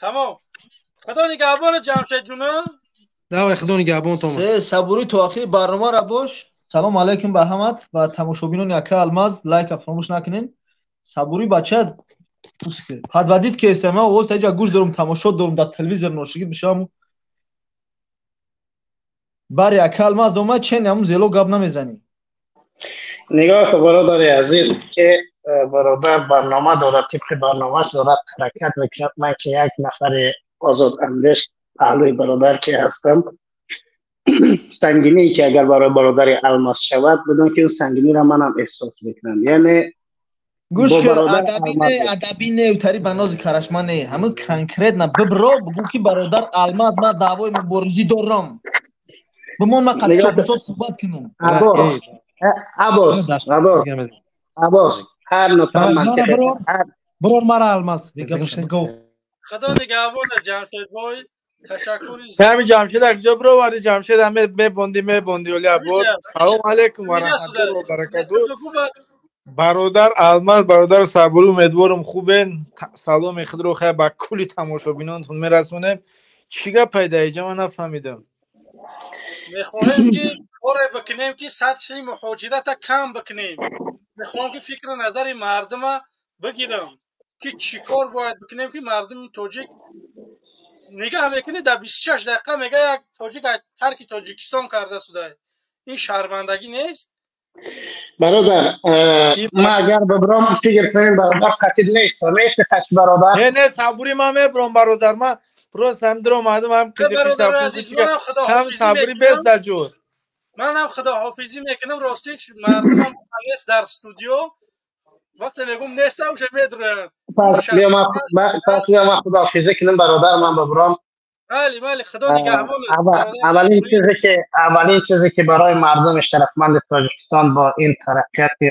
Тамом, Худо нигаҳбон, Ҷамшедҷуна. Давай, Худо нигаҳбон. Том Сабурӣ, то охири барномара бош. Салому алайкум ба ҳамат ва тамошобинони ака Алмаз, лайка фаромӯш накунед. Сабурӣ бача подводить ки естам, ман овоз таҷа гӯш дорум, тамошо дорум дар телевизор, ношигид мешавам. Бари ака Алмаз дома чен ҳамун зело гап намезанӣ. Нигоҳ кун, бародари азиз, ки бародар барнома дорад, тибқи барномааш дорад ҳаракат мекунад. Ман ки як нафари озодандеш паҳлӯи бародар ки ҳастам, сангиние ки агар барои бародари Алмаз шавад, бидон ки он сангиниро манам эҳсос мекунам, яъне гӯш кун, адаби не, адаби не, тари ба нози карашма не, ҳамин конкретно бибро, бугӯ ки бародар Алмаз, ман даъвои муборизӣ дорам, бимон, ман қадчопусо суҳбат кунам. Аббос, Аббос, Аббос, ҳар нуқта мантиқи Бирор мара Алмаз бигӯ. Худо нигаҳбона, Ҷамшедбой, ташаккури. Ҳами Ҷамшед акҷо бироварди? Ҷамшед ҳаме мебонди, мебонди оля бод. Салом алейкум ва раҳматуллоҳи ва баракатуҳ. Бародар Алмаз, бародар Сабурӣ, умедворам хубен. Саломи худро хайр ба кулли тамошобинонтон мерасонем. Чӣ гап пайда иҷа, ман нафаҳмидам. Мехоҳем ки коре бикунем, ки сатҳи муҳоҷирата кам бикунем. Мехоҳем ки фикру назари мардума бигирам, ки чӣ кор бояд бикунем, ки мардуми тоҷик нигаҳ мекунӣ, дар 26 дақиқа мега як тоҷик тарки Тоҷикистон карда судай. Ин шармандагӣ нест? Бародар, ман агар бибирам, фикр кунем, бародар, қатид нест, мешта қач, бародар. Не, не, Сабурӣ, ман мебирам, бародар, ман просто ҳам диромадам, ҳам ҳам Сабурӣ без даҷур. Манам худоҳофизӣ мекунам. Ростиш, мардумам нест дар студио. Вақте мегум неста, уже медроянд. Пас биё, ман худоҳофизӣ кунам, бародар, ман бибирам. Майли, майли, худо нигаҳбон. Аввалин чизе ки барои мардуми шарафманди Тоҷикистон бо ин тараққияти,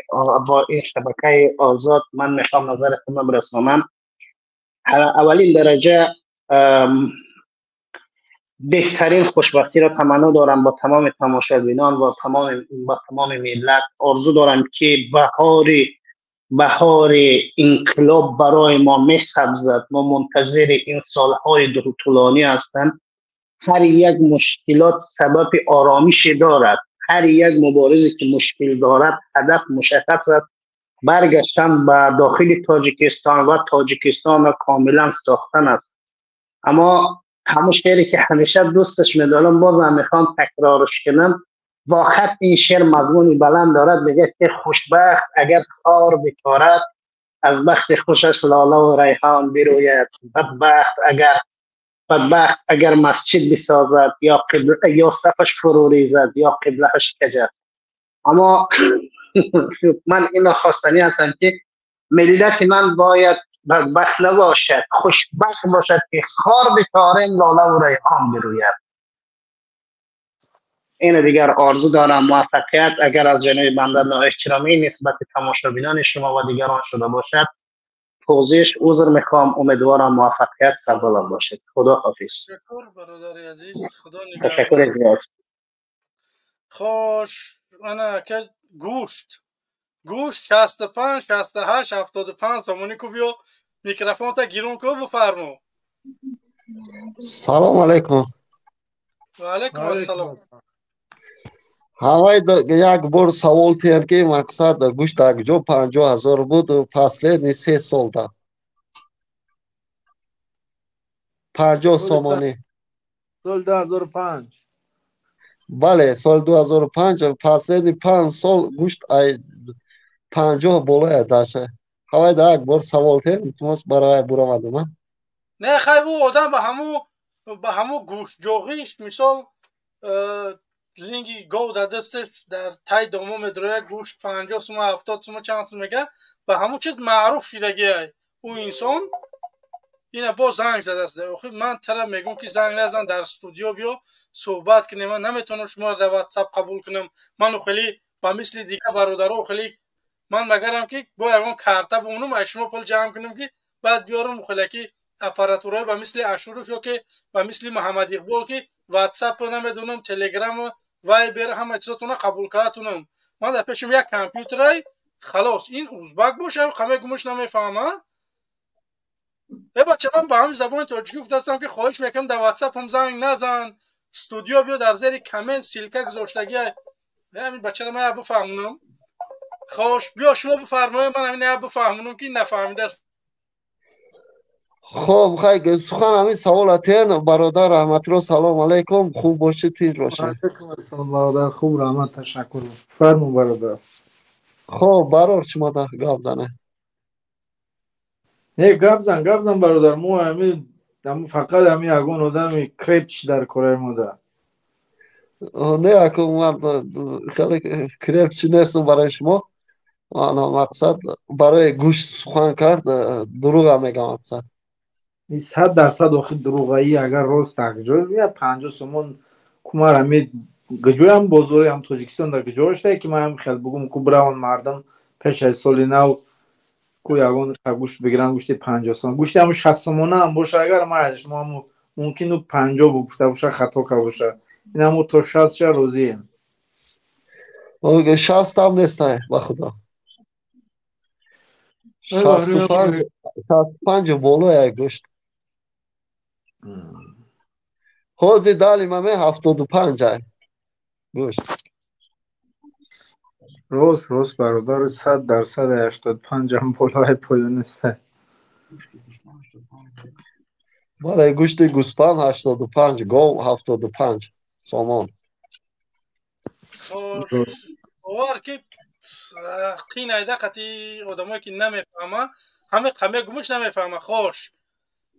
бо ин шабакаи озод ман мехоҳам назари худро бирасонам, аввалин дараҷа беҳтарин хушбахтиро таманно дорам бо тамоми тамошобинон, бо тамоми миллат. Орзу дорам, ки баҳори инқилоб барои мо месабзад. Мо мунтазири ин солҳои тӯлонӣ ҳастанд. Ҳар як мушкилот сабаби оромише дорад. Ҳар як муборизе ки мушкил дорад, ҳадаф мушаххас аст: баргаштан ба дохили Тоҷикистон ва Тоҷикистонро комилан сохтан аст. Аммо ҳамон шеъре ки ҳамеша дӯсташ медорам, бозам мехоҳам такрорш кунам. Воқеан ин шеър мазмуни баланд дорад. Мегӯяд, ки хушбахт агар хор бикорад, аз бахти хушаш лолаву райҳон бирӯяд. Бадбахт агар масҷид бисозад, ё қибла, ё сафаш фурӯ резад, ё қиблааш каҷад. Аммо ман ино хостанӣ ҳастам, ки миллати ман бояд бадбахт набошад, хушбахт бошад, ки хор бикорем, лолаву райҳон бирӯяд. Ин дигар орзу дорам муваффақият. Агар аз ҷониби банда ноэҳтиромӣ нисбати тамошобинони шумо ва дигарон шуда бошад, пӯзиш, узр мехоҳам. Умедворам муваффақият, сарбаланд бошед. Худо ҳофиз. Ташаккур, бародари азиз, худо Ташаккури зиёд. Хош, ана ака, гӯшт 65, 68, 75 сомонӣ ку. Биё, микрофонта гирон ку, бифармо. Салом алейкум. Ва алайкум ассалом. Ҳавай, як бор савол тиям, ки мақсад гӯшт акҷо 50 000 буд последний 3 солда, 50 сомонӣ. Соли 2005? Бале, соли 2005. Последний 5 сол гӯшт ай 50 болоя даша. Ҳавай, да як бор савол тиям, илтимос, барои буромадам. Не, хай, ӯ одам ба ҳаму гӯштҷоғиш, мисол, линги гов дар дасташ, дар тай домо медрояд, гӯшт 50 сума, 70 сума, чанд сум мега, ба ҳамун чиз маъруф шидагиай ӯ инсон. Ина боз занг задааст. Охир ман тара мегӯм, ки занг назан, дар студио биё, суҳбат кунем. Ман наметавонам шуморо дар Ватсап қабул кунам. Ману хеле ба мисли дигар бародаро хеле ман магарам, ки бо ягон карта бимонам, аз шумо пул ҷамъ кунам, ки баъд биёрам хеляки аппаратураи ба мисли Ашуров ё ки ба мисли Муҳаммад Иқбол, ки Ватсап, намедонам, Телеграм, Вайбер, ҳама чизотона қабул кардатунам. Ман дар пешам як компютерай, халос. Ин узбак боша, қаме гумуш намефаҳма. Э бача, ман ба ҳамин забони тоҷикӣ гуфтастам, ки хоҳиш мекунам, дар Ватсапам занг назан, студио биё, дар зери коммент ссылка гузоштагиай. Ҳамин бачара ман я бифаҳмонам. Хош, биё, шумо бифармоед, ман ҳамин я бифаҳмонам, ки нафаҳмидааст. Хоб, хай, сухан ҳамин савол атен, бародар Раҳматулло. Салом алейкум, хуб бошед, тинҷ бошед. Алейкум ассалом, бародар, хуб, раҳмат, ташаккур. Фарму, бародар. Хоб, барор, шумо гап зане. Не, гап зан, гап зан, бародар. Мо ҳамин фақат ҳамин ягон одами крепчи дар кораи мо да. Не, ако ман хеле крепчи нестам барои шумо. Ана мақсад барои гӯшт сухан кард, дурӯға мегам, мақсад. 100% охи дурӯғаӣ. Агар рост акҷо 50 сомон кумар, ҳами гиҷоям бозори ҳам Тоҷикистон дар гиҷоштае, ки ман ҳам хел бугум, ку бираван мардум пеш аз соли нав. Ку ягон гӯшт бигирам, гӯшти 50 сом, гӯшти ҳамун 60 сомона ҳам боша, агар майлаш, мо ҳамун мумкин 50 гуфта боша, хато карда боша. Ин ҳамун то 60 ша розием. 60 ҳам нестай, ба худо. 65, 65 боло як гӯшт. Ҳозир дали маме 75 ай гӯшт. Рост, рост, бародар, 100% 85 ҳам болои поён нестай. Бале, гӯшти гӯспанд 85, гов 75 сомон. Бовар ки қинайда қати одамое ки намефаҳма, ҳаме қаме гумуш намефаҳма. Хош,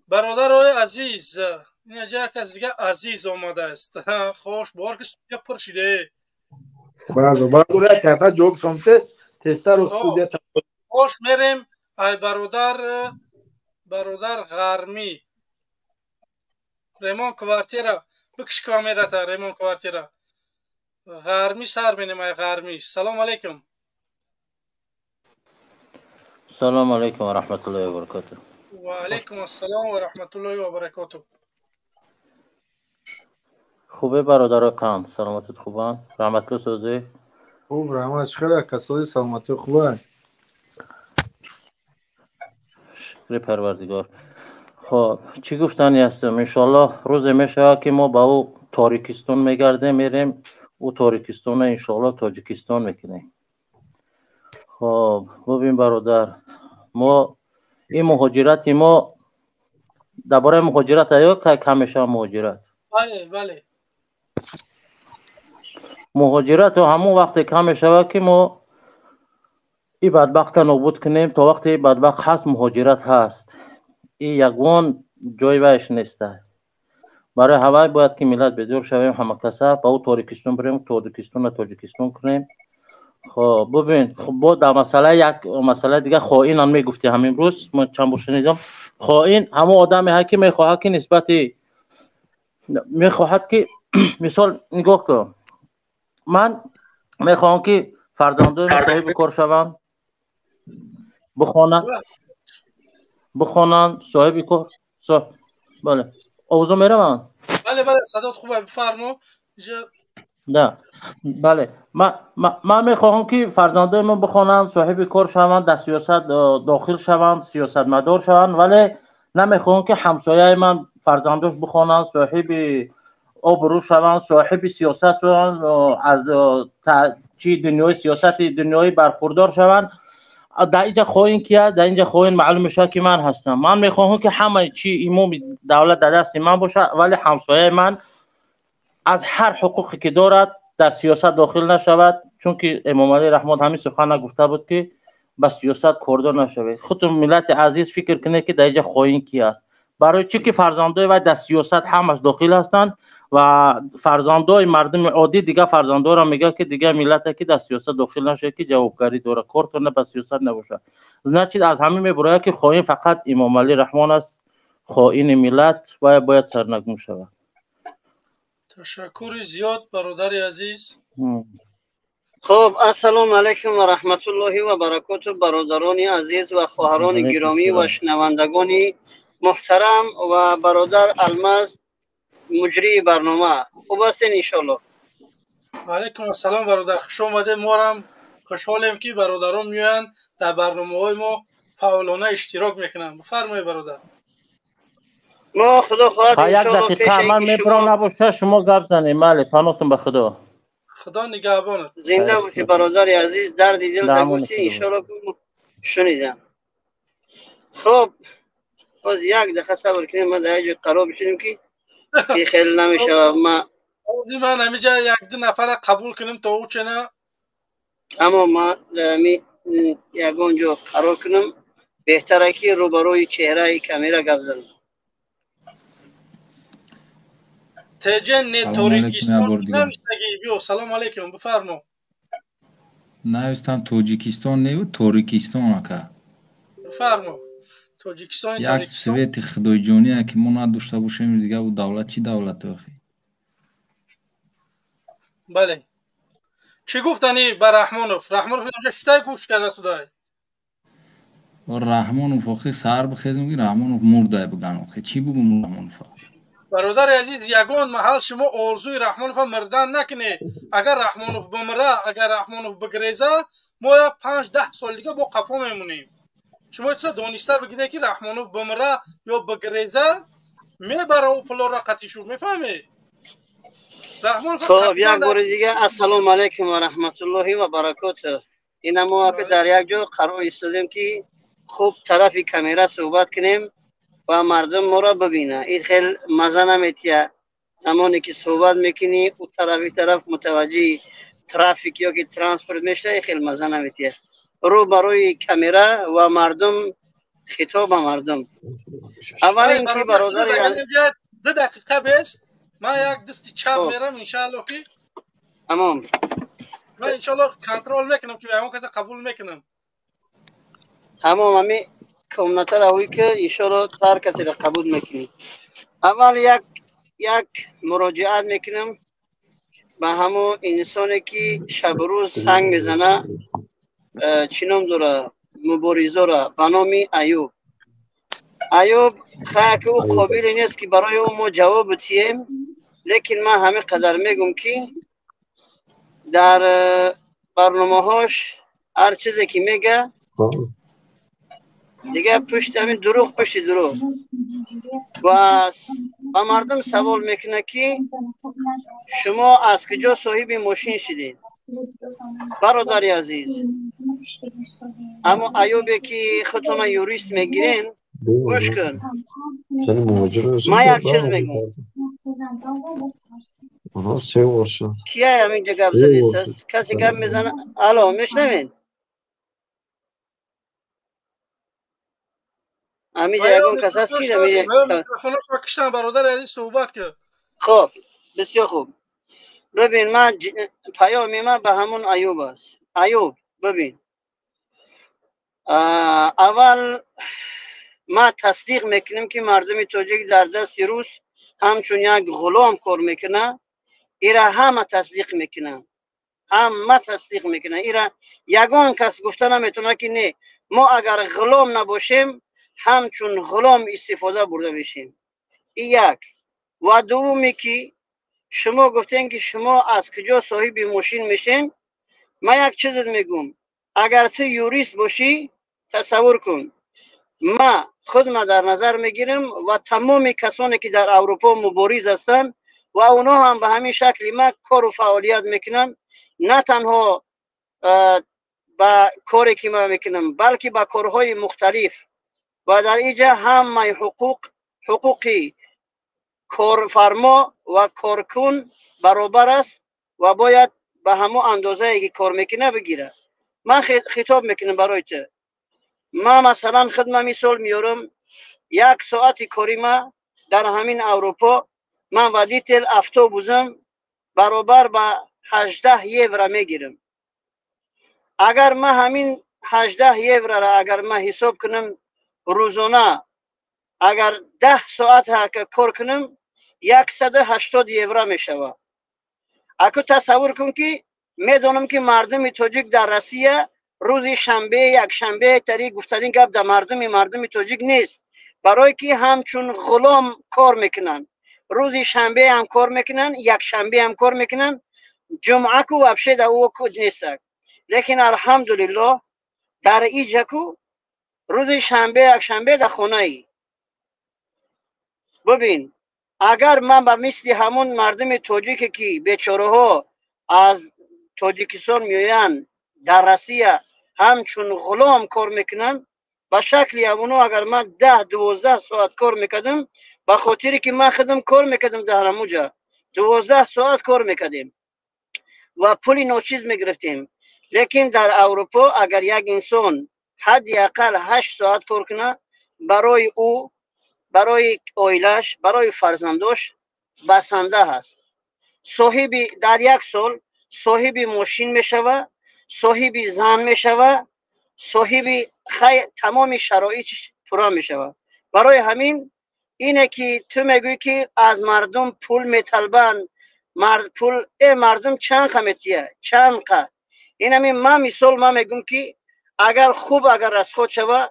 бародарои азиз, инаҷа як кас дига азиз омадааст. Хош, бовар ки студия пур шиде. Бародар, як карта ҷавоб шомте, тезтар студия. Хош, мерем ай бародар, бародар Ғармӣ. Ремон квартира бикш камерата, ремон квартира. Ғармӣ сар менем ай Ғармӣ. Салом алейкум. Салом алейкум ва раҳматуллоҳи ва баракотуҳ. Ва алейкум ассалом ва раҳматуллоҳи ва баракотуҳ. Хубе бародаро, қанд саломатит хубанд? Раҳматлу созӣ? Хуб, раҳмат. Чӣ хеле касои саломатӣ хубанд? Шукри Парвардигор. Хоб, чӣ гуфтанӣ ҳастам? Иншоаллоҳ рӯзе мешавад ки мо ба ӯ Торикистон мегардем, мерем ӯ Торикистона иншоаллоҳ Тоҷикистон мекунем. Хоб, бубин бародар, мо ин муҳоҷирати мо дар бораи муҳоҷират аё кай кам мешавад муҳоҷират? Бале, бале. Муҳоҷират ҳамон вақте кам мешавад ки мо и бадбахта нобуд кунем. То вақте и бадбахт ҳаст, муҳоҷират ҳаст. И ягон ҷой вайш неста. Барои ҳавай бояд ки миллат бедор шавем, ҳамакаса ба ӯ Торикистон бирем, Торикистонро Тоҷикистон кунем. Хоб, бубин, бо дар масъала як масъалаи дига хоинам мегуфти ҳамин рӯз, ман чанд бор шунидам. Хоин ҳамон одаме ҳа ки мехоҳад ки нисбати мехоҳад ки мисол нигоҳ кун, ман мехоҳам ки фарзандони соҳиби кор шаванд, бихонанд, соҳиби кор. Бале, овозо мераванд? Бале, бале, садот хуб, бифармо. Да, бале, ман мехоҳам ки фарзандони ман бихонанд, соҳиби кор шаванд, дар сиёсат дохил шаванд, сиёсатмадор шаванд, вале намехоҳам ки ҳамсояи ман фарзандош бихонанд, соҳиби обрӯ шаванд, соҳиби сиёсат шаванд, аз чи дунёи сиёсати дунёӣ бархурдор шаванд. Дар инҷа хоин кия? Дар инҷа хоин маълум мешавад ки ман ҳастам. Ман мехоҳам ки ҳамаи чи имоми давлат дар дасти ман бошад, вале ҳамсояи ман аз ҳар ҳуқуқе ки дорад дар сиёсат дохил нашавад, чунки Эмомалӣ Раҳмон ҳамин сухана гуфта буд ки ба сиёсат кордор нашавед. Худтон миллати азиз фикр кунед ки дар инҷа хоин ки аст. Барои чӣ ки фарзандои вай дар сиёсат ҳамаш дохил ҳастанд ва фарзандои мардуми оддӣ дигар фарзандоро мегӯяд ки дигар миллате ки дар сиёсат дохил нашавад, ки ҷавобгарӣ дорад, кортона ба сиёсат набошад. Значит, аз ҳамин мебарояд ки хоин фақат Эмомалӣ Раҳмон аст, хоини миллат ва бояд сарнагун шавад. Ташаккури зиёд, бародари азиз. Хуб, ассалому алайкум ва раҳматуллоҳи ва баракоту, бародарони азиз ва хоҳарони гиромӣ ва шунавандагони муҳтарам ва бародар Алмаз, муҷрии барнома. Хуб ҳастен иншоаллоҳ? Алайкум ассалом, бародар, хуш омадед. Моам хушҳолем ки бародарон меоянд, дар барномаҳои мо фаъолона иштирок мекунанд. Бифармоед, бародар. Мо худо хоҳад як дақиқа ман мебарам, набоша шумо гап занед. Бале, паноҳтон ба Худо. Худо нигаҳбонат. Зинда бошӣ, бародари азиз. Дарди дил гуфтӣ, иншоаллоҳ шунидам. Хуб, боз як дақиқа сабр кунем, ман дар як ҷой қарор бишудем ки хеле намешавад. Ҳозир ман ҳамиҷа як-ду нафара қабул кунем то ӯ чена. Тамом, ман дар ягон ҷо қарор кунам, беҳтара ки рӯбарӯи чеҳраи камера гап занам. Теҷен не Торикистон навистагӣ, биё. Салом алейкум, бифармо. Навистам Тоҷикистон неву Торикистон, ака. Бифармо. Тоҷикистон. Як свети худоиҷония ки мо надошта бошем, дига ӯ давлат чӣ давлат охи? Бале, чӣ гуфтани ба Раҳмонов? Раҳмонов инҷа шутай гӯш карда судай. Раҳмонов охи саҳар бихезм ки Раҳмонов мурдай биган, охи чӣ бугум Раҳмонов? Бародари азиз, ягон маҳал шумо орзуи Раҳмонова мирдан накунед. Агар Раҳмонов бимира, агар Раҳмонов бигреза, мо 5-10 сол дига бо қафо мемонем. Шумо чиза дониста бигиред, ки Раҳмонов бимира ё бигреза, мебара ӯ пулоро қатишу, мефаҳмед? Раҳмонов. Хоб, як бори дига ассалому алайкум ва раҳматуллоҳи ва баракоту. Ина мо ака дар як ҷо қарор истодем, ки хуб тарафи камера суҳбат кунем ва мардум моро бибина. Ин хел маза наметия, замоне ки суҳбат мекунӣ, ӯ тарафи тараф мутаваҷҷиҳи трафик ё ки транспорт мешава, ин хел маза наметия. Рӯ барои камера ва мардум, хитоб ба мардум. Аввал ин ки бародари 2 дақиқа бес, ман як дасти чап мерам, иншаалло ки Тамом. Ман иншоалло контрол мекунам, ки ягон каса қабул мекунам. Тамом, ами комнатаро ҳуй ки иншоалло ҳар касеро қабул мекунӣ. Аввал як муроҷиат мекунам ба ҳамон инсоне, ки шабу рӯз санг мезана, чӣ ном дора, муборизора ба номи Аюб. Аюб хая ки ӯ қобиле нест, ки барои ӯ мо ҷавоб битием, лекин ман ҳамин қадар мегум, ки дар барномаҳош ҳар чизе ки мега, дига пушти ҳамин дурӯғ, пушти дурӯғ. Ва ба мардум савол мекунад, ки шумо аз куҷо соҳиби мошин шудед? Бародари азиз, аммо Аюбе, ки худтона юрист мегирен, гӯш кун, ман як чиз мегӯм. Кия ҳаминҷо гап задистааст? Касе гап мезана? Алло, мешунавед? Ҳаминҷо ягон кас ҳаст, ки Микрофоношро киштан, бародари азиз, суҳбат кард. Хоб, бисёр хуб. Бибин, ман паёми ман ба ҳамун Аюб аст. Аюб, бибин, аввал ман тасдиқ мекунем, ки мардуми тоҷик дар дасти рус ҳамчун як ғулом кор мекунад. Ира ҳама тасдиқ мекунанд, ҳама тасдиқ мекунанд. Ира ягон кас гуфта наметавонад, ки не, мо агар ғулом набошем, ҳамчун ғулом истифода бурда мешем. И як. Ва дуввуме, ки шумо гуфтем, ки шумо аз куҷо соҳиби мошин мешем, ман як чизет мегӯм. Агар ту юрист бошӣ, тасаввур кун, ма худма дар назар мегирам ва тамоми касоне, ки дар Аврупо мубориз ҳастанд ва онҳо ҳам ба ҳамин шакли ма кору фаъолият мекунанд, на танҳо ба коре, ки ма мекунам, балки ба корҳои мухталиф. Ва дар инҷа ҳамаи ҳуқуқ, ҳуқуқи корфармо ва коркун баробар аст ва бояд ба ҳамон андозае, ки кор мекунад, бигирад. Ман хитоб мекунам барои ту. Ман масалан худма мисол меёрам: як соати кори ма дар ҳамин Аврупо, ман водитель автобусам, баробар ба 18 евро мегирам. Агар ман ҳамин 18 еврора агар ман ҳисоб кунам, рӯзона агар 10 соат кор кунам, 180 евро мешавад. Аку тасаввур кун, ки медонам, ки мардуми тоҷик дар Россия рӯзи шанбе, якшанбе тари гуфтанин гап дар мардуми тоҷик нест, барое ки ҳамчун ғулом кор мекунанд. Рӯзи шанбе ҳам кор мекунанд, якшанбе ҳам кор мекунанд, ҷумъа ку вообще дар ӯ нестак. Лекин алҳамдулиллоҳ, дар иҷа ку рӯзи шанбе, якшанбе дар хонаӣ. Бибин, агар ман ба мисли ҳамон мардуми тоҷике, ки бечораҳо аз Тоҷикистон меоянд, дар Россия ҳамчун ғулом кор мекунанд, ба шакли ҳамоно агар ман 10-12 соат кор мекардам, ба хотире ки ман худам кор мекардам, дар ҳамуҷа 12 соат кор мекардем ва пули ночиз мегирифтем. Лекин дар Аврупо агар як инсон ҳадди ақал 8 соат кор кунад, барои ӯ, барои оилаш, барои фарзандош басанда ҳаст. Соҳиби дар як сол соҳиби мошин мешава, соҳиби зан мешава, соҳиби хай тамоми шароитш пурра мешава. Барои ҳамин ине, ки ту мегӯӣ, ки аз мардум пул металбанд, пул мардум чанд қа метия, чанд қа. Ин ҳамин ман мисол ман мегӯм, ки агар хуб, агар расход шава.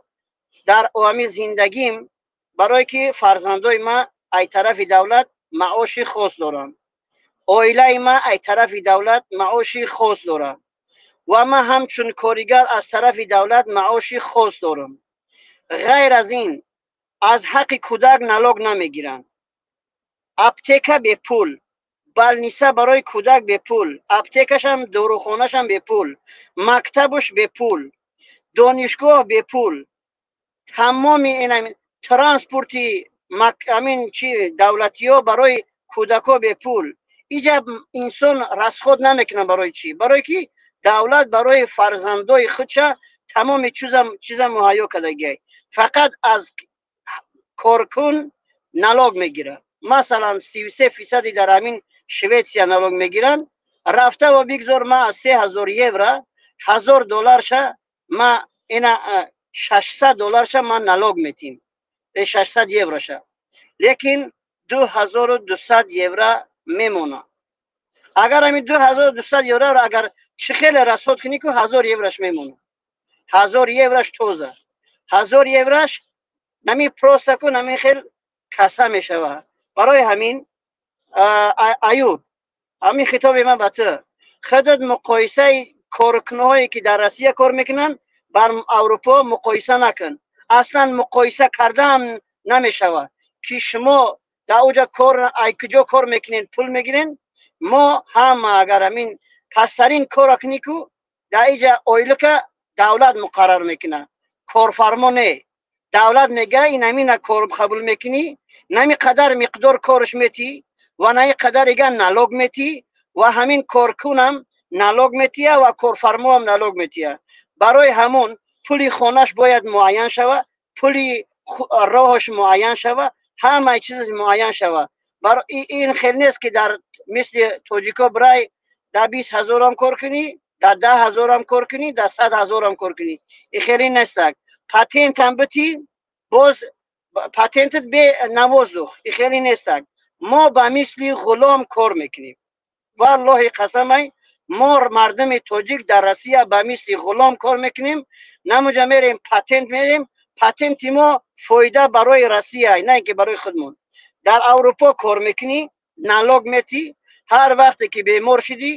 Дар ҳамин зиндагим, барое ки фарзандои ма ай тарафи давлат маоши хос доранд, оилаи ма ай тарафи давлат маоши хос дорад ва ман ҳамчун коригар аз тарафи давлат маоши хос дорам. Ғайр аз ин, аз ҳаққи кӯдак налог намегиранд. Аптека бепул, больница барои кӯдак бепул, аптекашам, дорухонашам бепул, мактабуш бепул, донишгоҳ бепул, тамоми транспорти ҳамин чи давлатиҳо барои кӯдакҳо бепул. Иҷа инсон расход намекунад. Барои чӣ? Барое ки давлат барои фарзандои худша тамоми чиза муҳайё кардагиай, фақат аз коркун налог мегирад. Масалан, 33 фисади дар ҳамин Шветсия налог мегиранд. Рафта ва бигзор ма аз 3000 евро 1000 долларша, ма ина 600 долларша ма налог метим, 600 евроша, лекин 2200 евро мемонад. Агар ҳамин 2200 евроро агар чӣ хеле расход кунӣ ку, 1000 еврош мемонад, 1000 еврош тоза, 1000 еврош нами просто ку нами хел каса мешавад. Барои ҳамин, Аюб, ҳамин хитоби ман ба ту: худат муқоисаи коркунҳое ки дар Россия кор мекунанд бар Аврупо муқоиса накун. Аслан муқоиса кардаам намешавад, ки шумо дар оҷа кор ай куҷо кор мекунед, пул мегирен. Мо ҳама агар ҳамин пасттарин корро кунӣ ку, дар иҷа ойлика давлат муқаррар мекунад, корфармо не. Давлат мега, ин ҳамина кор қабул мекунӣ, нами қадар миқдор корш метӣ ва наи қадар ига налог метӣ, ва ҳамин коркунам налог метия ва корфармоам налог метия. Барои ҳамон пули хонаш бояд муайян шава, пули роҳаш муайян шава, ҳамаи чиз муайян шава. Ин хел нест ки дар мисли тоҷико бирай дар 20 ҳазорам кор кунӣ, дар 10 ҳазорам кор кунӣ, дар 100 ҳазорам кор кунӣ. Ин хеле нестак. Патентам битӣ, боз патентат бе на воздух. Ин хеле нестак. Мо ба мисли ғулом кор мекунем. Валлоҳи қасамай, мо мардуми тоҷик дар Россия ба мисли ғулом кор мекунем. Намуҷа мерем, патент мерем, патенти мо фоида барои Россия, на ин ки барои худмон. Дар Аврупо кор мекунӣ, налог метӣ, ҳар вақте ки бемор шудӣ,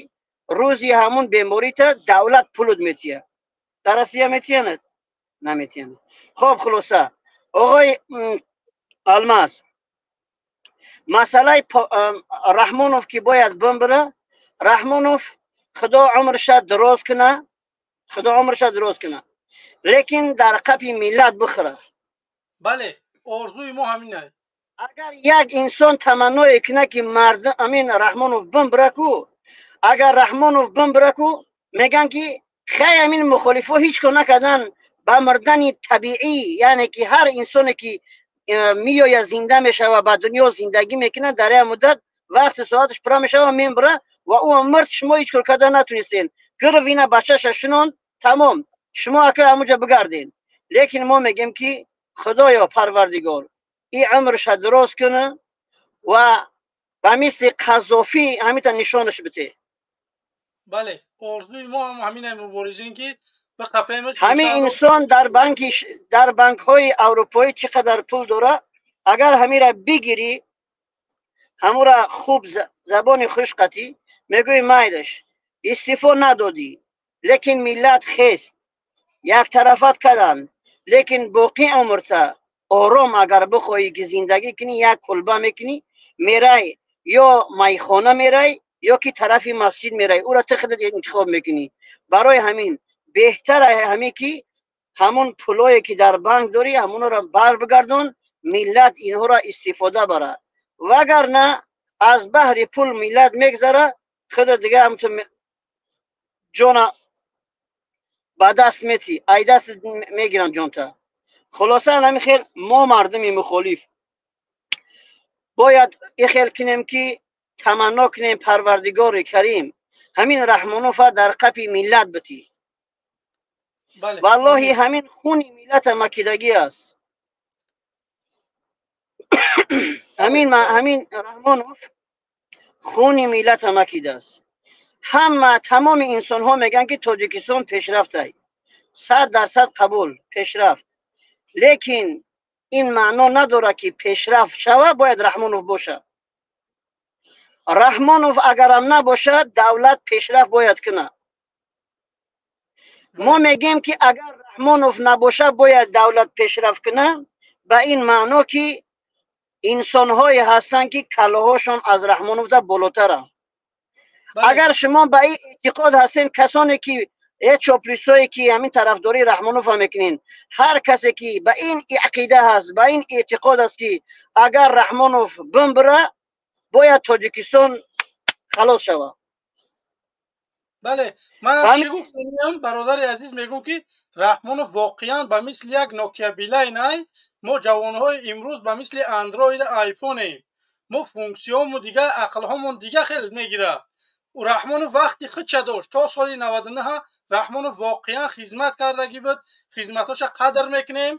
рӯзи ҳамун беморита давлат пулут метия. Дар Россия метиянад? Наметиянад. Хоб, хулоса, оғои Алмаз, масъалаи Раҳмонов ки бояд бимбира. Раҳмонов, Худо умрша дароз куна, Худо умрша дароз куна, лекин дар қапи миллат бихӯра. Бале, орзуи мо ҳамин аст. Агар як инсон таманное куна ки мардум амин Раҳмонов бимбира ку, агар Раҳмонов бимбира ку, мегӯянд ки хай, ҳамин мухолифо ҳеҷ кор накардан ба мурдани табиӣ, яъне ки ҳар инсоне ки меояд, зинда мешава, ба дунё зиндагӣ мекунад, дар як муддат вақти соаташ пурра мешава, мембира ва ӯ мурд. Шумо ҳеҷ кор карда натунистен. Гирифт ина бачаша шунонд, тамом, шумо ака ҳамуҷа бигарден. Лекин мо мегӯем ки Худоё Парвардигор, и умрша дароз куна ва ба мисли Қазофӣ ҳамита нишонаш бите. Бале, орзуи мо ҳам ҳамин муборизин ки ҳамин инсон дар банки, дар банкҳои аврупоӣ чӣ қадар пул дора, агар ҳамира бигирӣ, ҳамура хуб забони хушқатӣ мегӯӣ, майлаш, истифо надодӣ, лекин миллат хест, яктарафат карданд, лекин боқӣ умрта ором агар бихоҳӣ ки зиндагӣ кунӣ, як кулба мекунӣ, мерай ё майхона мерай, ё ки тарафи масҷид мерай, ӯра ту худат интихоб мекунӣ. Барои ҳамин беҳтар ҳамин ки ҳамон пулое ки дар банк дорӣ, ҳамонро бар бигардон, миллат инҳоро истифода барад. Вагарна аз баҳри пул миллат мегзара, худат дига ҳамту ҷона ба даст метӣ, ай даст мегиранд ҷонта. Хулоса, ҳамин хел мо мардуми мухолиф бояд ин хел кунем ки таманно кунем, Парвардигори Карим, ҳамин Раҳмонова дар қапи миллат битӣ. Валлоҳи, ҳамин хуни миллата макидагӣ аст. Ҳамин Раҳмонов хуни миллата макидааст. Ҳама тамоми инсонҳо мегӯянд ки Тоҷикистон пешрафтай, 100% қабул, пешрафт. Лекин ин маъно надорад, ки пешрафт шава, бояд Раҳмонов бошад. Раҳмонов агарам набошад, давлат пешрафт бояд кунад. Мо мегӯем, ки агар Раҳмонов набошад, бояд давлат пешрафт кунад, ба ин маъно, ки инсонҳое ҳастанд, ки каллаҳошон аз Раҳмоновда болотаранд. Агар шумо ба ин эътиқод ҳастед, касоне ки чоплисое ки ҳамин тарафдории Раҳмонова мекунед, ҳар касе ки ба ин ақида ҳаст, ба ин эътиқод аст, ки агар Раҳмонов бимбира, бояд Тоҷикистон халос шавад. Бале, манам чӣ гуфтаниям, бародари азиз, мегӯм, ки Раҳмонов воқеан ба мисли як Нокия Билайн ай. Мо ҷавонҳои имрӯз ба мисли Андроида, Айфонем. Мо функсиёму дига, ақлҳомон дига хел мегирад. Раҳмонов вақти худша дошт. То соли 99 Раҳмонов воқеан хизмат кардагӣ буд. Хизматҳоша қадр мекунем,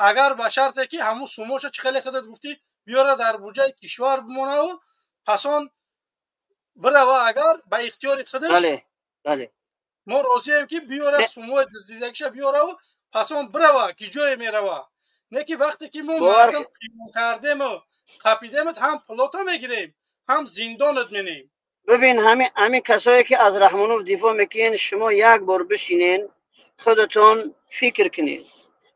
агар ба шарте ки ҳамун сумоша, чӣ хеле худат гуфтӣ, биёра, дар буҷаи кишвар бимонаву пас он бирава, агар ба ихтиёри худаш. Мо розием, ки биёра, сумои дуздидагиша биёраву пас он бирава, ки ҷое мерава. Не ки вақте ки мо мардум қиём кардему қапидемат, ҳам пулота мегирем, ҳам зиндонат менем. Бибин, ҳамин касое ки аз Раҳмонов дифоъ мекунед, шумо як бор бишинен, худатон фикр кунед.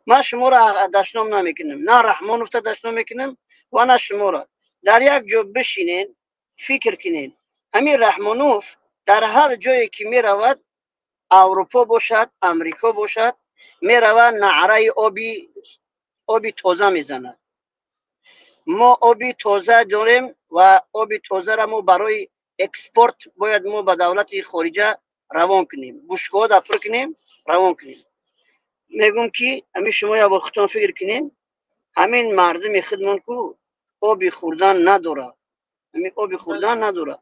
Ман шуморо дашном намекунам, на Раҳмоновта дашном мекунам ва на шуморо. Дар як ҷо бишинен, фикр кунед. Ҳамин Раҳмонов дар ҳар ҷое ки меравад, Аврупо бошад, Амрико бошад, меравад, наъраи оби тоза мезанад. Мо оби тоза дорем ва оби тозаро мо барои экспорт бояд мо ба давлати хориҷа равон кунем, бушкоҳода пур кунем, равон кунем. Мегӯм, ки ҳамин шумо як бор худтон фикр кунем. Ҳамин мардуми худмон ку оби хӯрдан надорад, ҳамин оби хӯрдан надорад.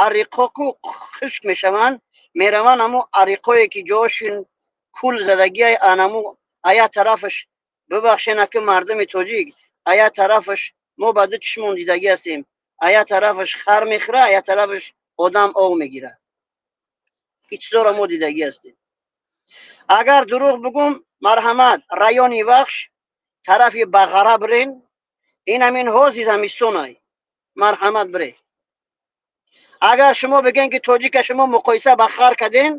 Ариқо ку хушк мешаванд, мераванд, ҳамо ариқое ки ҷошин кул задагиай, анаму ая тарафаш, бибахшен, аки мардуми тоҷик, ая тарафаш мо ба ду чишмон дидагӣ ҳастем: ая тарафаш хар мехӯра, ая тарафаш одам ов мегирад. Ин чизоро мо дидагӣ ҳастем. Агар дурӯғ бигӯм, марҳамат, райони Вахш, тарафи Бағара бирен. Ин ҳамин ҳози замистонай, марҳамат, бире. Агар шумо бигӯем, ки тоҷика шумо муқоиса ба хар карден,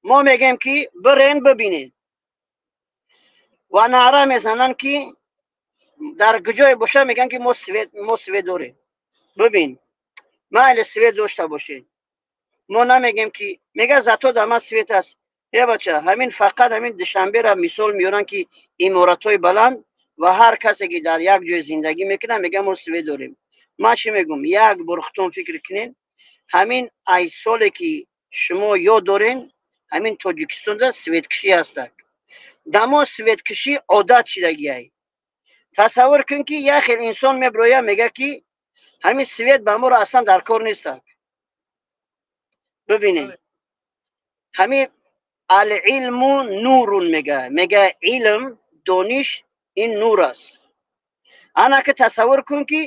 мо мегӯем, ки бирен, бибинед. Ва наъра мезананд, ки дар куҷое боша, мегӯянд, ки мо свет дорем. Бибин, майли, свет дошта бошед, мо намегӯем, ки мега зато дар ман свет аст. Е бача, ҳамин фақат ҳамин Душанбера мисол меоранд, ки иморатҳои баланд ва ҳар касе ки дар як ҷой зиндагӣ мекунад, мега мо свет дорем. Ман чӣ мегӯм? Як бор худтон фикр кунед. Ҳамин ай соле ки шумо ёд дорен, ҳамин Тоҷикистонда светкашӣ ҳастак. Дамо светкашӣ одат шидагиай. Тасаввур кун, ки як хел инсон меброя, мега, ки ҳамин свет ба моро аслан дар кор нестак. Бибинед, ҳамин алилму нурун мега, илм, дониш ин нур аст. Ана ки тасаввур кун, ки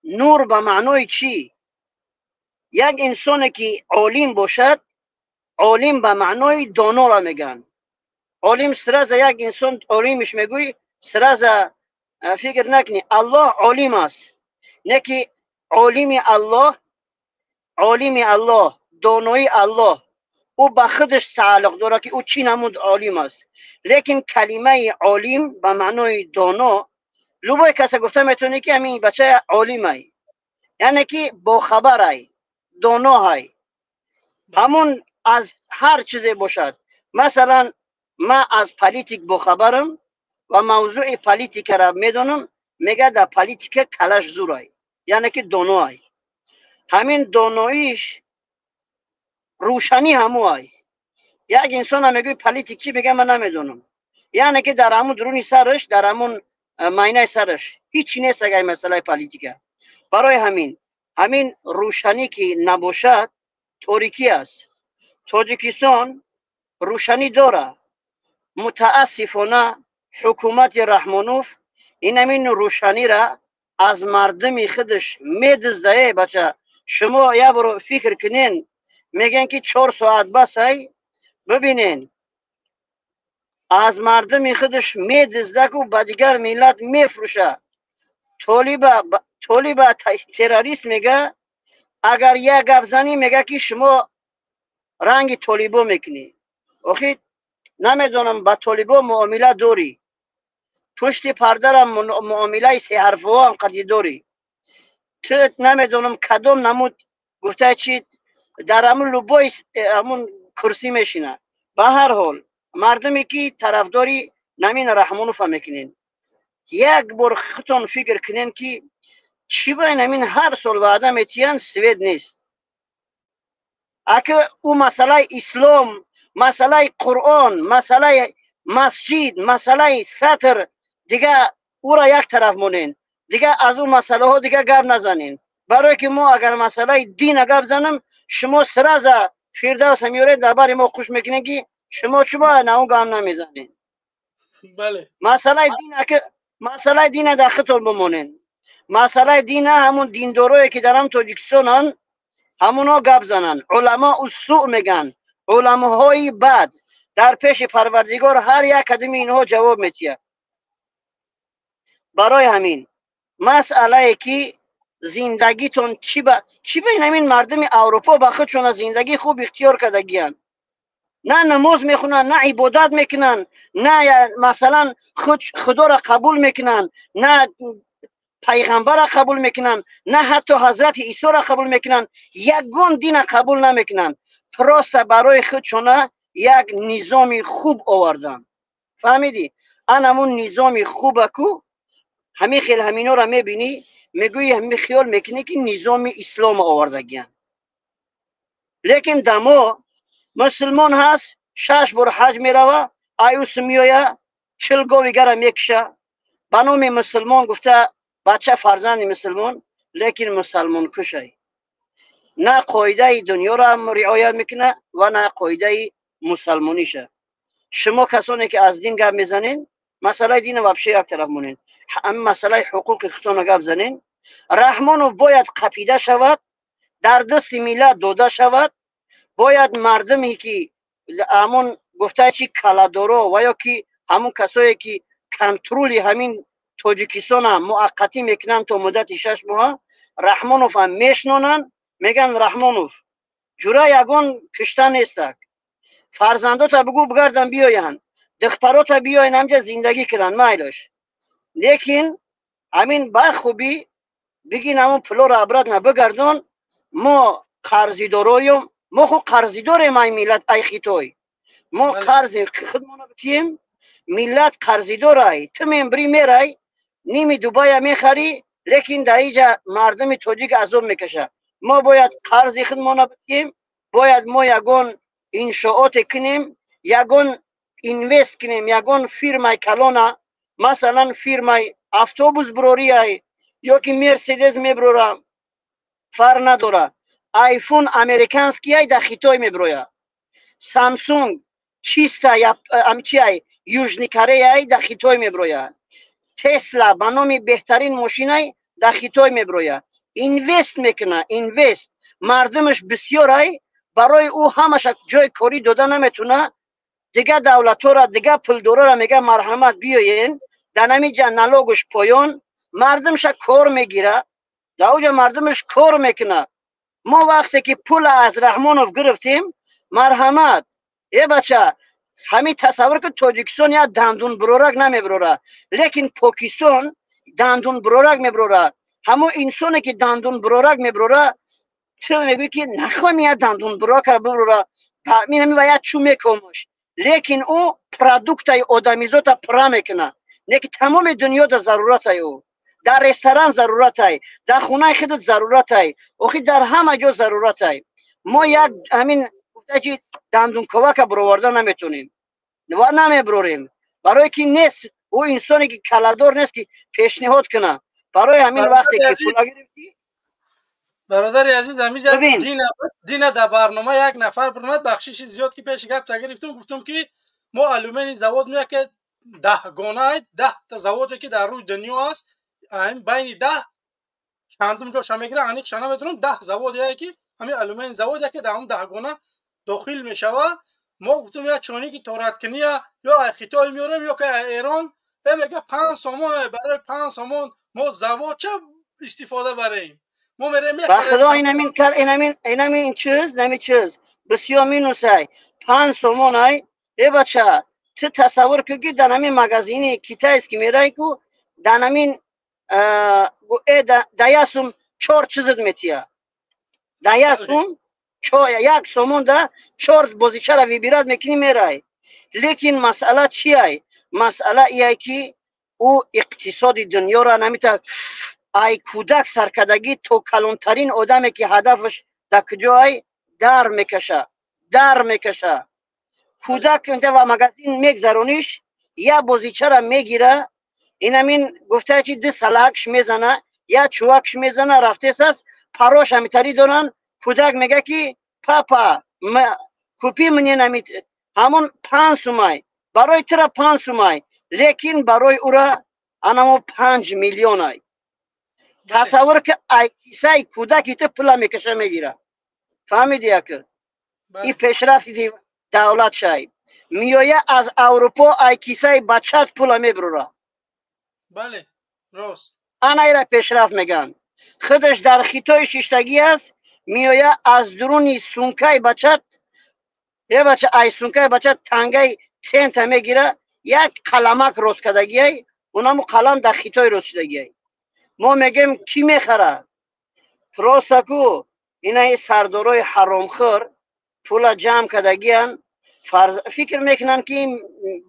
нур ба маънои чӣ? Як инсоне ки олим бошад, олим ба маънои донора мегӯянд. Олим сразу, як инсон олимиш мегӯй, сразу фикр накунӣ, Аллоҳ олим аст. Не ки олими Аллоҳ, олими Аллоҳ, донои Аллоҳ, ӯ ба худаш тааллуқ дорад, ки ӯ чӣ намуд олим аст. Лекин калимаи олим ба маънои доно. Любой каса гуфта метавонӣ, ки ҳамин бача олимай, яъне ки бохабарай, доноҳай, ҳамун аз ҳар чизе бошад. Масалан, ман аз политик бохабарам ва мавзӯи политикаро медонам, мега дар политика калаш зурай, яъне ки доноай. Ҳамин доноиш рӯшанӣ ҳамуай. Як инсона мегӯй политик чӣ, мега ман намедонам, яъне ки дар ҳамун дуруни сараш, дар ҳамун майнаи сараш ҳичи нест агар масъалаи политика. Барои ҳамин рӯшанӣ ки набошад, торикӣ аст. Тоҷикистон рӯшанӣ дорад. Мутаассифона, ҳукумати Раҳмонов ин ҳамин рӯшанира аз мардуми худаш медуздае. Бача, шумо як бор фикр кунен, мегӯянд, ки 4 соат басай. Бибинен, Аз мардуми худаш медиздаку ба дигар миллат мефурӯша. Толиба террорист мега. Агар як гап занӣ, мега ки шумо ранги толибо мекунӣ. Охи, намедонам, ба толибо муомила дорӣ, пушти пардара муомилаи сеҳарфҳоам қади дорӣ ту. Намедонам, кадом намуд гуфта чи дар ҳамун любой ҳамун курсӣ мешина. Ба ҳар ҳол, мардуме ки тарафдори намин Раҳмонова мекунен, як бор худтон фикр кунен, ки чӣ ба намин ҳар сол ваъда метиҳанд, свет нест. Ака, ӯ масъалаи ислом, масъалаи Қуръон, масъалаи масҷид, масъалаи сатр, дига ӯра як тараф монен, дига аз ӯ масъалаҳо дига гап назанен. Барое ки мо агар масъалаи дина гап занам, шумо сразу Фирдавса меоред, дар бари мо хуш мекунед, ки шумо чуба на он гап намезанед. Масъалаи дина дар худтон бимонен. Масъалаи дина ҳамун диндорое ки дар ҳам Тоҷикистонанд, ҳамуно гап зананд. Уламо уссӯ мегӯянд, уламоҳои бад. Дар пеши Парвардигор ҳар як кадами инҳо ҷавоб метиҳад. Барои ҳамин масъалае ки зиндагитон чӣ ба ин мардуми Аврупо ба худшона зиндагии хуб ихтиёр кардагиянд, на намоз мехонанд, на ибодат мекунанд, на масалан худоро қабул мекунанд, на пайғамбарро қабул мекунанд, на ҳатто ҳазрати Исоро қабул мекунанд, ягон дина қабул намекунанд. Просто барои худшона як низоми хуб оварданд. Фаҳмидӣ? Анамун низоми хубаку ҳамин хел ҳаминора мебинӣ, мегӯӣ, ҳамин хиёл мекунӣ, ки низоми ислома овардагиянд. Лекин дамо мусулмон ҳаст, 6 бор ҳаҷ мерава, аюс меоя, 40 гови гара мекуша ба номи мусулмон гуфта, бача фарзанди мусулмон, лекин мусалмонкушай. На қоидаи дунёро риоят мекунад ва на қоидаи мусалмониша. Шумо касоне ки аз дин гап мезанен, масъалаи дина вообще як тараф монен, ҳамин масъалаи ҳуқуқи худтона гап занен. Раҳмонов бояд қапида шавад, дар дасти миллат дода шавад. Бояд мардуме ки ҳамон гуфтаи чи каладоро ва ё ки ҳамон касое ки контроли ҳамин Тоҷикистона муаққатӣ мекунанд то муддати 6 моҳа, Раҳмоновам мешнонанд, мегӯянд: «Раҳмонов ҷура, ягон кишта нестак, фарзандота бугӯ бигардан, биёянд, духтарота биёянд, ҳамҷа зиндагӣ кунанд, майлаш. Лекин ҳамин ба хубӣ бигин, ҳамон пулоро обратно бигардон. Мо қарзидороем, мо ху қарзидорем ай миллат, ай Хитой. Мо қарзи худмона битием, миллат қарзидорай. Ту мембри, мерай, ними Дубая мехарӣ, лекин дар иҷа мардуми тоҷик азоб мекашад. Мо бояд қарзи худмона битием, бояд мо ягон иншооте кунем, ягон инвест кунем, ягон фирмаи калона, масалан фирмаи автобус бирорияй ё ки Мерседес мебирора, фарқ надора. Айфон американский ай, дар Хитой мебироя. Самсунг чиста чиай, Южный Кореяй, дар Хитой мебироя. Тесла ба номи беҳтарин мошинай дар Хитой мебироя. Инвест мекуна, инвест. Мардумаш бисёрай, барои ӯ ҳамаша ҷои корӣ дода наметуна. Дигар давлатҳоро, дигар пулдорора мега: марҳамат, биёен, дар ҳамиҷа налог аш поён. Мардумша кор мегира, дар оҷа мардумаш кор мекуна. Мо вақте ки пула аз Раҳмонов гирифтем, марҳамат, э бача, ҳамин тасаввур кун, Тоҷикистон як дандунбурорак намебирора, лекин Покистон дандунбурорак мебирора. Ҳамон инсоне ки дандунбурорак мебирора, ту мегӯӣ ки нахоҳем як дандунбуроракро бибирора, минами ва як чӯ мекомаш, лекин ӯ продукт аи одамизота пурра мекунад. Лекин тамоми дунёда заруратай ӯ, дар ресторан заруратай, дар хонаи худат заруратай, охи дар ҳама ҷо заруратай. Мо як ҳамин гуфтаи дандунковака бироварда наметонем ва намебирорем, барое ки нест ӯ инсоне ки каладор нест, ки пешниҳод кунад. Барои ҳамин вақте ки пула гирифтӣ Бародари азиз, ҳамиҷа дина дар барнома як нафар биромад, бахшиши зиёд ки пеши гапта гирифтум, гуфтум ки мо алюминий завод меяд, ки даҳгона, 10-та заводе ки дар рӯи дунё аст, байни 10 чандум ҷоша мегирад, аниқша наметонам, 10 заводее ки ҳамин алюминий заводе ки дар ҳамн даҳгона дохил мешавад. Мо гуфтем як чойники тораткиния ё ай Хитой меорем, ё ки ай Эрон. Э мега 5 сомон, барои 5 сомон мо завод ча истифода барем? Мо мерем Ба худо, инамин кар, инамин чиз, нами чиз бисёр минусай. 5 сомон ай. Э бача, ту тасаввур кун, ки дар ҳамин магазини китайский мерай ку, дар ҳамин э да як сум чор чизат метия, да як сум, 1 сомон да чор бозичара выбирать мекунӣ, мерай. Лекин масъала чиай? Масъала иай, ки ӯ иқтисоди дунёро намита, ай кӯдак саркардагӣ то калонтарин одаме, ки ҳадафаш дар куҷоай, дар мекаша, дар мекаша. Кӯдак ва магазин мегзарониш, як бозичара мегира, инамин гуфтае, ки ду салакш мезана, як чувакш мезана, рафтесаст, парош ҳамитарӣ доранд. Кӯдак мега, ки папа, купи мне намит. Ҳамон 5 сумай барои тура, 5 сумай, лекин барои ура анамо 5 миллионай. Тасаввур ки, ай кисаи кӯдаки ту пула мекаша, мегира. Фаҳмиди? Яки и пешрафти давлат шай меоя, аз Аврупо ай кисаи бачат пула мебурора. Бале, рост. Ана ира пешрафт мегӯянд. Худаш дар Хитой шиштагӣ аст, меоя, аз дуруни сумкаи бачат, е бача, ай сумкаи бачат тангаи цента мегира, як қаламак рост кардагиай, унаму қалам дар Хитой рост шудагиай. Мо мегӯем, кӣ мехара? Просто ку инаи сардорои ҳаромхӯр пула ҷамъ кардагиян, фикр мекунанд, ки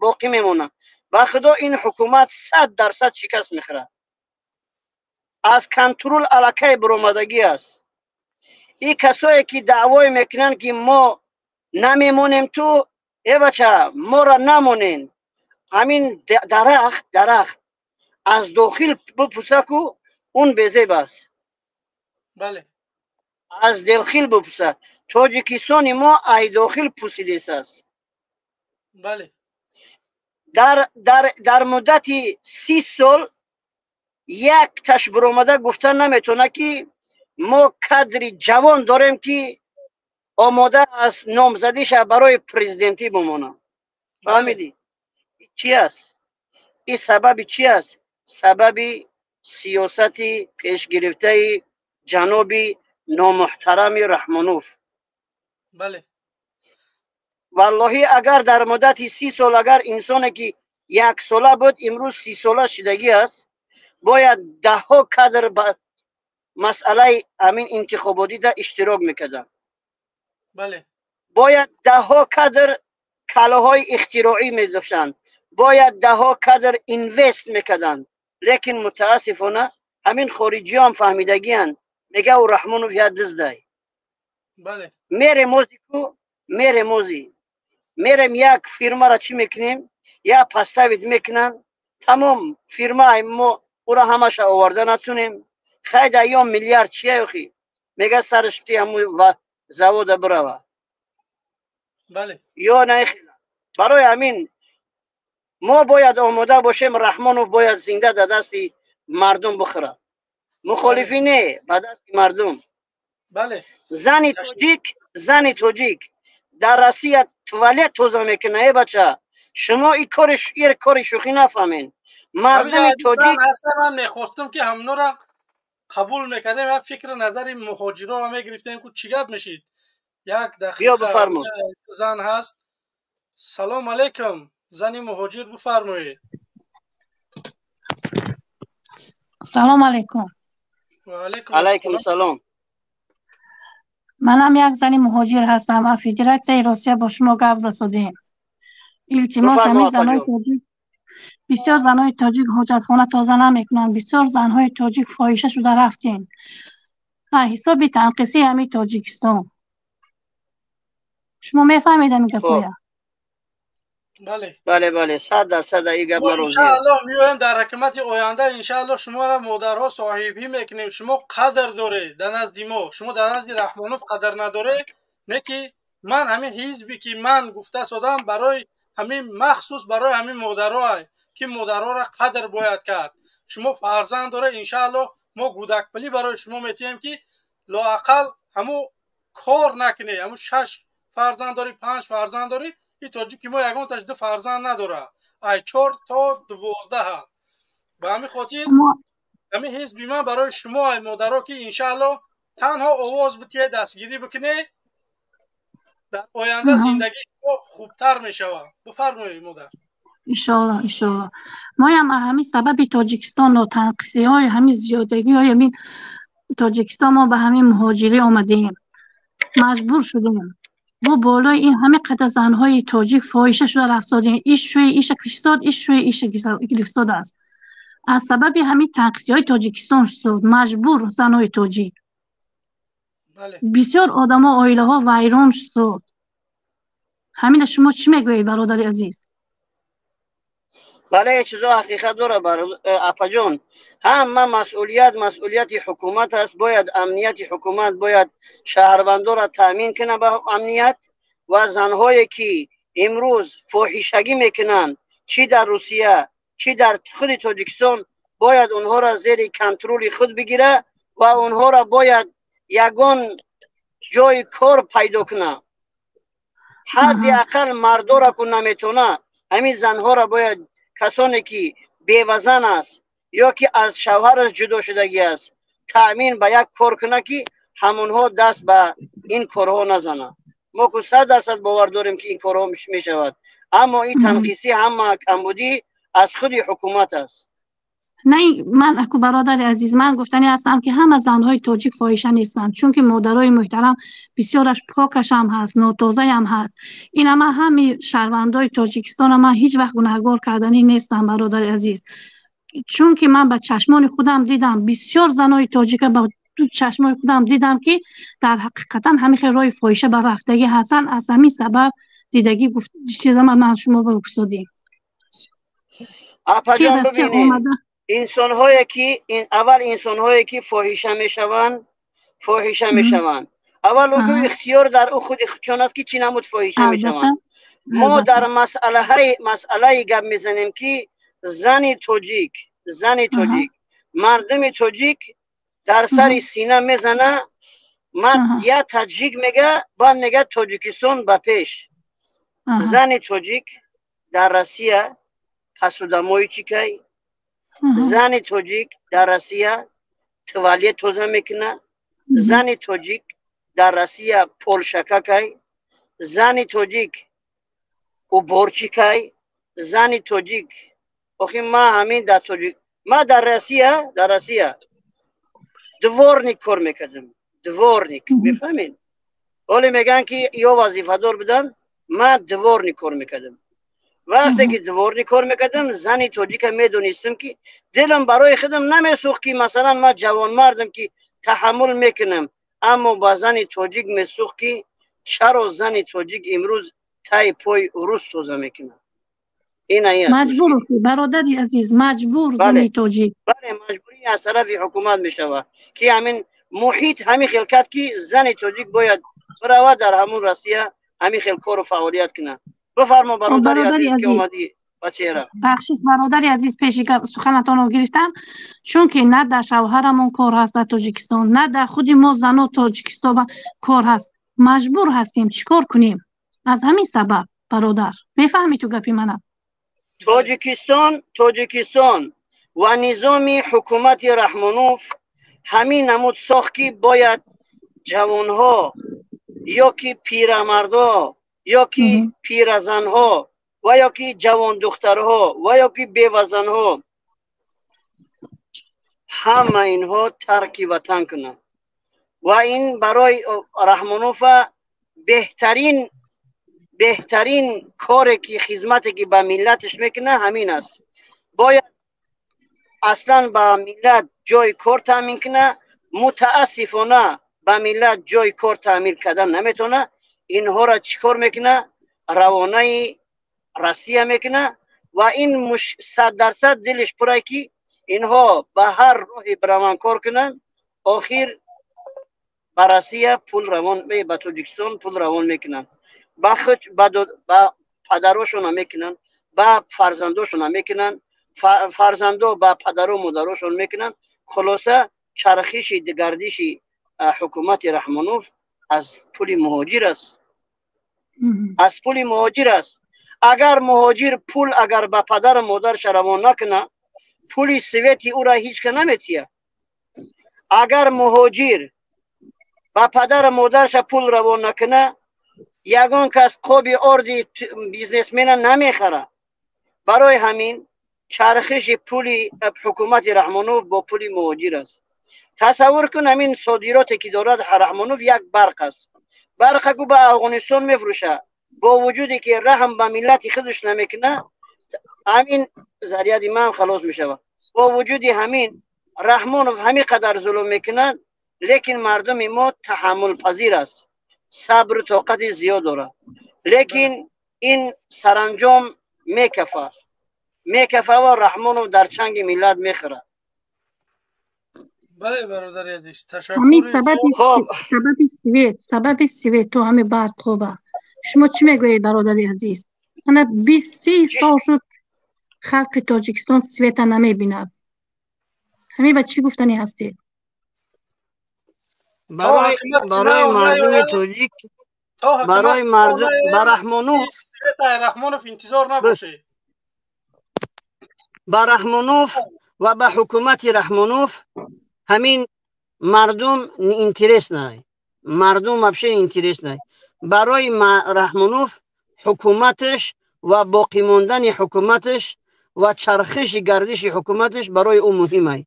боқӣ мемонад. Ба худо, ин ҳукумат 100% шикаст мехӯрад. Аз контрол аллакай буромадагӣ аст. И касое ки даъвое мекунанд, ки мо намемонем, ту э бача, моро намонен. Ҳамин дарахт аз дохил бипусаку, он безеб аст. Бале. Аз дохил бипуса. Тоҷикистони мо ай дохил пусидесааст. Бале. Дар муддати 30 сол як таш буромада гуфта наметавонад, ки мо кадри ҷавон дорем, ки омода аст номзадиша барои президентӣ бимонад. Фаҳмидӣ, чи аст ин? Сабаби чи аст? Сабаби сиёсати пешгирифтаи ҷаноби номуҳтарами Раҳмонов. Бале. Валлоҳӣ, агар дар муддати 30 сол, агар инсоне ки яксола буд, имрӯз 30-сола шидагӣ аст, бояд даҳҳо кадр ба масъалаи ҳамин интихоботида иштирок мекарданд. Бале. Бояд даҳҳо кадр калоҳои ихтироӣ медоштанд, бояд даҳҳо кадр инвест мекарданд. Лекин мутаассифона ҳамин хориҷиём фаҳмидагиянд, мега ӯ Раҳмонов як диздай. Бале. Мерем озику, мерем ози, мерем, як фирмара чӣ мекунем, як поставить мекунанд, тамом фирма мо ура ҳамаша оварда натунем. Хайда, ё миллиард чия охи, мега сараш ти ҳаму завода бирава. Бале. Ё наихела. Барои ҳамин мо бояд омода бошем. Раҳмонов бояд зинда дар дасти мардум бихӯрад, мухолифӣ не, ба дасти мардум. Бале. Зани тоҷик дар Россия туалет тоза мекунад. Э бача, шумо и кори шӯхӣ нафаҳмен. Мардуми тоҷик Аслан ман мехостам, ки ҳамнора қабул мекардем, як фикри назари муҳоҷироро мегирифтем, ку чӣ гап мешид. Як Биё, дақиқа. Бифармо. Зан ҳаст. Салом алейкум, зани муҳоҷир, бифармоед. Салом алейкум. Ва алейкум Алайкум ассалом. Салом. Манам як зани муҳоҷир ҳастам, аз Федератсияи Русия бо шумо гап засодем. Илтимос, Бифармо, ҳамин занои апаҷон. тоҷик, бисёр занои тоҷик ҳоҷатхона тоза намекунанд, бисёр занҳои тоҷик фоҳиша шуда рафтем. Ҳисоби танқисии ҳамин Тоҷикистон. Шумо мефаҳмед ҳамин гапҳоя? Бале. Бале, 100% ин гап Мо ман розиям. иншааллоҳ меоем дар ҳукумати оянда, иншааллоҳ шуморо модарҳо соҳибӣ мекунем. Шумо қадр доред дар назди мо, шумо дар назди Раҳмонов қадр надоред. Не ки ман ҳамин ҳизбе ки ман гуфта содам, барои ҳамин, махсус барои ҳамин модарҳо, ки модарҳоро қадр бояд кард. Шумо фарзанд доред, иншааллоҳ мо гудакпулӣ барои шумо метиҳем, ки лоақал ҳамун кор накунед, ҳамун шаш фарзанд дорӣ, панҷ фарзанд дорӣ. И тоҷики мо ягонташ ду фарзанд надора, ай 4 то 12. Ба ҳамин хотир ҳамин ҳизби ман барои шумо, ай модаро, ки иншаалло танҳо овоз битие, дастгирӣ бикунед, дар оянда зиндагии шумо хубтар мешавад. Бифармоед, модар. Иншоалло, иншоалло. Моям ҳамин сабаби Тоҷикистон, нотанқисиҳои ҳамин зиёдагиҳои ҳамин Тоҷикистон мо ба ҳамин муҳоҷирӣ омадем, маҷбур шудем. Бо болои ин ҳама қадар занҳои тоҷик фоҳиша шуда рафтодем. Иш шӯи иша киштод, иш шӯи иша гирифтодааст. Аз сабаби ҳамин танқисиҳои Тоҷикистон шуд маҷбур занҳои тоҷик. Бисёр одамо, оилаҳо вайрон шуд. Ҳамина шумо чӣ мегӯед, бародари азиз? Бале, чизо ҳақиқат дорад, апаҷон. Ҳама масъулият масъулияти ҳукумат аст. Бояд амнияти ҳукумат бояд шаҳрвандонро таъмин кунад ба амният ва занҳое ки имрӯз фоҳишагӣ мекунанд, чӣ дар Русия, чӣ дар худи Тоҷикистон, бояд онҳоро зери контроли худ бигирад ва онҳоро бояд ягон ҷои кор пайдо кунад. Ҳадди ақал мардора ку наметавонад, ҳамин занҳоро бояд, касоне ки бевазан аст ё ки аз шавҳараш ҷудо шудагӣ аст, таъмин ба як кор кунад, ки ҳамонҳо даст ба ин корҳо назананд. Мо ку 100% бовар дорем, ки ин корҳо мешавад, аммо ин танқисӣ, ҳама камбудӣ аз худи ҳукумат аст. Не, ман аку, бародари азиз, ман гуфтанӣ ҳастам, ки ҳама занҳои тоҷик фоҳиша нестанд, чунки модарои муҳтарам бисёраш покашам ҳаст, нотозаям ҳаст. Ин ама ҳами шаҳрвандои Тоҷикистона ман ҳеҷ вақт гунаҳгор карданӣ нестам, бародари азиз, чунки ман ба чашмони худам дидам, бисёр занои тоҷика ба ду чашмои худам дидам, ки дар ҳақиқатан ҳамин хел роҳи фоҳиша ба рафтагӣ ҳастанд. Аз ҳамин сабаб дидагӣ гуфт чиза ман шумо бигуфтодем. Апаҷон, бибинед, инсонҳое ки аввал инсонҳое ки фоҳиша мешаванд, фоҳиша мешаванд, аввал ӯ ихтиёр дар ӯ худи худшон аст, ки чӣ намуд фоҳиша мешаванд. Мо дар масъалаи гап мезанем, ки зани тоҷик, зани тоҷик, мардуми тоҷик дар сари сина мезана, ман я таҷик мега, баъд мега Тоҷикистон ба пеш. Зани тоҷик дар Россия посудомойщик ай, зани тоҷик дар Россия туалет тоза мекунад, зани тоҷик дар Россия полшакакай, зани тоҷик уборщик ай, зани тоҷик. Охи ма ҳамин дар тоҷик, ма дар Россия дворник кор мекардам, дворник, мефаҳмед? Ҳоле мегӯянд, ки ё вазифадор буданд, ма дворник кор мекардам. Вақте ки дворник кор мекардам, зани тоҷика медонистам, ки дилам барои худам намесӯхт, ки масалан ман ҷавонмардам, ки таҳаммул мекунам, аммо ба зани тоҷик месӯхт, ки чаро зани тоҷик имрӯз таи пои урус тоза мекунад. Маҷбур, бародари азиз, маҷбур зани тоҷик. Бале, маҷбурӣ аз тарафи ҳукумат мешавад, ки ҳамин муҳит ҳамин хел кард, ки зани тоҷик бояд биравад дар ҳамун Россия ҳамин хел кору фаъолият кунад. Бифармо, бародари азиз, ки омадӣ ба чеҳра. Бахшиш, бародари азиз, пеши суханатонро гирифтам, чунки на дар шавҳарамон кор ҳаст дар Тоҷикистон, на дар худи мо зано Тоҷикистон кор ҳаст. Маҷбур ҳастем, чӣ кор кунем? Аз ҳамин сабаб, бародар, мефаҳмӣ ту гапи мана? Тоҷикистон, Тоҷикистон ва низоми ҳукумати Раҳмонов ҳамин намуд сохт, ки бояд ҷавонҳо ё ки пирамардҳо ё ки пиразанҳо ва ё ки ҷавондухтарҳо ва ё ки бевазанҳо, ҳама инҳо тарки ватан кунанд. Ва ин барои Раҳмонова беҳтарин, беҳтарин коре ки, хизмате ки ба миллаташ мекунад, ҳамин аст. Бояд аслан ба миллат ҷои кор таъмин кунад. Мутаассифона, ба миллат ҷои кор таъмин кардан наметавонад. Инҳоро чӣ кор мекунад? Равонаи Россия мекунад. Ва ин 100% дилиш пурай, ки инҳо ба ҳар роҳе бираванд, кор кунанд, охир ба Россия пул равон, ба Тоҷикистон пул равон мекунанд, ба худ, ба падарошона мекунанд, ба фарзандошона мекунанд, фарзандо ба падару модарошон мекунанд. Хулоса, чархиши гардиши ҳукумати Раҳмонов аз пули муҳоҷир аст. Аз пули муҳоҷир аст. Агар муҳоҷир пул агар ба падару модарша равон накуна, пули свети ӯра ҳеҷ ка наметия. Агар муҳоҷир ба падару модарша пул равон накуна, ягон кас қоби орди бизнесмена намехара. Барои ҳамин чархиши пули ҳукумати Раҳмонов бо пули муҳоҷир аст. Тасаввур кун, ҳамин содироте ки дорад Раҳмонов як барқ аст. Барқа гу ба Афғонистон мефурӯша, бо вуҷуде ки раҳм ба миллати худаш намекуна, ҳамин заряди ман халос мешавад. Бо вуҷуди ҳамин Раҳмонов ҳамин қадар зулм мекунад, лекин мардуми мо таҳаммулпазир аст, сабру тоқати зиёд дорад. Лекин ин саранҷом мекафа, мекафа ва Раҳмонов дар чанги миллат мехӯрад. Бале, бародари азиз, ташаккур. Ҳамин сабаби свет, сабаби свет то ҳамин барқ хоба. Шумо чӣ мегӯед, бародари азиз? Ана 20-30 сол шуд халқи Тоҷикистон света намебинад. Ҳамин ба чӣ гуфтанӣ ҳастед? Барои мардуми тоҷик, барои мардум ба Раҳмонов, Раҳмонов интизор набошед. Ба Раҳмонов ва ба ҳукумати Раҳмонов ҳамин мардум интерес най. Мардум вообще интерес най. Барои Раҳмонов ҳукуматаш ва боқӣ мондани ҳукуматаш ва чархиши гардиши ҳукуматаш барои ӯ муҳим ай.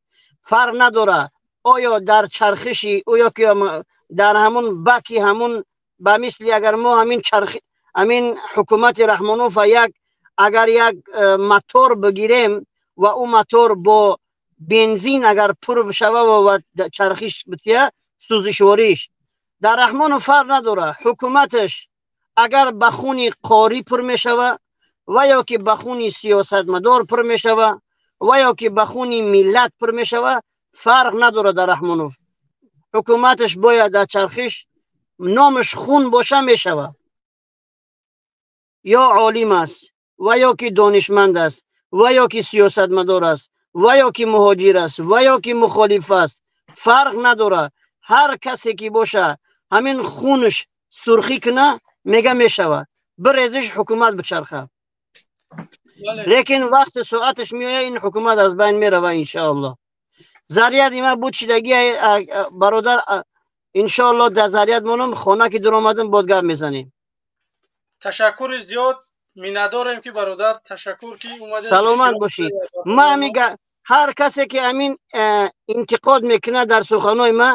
Фарқ надора оё дар чархиши ё ки дар ҳамун баки ҳамун, ба мисли агар мо ҳамин чарх ҳамин ҳукумати Раҳмонов як агар як мотор бигирем ва ӯ мотор бо бензин агар пур бишава ва чархиш бития сӯзишвориш, дар Раҳмонов фарқ надора. Ҳукуматаш агар ба хуни қорӣ пур мешава ва ё ки ба хуни сиёсатмадор пур мешава ва ё ки ба хуни миллат пур мешава, фарқ надора. Дар Раҳмонов ҳукуматаш бояд дар чархиш номаш хун боша мешава. Ё олим аст ва ё ки донишманд аст ва ё ки сиёсатмадор аст ва ё ки муҳоҷир аст ва ё ки мухолиф аст, фарқ надора. Ҳар касе ки боша ҳамин хунаш сурхӣ куна мега мешава, бирезиш ҳукумат бичарха. Лекин вақти соаташ меояд, ин ҳукумат аз байн мерава иншоаллоҳ. Заряди ма буд шидаги бародар, иншоаллоҳ дар заряд монам, хона ки дуромадам бод гап мезанем. Ташаккури зиёд, миннатдорем ки бародар, ташаккур ки омадед. Саломат бошед. Ма ҳар касе ки ҳамин интиқод мекунад дар суханои ма,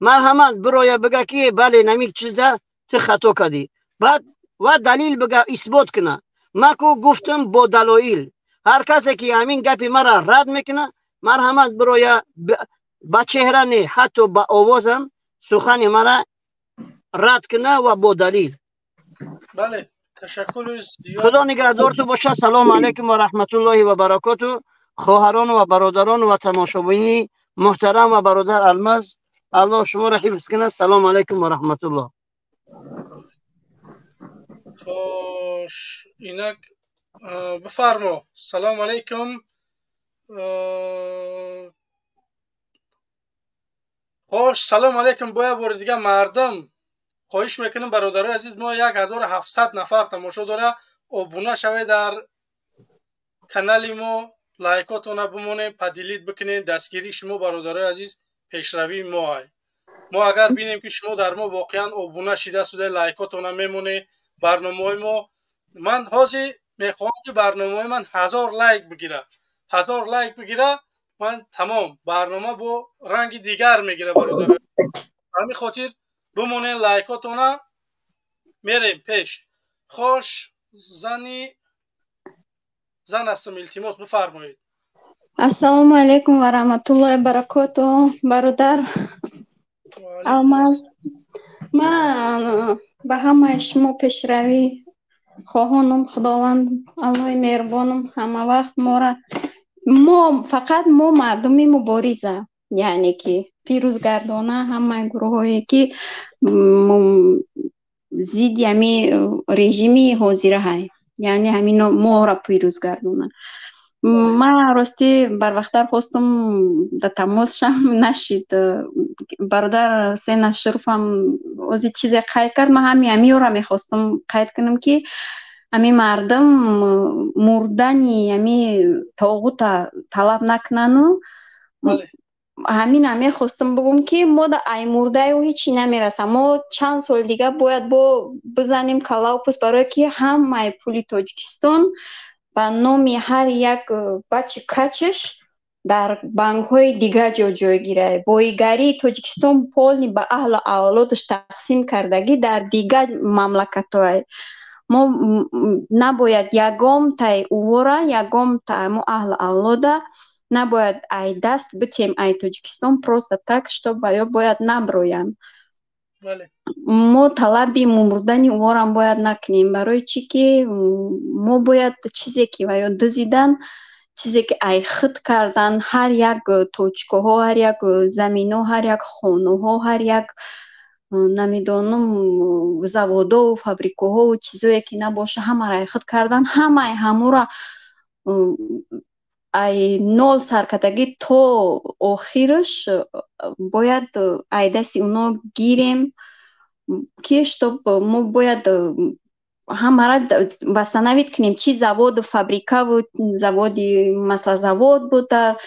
марҳамат бироя бига ки бале намик чизда ту хато кардӣ, баъд ва далил бига, исбот куна. Ма ку гуфтам бо далоил. Ҳар касе ки ҳамин гапи мара рад мекуна, марҳамат бироя ба чеҳра не, ҳатто ба овозам сухани мара рад куна ва бо далил. Бале, ташаккури зиёд. Худо нигаҳдорту боша. Салому алайкум ва раҳматуллоҳи ва баракоту. Хоҳарон ва бародарон ва тамошобини муҳтарам ва бародар Алмаз, Аллоҳ шуморо ҳифз кунад. Салому алайкум ва раҳматуллоҳ. Хош, инак бифармо. Салому алайкум. Хош, салому алайкум. Бо як бори дига мардум хоҳиш мекунем, бародарои азиз, мо 1700 нафар тамошо дора, обуна шавед дар канали мо, лайкотона бимонед, поделить бикунед. Дастгирии шумо, бародарои азиз, пешравии мо ай. Мо агар бинем ки шумо дар мо воқеан обуна шида суда, лайкотона мемонед, барномаҳои мо, ман ҳозир мехоҳам ки барномаҳои ман 1000 лайк бигира, 1000 лайк бигира, ман тамом барнома бо ранги дигар мегира, бародарои. Ҳамин хотир бимонед лайкотона, мерем пеш. Хош, зани зан ҳастам, илтимос бифармоед. Ассалому алайкум ва раҳматуллоҳи ва баракотуҳ. Бародар Алмаз, ман ба ҳамаи шумо пешравӣ хоҳонам. Худованд Аллоҳи меҳрубонам ҳама вақт моро, мо фақат мо мардуми мубориза, яъне ки пирӯзгардона ҳамаи гурӯҳҳое ки зидди ҳами режими ҳозираҳай, яъне ҳамино моро пирӯзгардона. Ман ростӣ барвақттар хостум дар тамос шам, нашид. Бародар Ҳусейн Ашуровам Ози чизе қайд кард, ман ҳами ҳамиёра мехостам қайд кунам, ки ҳами мардум мурдани ҳами тоғута талаб накунану. Ҳамина мехостам бигӯм, ки мо да ай мурдаю ҳечи намераса. Мо чанд соли дига бояд бо бизанем калаву пӯст, барое ки ҳамаи пули Тоҷикистон ба номи ҳар як бачи качаш дар банкҳои дигар ҷо ҷойгирад. Боигарии Тоҷикистон полный ба аҳлу авлодаш тақсим кардагӣ дар дигар мамлакатҳое. Мо набояд ягомтай увора, ягомта мо аҳлу авлода набояд ай даст битем ай Тоҷикистон просто так, что ба ё бояд наброянд. Мо талаби мурдани уворам бояд накунем, барои чӣ ки мо бояд чизе ки ва ё дузидан, чизе ки ай худ кардан, ҳар як точкаҳо, ҳар як заминҳо, ҳар як хонаҳо, ҳар як, намедонам, заводову фабрикаҳову чизое ки набоша, ҳамаро ай худ кардан, ҳамаи ҳамура ай нол саркардагӣ то охираш бояд ай дасти уно гирем, ки чтоб мо бояд ҳамара восстановить кунем. Чи заводу фабрикаву заводи маслозавод буд дар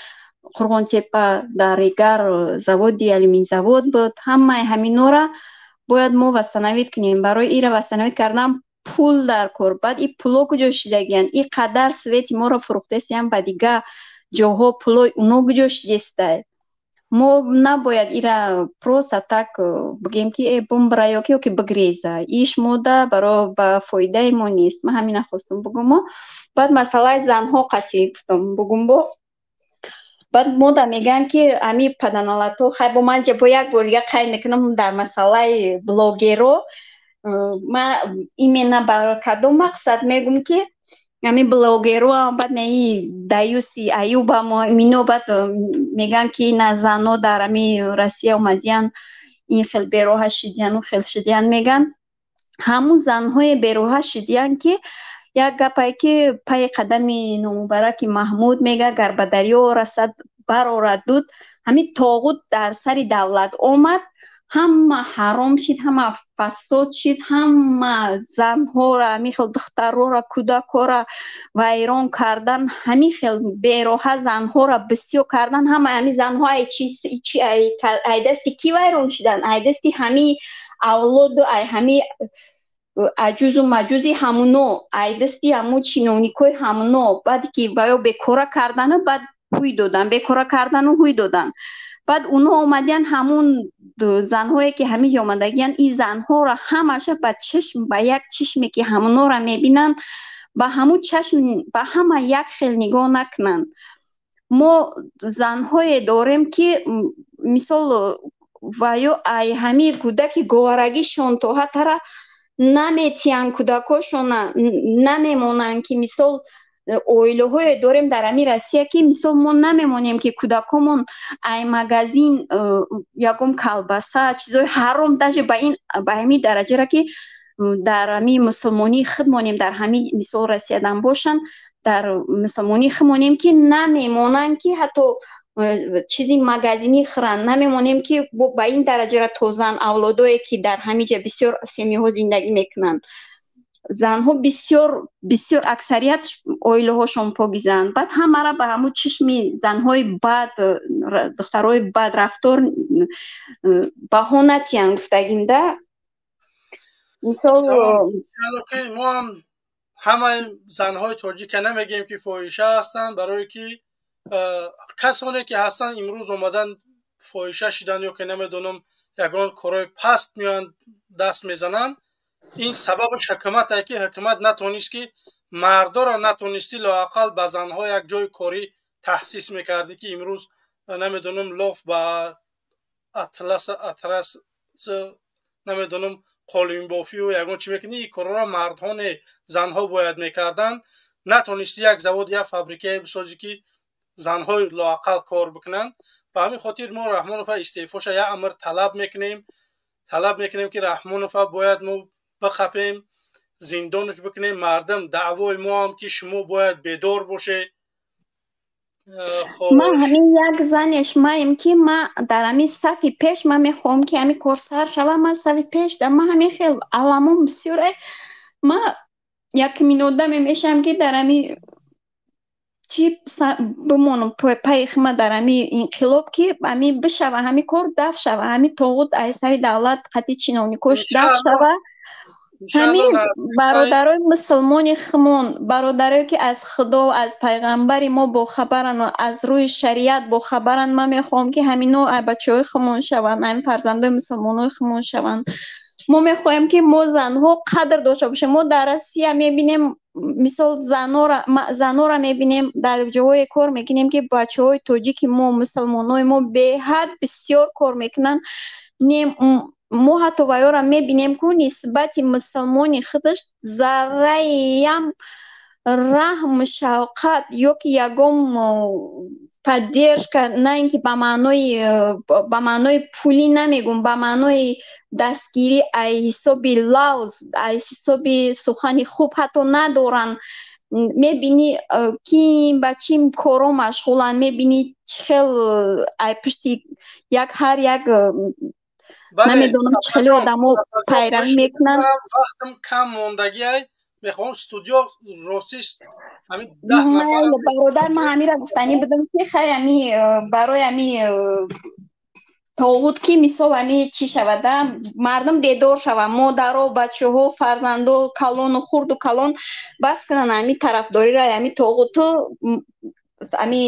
Қурғонтепа, дар Регар заводи алюминзавод буд, ҳамаи ҳаминора бояд мо восстановить кунем. Барои ира восстановить кардан пул дар кор. Баъд и пуло куҷо шидагиянд? И қадар свети моро фурӯхтесиянд ба дигар ҷоҳо, пулои уно куҷо шидестай? Мо набояд ира просто так бигем, ки э бумбра ё ки ё ки бигреза. Иш мода баро ба фоидаи мо нест. Ман ҳамина хостам бигӯмо. Баъд масъалаи занҳо қатъӣ гуфтам бугум бо. Баъд мода мегӯянд, ки ами паданалато хай бо ман бо як бор дига қайд мекунам дар масъалаи блогеро. Ман именно ба кадом мақсад мегӯм, ки ами блогеро, баъд наи даюси аюбамо мино, баъд мегӯянд, ки ина зано дар ами Россия омадиян, ин хел бероҳа шидиян, у хел шидиян мегӯянд. Ҳамун занҳое бероҳа шидиян, ки як гапае, ки пайи қадами номубараки Маҳмуд мега, гар ба дарё расад, барорад дуд. Ҳамин тоғут дар сари давлат омад, ҳама ҳаром шид, ҳама фасод шид, ҳама занҳора, ҳамин хел духтарора, кӯдакҳора вайрон кардан, ҳамин хел бероҳа занҳора бисёр кардан. Ҳама ҳамин занҳо ай чи, ай дасти кӣ вайрон шидан? Ай дасти ҳамин авлоду ай ҳамин аҷузу маҷузи ҳамуно, ай дасти ҳамун чиновникҳои ҳамуно. Баъд ки ваё бекора кардану баъд ҳуй додан, бекора кардану ҳуй додан, баъд онҳо омадиян, ҳамун занҳое ки ҳамин ҷо омадагиян, ин занҳоро ҳамаша ба чашм, ба як чашме ки ҳамунора мебинанд, ба ҳамун чашм ба ҳама як хел нигоҳ накунанд. Мо занҳое дорем, ки мисол ва ё ай ҳамин кӯдаки говарагишон то ҳатара наметиҳанд, кӯдакҳошона намемонанд, ки мисол оилаҳое дорем дар ҳамин Россия, ки мисол мо намемонем, ки кӯдакҳомон ай магазин ягон колбаса, чизои ҳаром, даже ба ин ба ҳамин дараҷара, ки дар ҳамин мусулмонии худ монем, дар ҳамин мисол Россиядан бошанд, дар мусулмонии худ монем, ки намемонанд, ки ҳатто чизи магазинӣ хӯранд. Намемонем, ки ба ин дараҷара тозан авлодое, ки дар ҳамин ҷа бисёр семьяҳо зиндагӣ мекунанд. Занҳо бисёр бисёр, аксарият оилаҳошон покизанд. Баъд ҳамара ба ҳамун чишми занҳои бад, духтарои бадрафтор баҳо натиҳанд, гуфтагим да, мисол. Мо ҳам ҳамаи занҳои тоҷика намегӯем, ки фоҳиша ҳастанд, барое ки касоне ки ҳастанд, имрӯз омадан фоҳиша шидан ё ки намедонам ягон корҳои паст меоянд даст мезананд, ин сабабаш ҳукумат ае, ки ҳукумат натонист, ки мардоро натонистӣ, лоақал ба занҳо як ҷои корӣ таҳсис мекардӣ, ки имрӯз намедонам лоф ба атлас атрас, намедонам, қолинбофию ягон чӣ мекунӣ. Ин корҳоро мардҳо не, занҳо бояд мекарданд. Натонистӣ як завод, як фабрикае бисозӣ, ки занҳои лоақал кор бикунанд. Ба ҳамин хотир мо Раҳмонова истеъфоша як амр талаб мекунем, талаб мекунем, ки Раҳмонова бояд мо бихапем, зиндонаш бикунем. Мардум, даъвои мо ҳам, ки шумо бояд бедор бошед. Ман ҳамин як занеш маем, ки ма дар ҳамин сафи пеш, ман мехоҳам, ки ҳамин кор сар шава. Ман сафи пеш да, ман ҳамин хел аламом бисёре. Ма якмин одаме мешавам, ки дар ҳамин чӣ бимонам, пайи хима дар ҳамин инқилоб, ки ҳамин бишава, ҳамин кор дафт шава, ҳамин тоғут аз сари давлат қатъи чиновникош дафт шава. Ҳамин бародарои мусулмони химон, бародарое ки аз Худо, аз пайғамбари мо бохабаранд, аз рӯи шариат бохабаранд, ман мехоҳам, ки ҳамино бачаҳои химон шаванд, ҳамин фарзандои мусулмонои химон шаванд. Мо мехоҳем, ки мо занҳо қадр дошта бошем. Мо дар Россия мебинем, мисол, занора мебинем, дар ҷоҳое кор мекунем, ки бачаҳои тоҷики мо, мусулмонои мо беҳад бисёр кор мекунанд. Не, мо ҳатто ваёра мебинем, ку нисбати мусулмони худаш зарраям раҳму шавқат ё ки ягон поддержка, на ин ки ба маънои пулӣ намегум, ба маънои дастгирӣ ай ҳисоби лавз, ай ҳисоби сухани хуб ҳатто надоранд. Мебинӣ, ки ба чӣ коро машғуланд, мебинӣ, чӣ хел ай пушти як ҳар як, намедонам, хеле одамо пайравӣ мекунанд. Вақтам кам мондагиай, мехоҳам студио ростиш ҳамин 10 нафар. Бародар, ман ҳамира гуфтанӣ будам, ки хай, ами барои ами тоғут, ки мисол ами чӣ шавада, мардум бедор шаванд, модаро, бачаҳо, фарзандо, калону хурду калон бас кунанд ами тарафдориро ами тоғуту, ами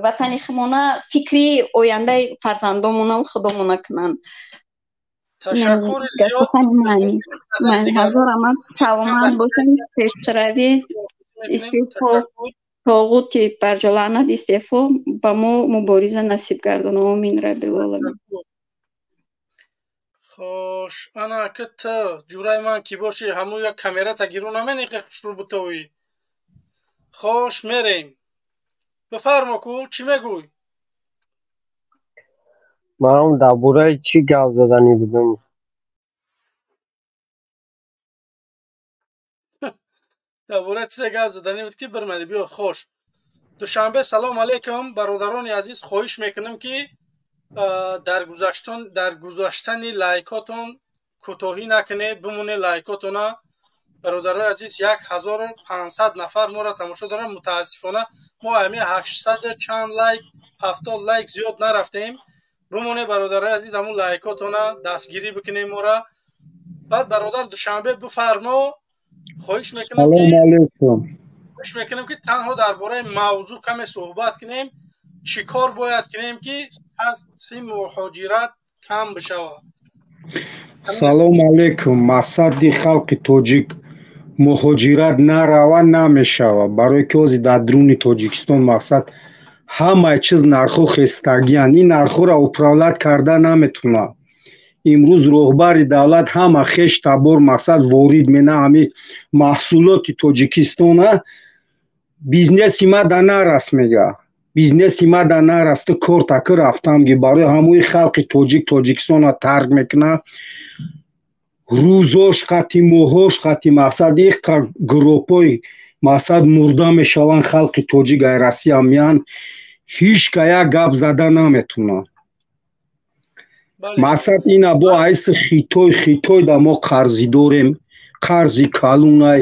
ватани химона, фикри ояндаи фарзандомонам худомона кунанд. Ташаккури зиёд. Ҳазор амад, саломат бошем. Пешравӣ, истеъфо, тоғути барҷолаънат истеъфо, ба мо мубориза насиб гардон. Омин, раббилоламин. Хош, ана ки ту ҷураи ман ки бошӣ, ҳамун як камерата гиру намениқи хушрӯ бутовӣ. Хош, мерем, бифармо, ку чӣ мегӯй? Ман дар бораи чӣ гап заданӣ будам? Дар бораи чизе гап заданӣ буд, ки бирмадӣ. Биё, хош, Душанбе. Салом алейкум, бародарони азиз. Хоҳиш мекунам, ки дар гузаштани лайкотон кӯтоҳӣ накунед, бимоне лайкотона. Бародарои азиз, 1500 нафар моро тамошо доранд. Мутаассифона, мо ҳами ҳаштсаду чанд лайк, 70 лайк зиёд нарафтем. Бимоне, бародарои азиз, ҳамун лайкотона дастгирӣ бикунем мора. Баъд, бародар Душанбе, бифармо. Хоҳиш мекунам ки хоҳиш мекунам, ки танҳо дар бораи мавзӯъ каме суҳбат кунем. Чӣ кор бояд кунем, ки сатҳи муҳоҷират кам бишавад? Салому алейкум. Мақсади халқи тоҷик муҳоҷират нарава намешавад, барое ки ҳозир дар дуруни Тоҷикистон мақсад ҳамаи чиз нархҳо хестагиянд. Ин нархҳоро управлять карда наметавонад. Имрӯз роҳбари давлат ҳама хеш табор мақсад ворид мена ҳами маҳсулоти Тоҷикистона. Бизнеси ма да нарас, мега, бизнеси ма да нарас, ту кортаки рафтам ги. Барои ҳамои халқи тоҷик Тоҷикистона тарк мекунад. Рӯзош қати, моҳош қати мақсад иқа гурӯҳҳои мақсад мурда мешаванд. Халқи тоҷик ай Россия меянд, ҳеҷ ка як гап зада наметавонад. Мақсад ина бо айси Хитой. Хитой да мо қарзӣ дорем, қарзи калунай.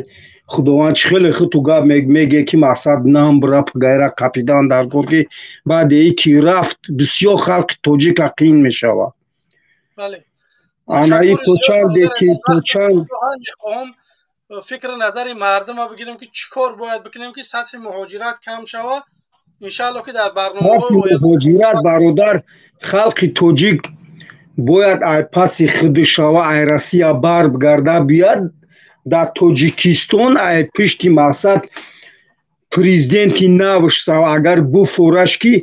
Худованд, чӣ хеле хиту гап меге, ки мақсад намбра гайра қапидан дар кор, ки баъде и ки рафт, бисёр халқи тоҷика қиин мешавад. Ана и то чанде ки то чанд Мехоҳам фикри назари мардума бигирем, ки чӣ кор бояд бикунем, ки сатҳи муҳоҷират кам шавад. Иншаалло, ки дар барномаҳои муҳоҷират, бародар, халқи тоҷик бояд ай паси худу шава, ай Россия барб гарда биёд дар Тоҷикистон, ай пишти мақсад президенти навш шава. Агар буфораш, ки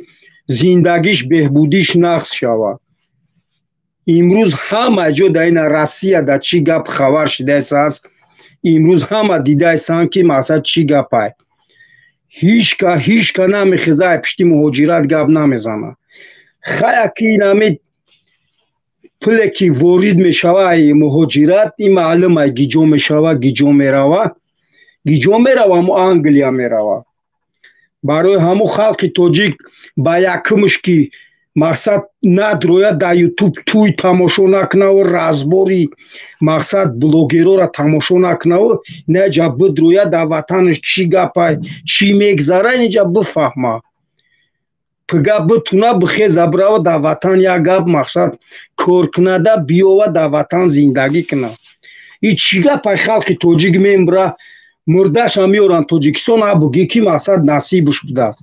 зиндагиш беҳбудиш нақс шавад. Имрӯз ҳама ҷо дар ина Россия да чӣ гап хабар шидааст, имрӯз ҳама дидаистанд, ки мақсад чӣ гапай. Ҳичка, ҳичка намехеза, ай пишти муҳоҷират гап намезана. Хая ки инами пуле ки ворид мешава ай муҳоҷират, ин маълум ай гиҷо мешава, гиҷо мерава, гиҷо мерава, мо Англия мерава. Барои ҳамун халқи тоҷик ба якумш ки мақсад надрояд дар ютуб туй тамошо накунаву разбори мақсад блогерора тамошо накунаву инаҷа бидрояд дар ватанаш чӣ гапай, чӣ мегзара, инаҷа бифаҳма. Пига битуна бихеза бирава дар ватан як гап мақсад кор кунада биёва дар ватан зиндагӣ куна. И чӣ гапай халқи тоҷик мембира мурдаша меоранд Тоҷикистон, абуги ки мақсад насибаш будааст.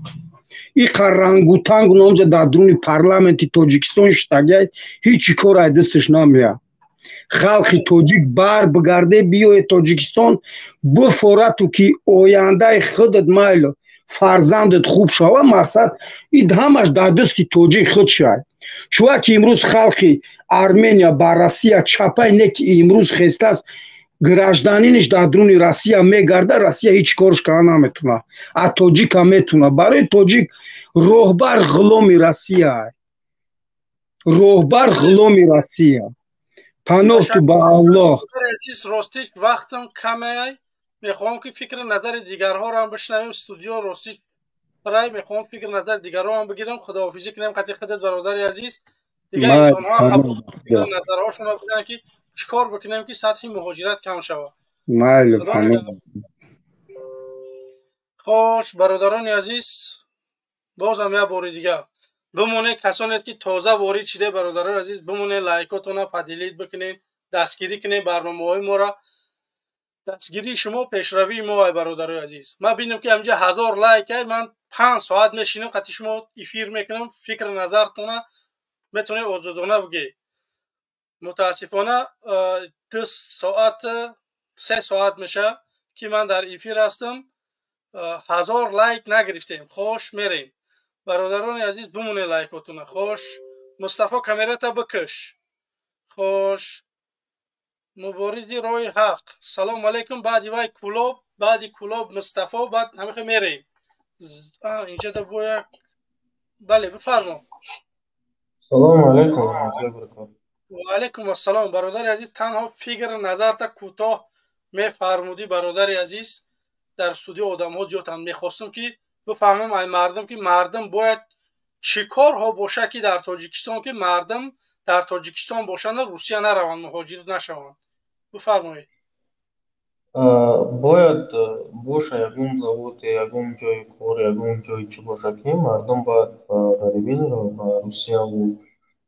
И қарангутанг номҷа дар дуруни парламенти Тоҷикистон шитагиай, ҳечи кор ай дасташ намеяд. Халқи тоҷик бар бигарде биёе Тоҷикистон бифорату ки ояндаи худат майло фарзандат хуб шава, мақсад ид ҳамаш дар дасти тоҷик худ шай. Чува ки имрӯз халқи Армения ба Россия чапай не ки имрӯз хестааст гражданиниш дар дуруни Россия мегарда, Россия ҳеҷ корш карда наметавона, а тоҷика метавона. Барои тоҷик роҳбар ғуломи Россия, роҳбар ғуломи Россия. Паноҳту ба Аллоҳ. Азиз, ростиш вақтам камай, мехоҳам ки фикри назари дигарҳоро ҳам бишнавем. Студио ростиш рай мехоҳам фикри назари дигарҳо ҳам бигирам. Худоҳофизӣ кунем қати худат, бародари азиз. Дигар инсонҳо фикри назарҳошонро бидиҳанд ки чӣ кор бикунем ки сатҳи муҳоҷират кам шавад. Майли. Хош, бародарони азиз, бозам як бори дигар бимонед, касонед ки тоза ворид шиде, бародарони азиз, бимонед, лайкотона поделить бикунед, дастгирӣ кунед барномаҳои моро. Дастгирии шумо пешравии мо ай, бародарои азиз. Ман бинам ки ҳаминҷа 1000 лайк ай, ман 5 соат мешинам қати шумо эфир мекунам, фикри назартона метавонед озодона бигӯед. Мутаассифона 2 соат 3 соат меша ки ман дар эфир ҳастам, 1000 лайк нагирифтем. Хош, мерем, бародарони азиз, бимонед лайкотона. Хош, Мустафо, камерата бикаш. Хош, муборизи роҳи ҳақ, салому алайкум. Баъди вай Кулоб, баъди Кулоб Мустафо, баъд ҳамихе мерем инҷа бо як. Бале, бифармо. Салому алайкум ва раҳматуллоҳи ва баракатуҳ. Ва алайкум ассалом, бародари азиз. Танҳо фикр назарта кӯтоҳ мефармудӣ, бародари азиз. Дар студио одамҳо зиёданд, мехостам ки бифаҳмам ай мардум ки мардум бояд чӣ корҳо бошад ки дар Тоҷикистон, ки мардум дар Тоҷикистон бошанд, Русия нараванд, муҳоҷир нашаванд. Бифармоед. Бояд боша ягон завод, ягон ҷои кор, ягон ҷои чӣ бошад, ки мардум бояд ба ғарибӣ наравад, ба Русияву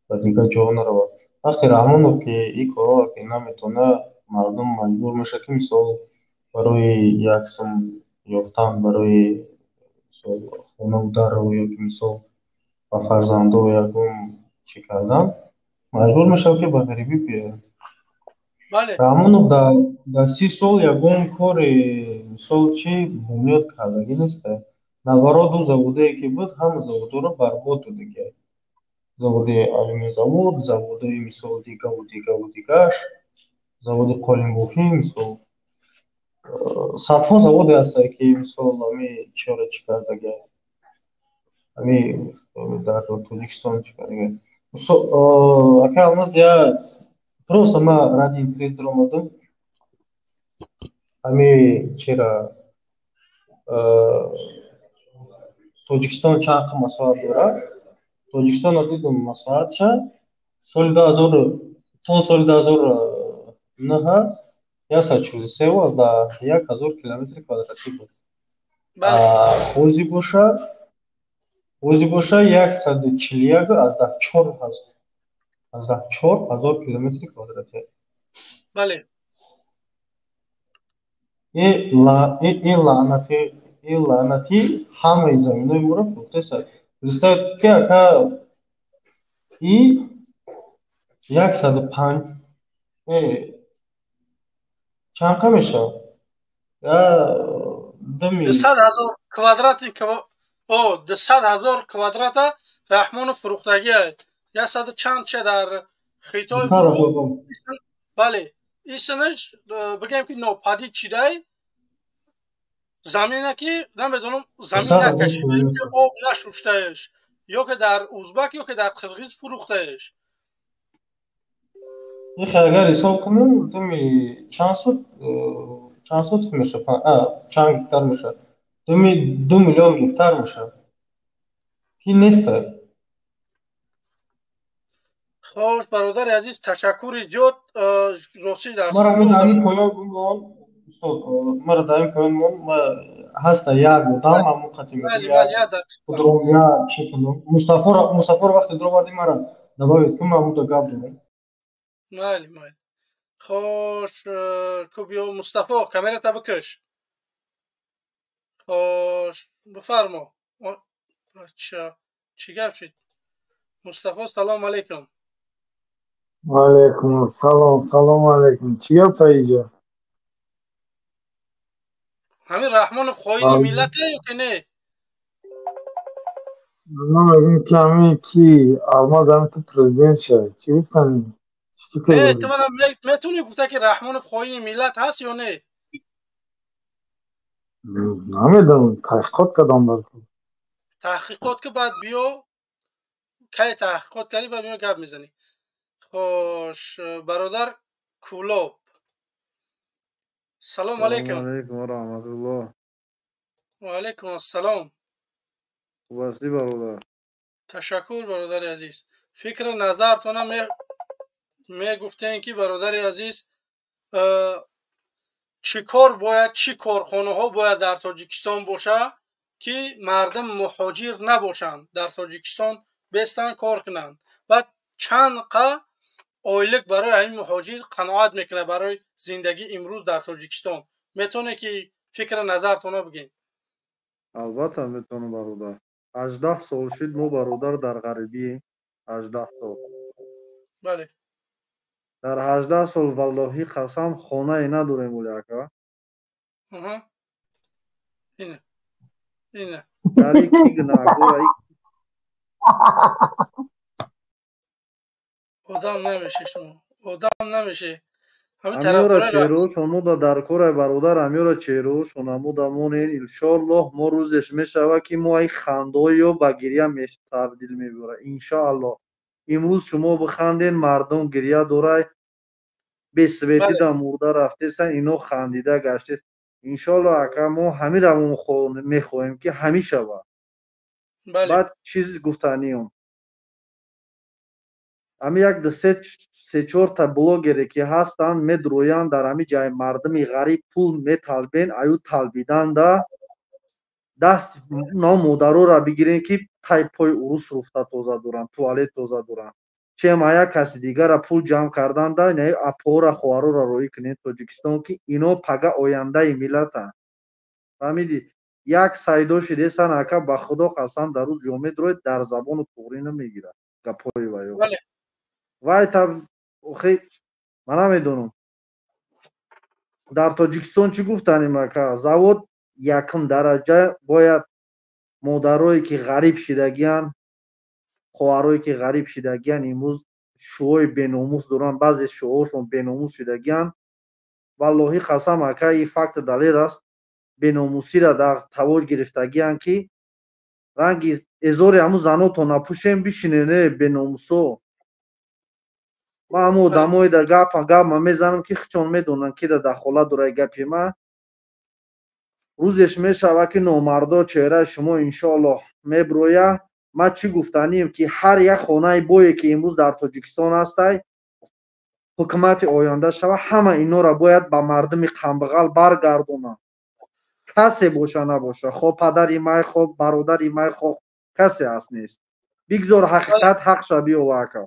ба дигар ҷоҳо наравад. Вақте Раҳмонов ки ин корҳоро ки наметавонад, мардум маҷбур мешавад, ки мисол барои як сум ёфтан, барои мисол хонаву дару ё ки мисол ба фарзандо ягон чӣ кардан, маҷбур мешавад, ки ба ғарибӣ биёяд. Раҳмонов дар 30 сол ягон кори мисол чӣ бунёд кардагӣ нест. Наоборот, ду заводое ки буд, ҳама заводҳоро барбод додагиа. Заводи алюминзавод, заводои мисол дигаву дигаву дигааш, заводи қолинбофӣ, мисол садҳо заводе ҳастанд, ки мисол ҳами чиёро чӣ кардагиа, ҳами дар Тоҷикистон чӣ кардагиа. Ака Алмаз, я просто ма ради интерес даромадам. Ҳами чира Тоҷикистон чанд қа масоҳат дорад? Тоҷикистонро дидум масоҳатша соли 2000 то соли 2009 143,1 ҳазор километри квадратӣ буд. Ҳози боша 141,4 ҳазор километри квадратӣ. Ин лаънати ҳамаи заминои моро фурӯхтеста. Представь ки, ака, и 105 чанд қа мешавад? 200 000 квадрати, о 200 000 квадрата Раҳмонов фурӯхтагиа, яксаду чанд ча дар Хитой фурӯхт. Бале, исинаш бигем ки нопадид чидай замина ки намедонам, замин накашида, ки об нашуштаеш, ё ки дар узбак, ё ки дар қирғиз фурӯхтаеш. Ихе агар ҳисоб кунем, думи чанд сот мешавад, чанд гектар мешавад? 2 миллион гектар мешавад, ки неста. Хош, бародари азиз, ташаккури зиёд. Ростӣ дар Мара ҳамин поён бимон, устод, мара дар ин поён мон. Ҳаста як одам ҳамон қати Мустафоро. Мустафоро вақте дуровардӣ, мара добавить кун, ман ҳамуда гап дорам. Майли, майли. Хош, ку биё, Мустафо, камерата бикаш. Хош, бифармо. Чӣ гап шид, Мустафо? Салому алайкум. Ваалайкум ассалом, салому алайкум. Чӣ гап иҷа? Ҳамин Раҳмонов хоини миллате ё ки не? Ман мегӯям, ки ҳамин ки Алмаз ҳамин ту президент шавад, чӣ гуфтани? Не, ту мана метавонӣ гуфта, ки Раҳмонов хоини миллат ҳаст ё не? Намедонам, таҳқиқот кардам бар. Таҳқиқот ки, баъд биё. Кай таҳқиқот кардӣ, баъд биё, гап мезанӣ. Хош, бародар Кулоб, салому алайкум. Алайкум ва раҳматуллоҳ. Ва алайкум ассалом. Хуб ҳастӣ, бародар? Ташаккур, бародари азиз. Фикру назартона мегуфтем, ки, бародари азиз, чӣ кор бояд, чӣ корхонаҳо бояд дар Тоҷикистон боша, ки мардум муҳоҷир набошанд, дар Тоҷикистон бестанд, кор кунанд? Баъд чанд қа ойлик барои ҳамин муҳоҷир қаноат мекунад барои зиндагӣ имрӯз дар Тоҷикистон? Метавонед, ки фикру назартона бигӯед? Албатта метавонам, бародар. 18 сол шуд, мо, бародар, дар ғарибием, 18 сол. Дар 18 сол, валлоҳӣ қасам, хонае надорем, оли ака. Ина, ина. Дар ки гунаҳгор? Одам намеши, шумо одам намеши. Ҳамёра чеҳраҳошон мода дар кора, бародар, ҳамёра чеҳраҳошон мода монен. Иншоаллоҳ, мо рӯзеш мешава, ки мо ай хандаҳоё ба гиря табдил мебарад, иншоаллоҳ. Имрӯз шумо биханден, мардум гиря дорай, бесветида мурда рафтесан, ино хандида гаштес. Иншоаллоҳ, ака, мо ҳамира мехоҳем, ки ҳамин шавад. Баъд чиз гуфтаниём: ҳами як ду се чорта блогере ки ҳастанд, медроянд, дар ҳами ҷайи мардуми ғариб пул металбен. Аю талбиданда даст но модароро бигирен, ки тай пои урус руфта тоза доранд, туалет тоза доранд. Чем як каси дигара пул ҷамъ карданда, апора, хоҳарора роҳӣ кунен Тоҷикистон, ки ино пага ояндаи миллатанд. Фаҳмидӣ? Як сайдо шидесан, ака, ба худо қасам, дар рӯз ҷо медроед, дар забону туғрӣ намегирад гапҳои ваё вай та. Охи, ман намедонам, дар Тоҷикистон чӣ гуфтанем, ака. Завод якум дараҷа бояд модарое ки ғариб шидагиянд, хоҳарое ки ғариб шидагиянд, имрӯз шӯҳои беномус доранд, баъзе шӯҳошон беномус шидагиянд. Валлоҳӣ қасам, ака, ин факт далел аст, беномусиро дар тавоҷ гирифтагиянд, ки ранги эзори ҳамун занотон напӯшем, бишинене, беномусо. Ман ҳамун одамое дар гапа гапма мезанам, ки хичон медонанд, ки да дахолат дорад гапи ман. Рӯзеш мешавад, ки номардо чеҳраи шумо, иншоаллоҳ, меброя. Ман чӣ гуфтанием, ки ҳар як хонаи бое ки имрӯз дар Тоҷикистон ҳастай, ҳукумати оянда шава, ҳама инора бояд ба мардуми камбағал баргардонанд. Касе боша набоша, хо падари май, хо бародари май, хо касе ҳаст нест, бигзор ҳақиқат ҳақша биёва, ака.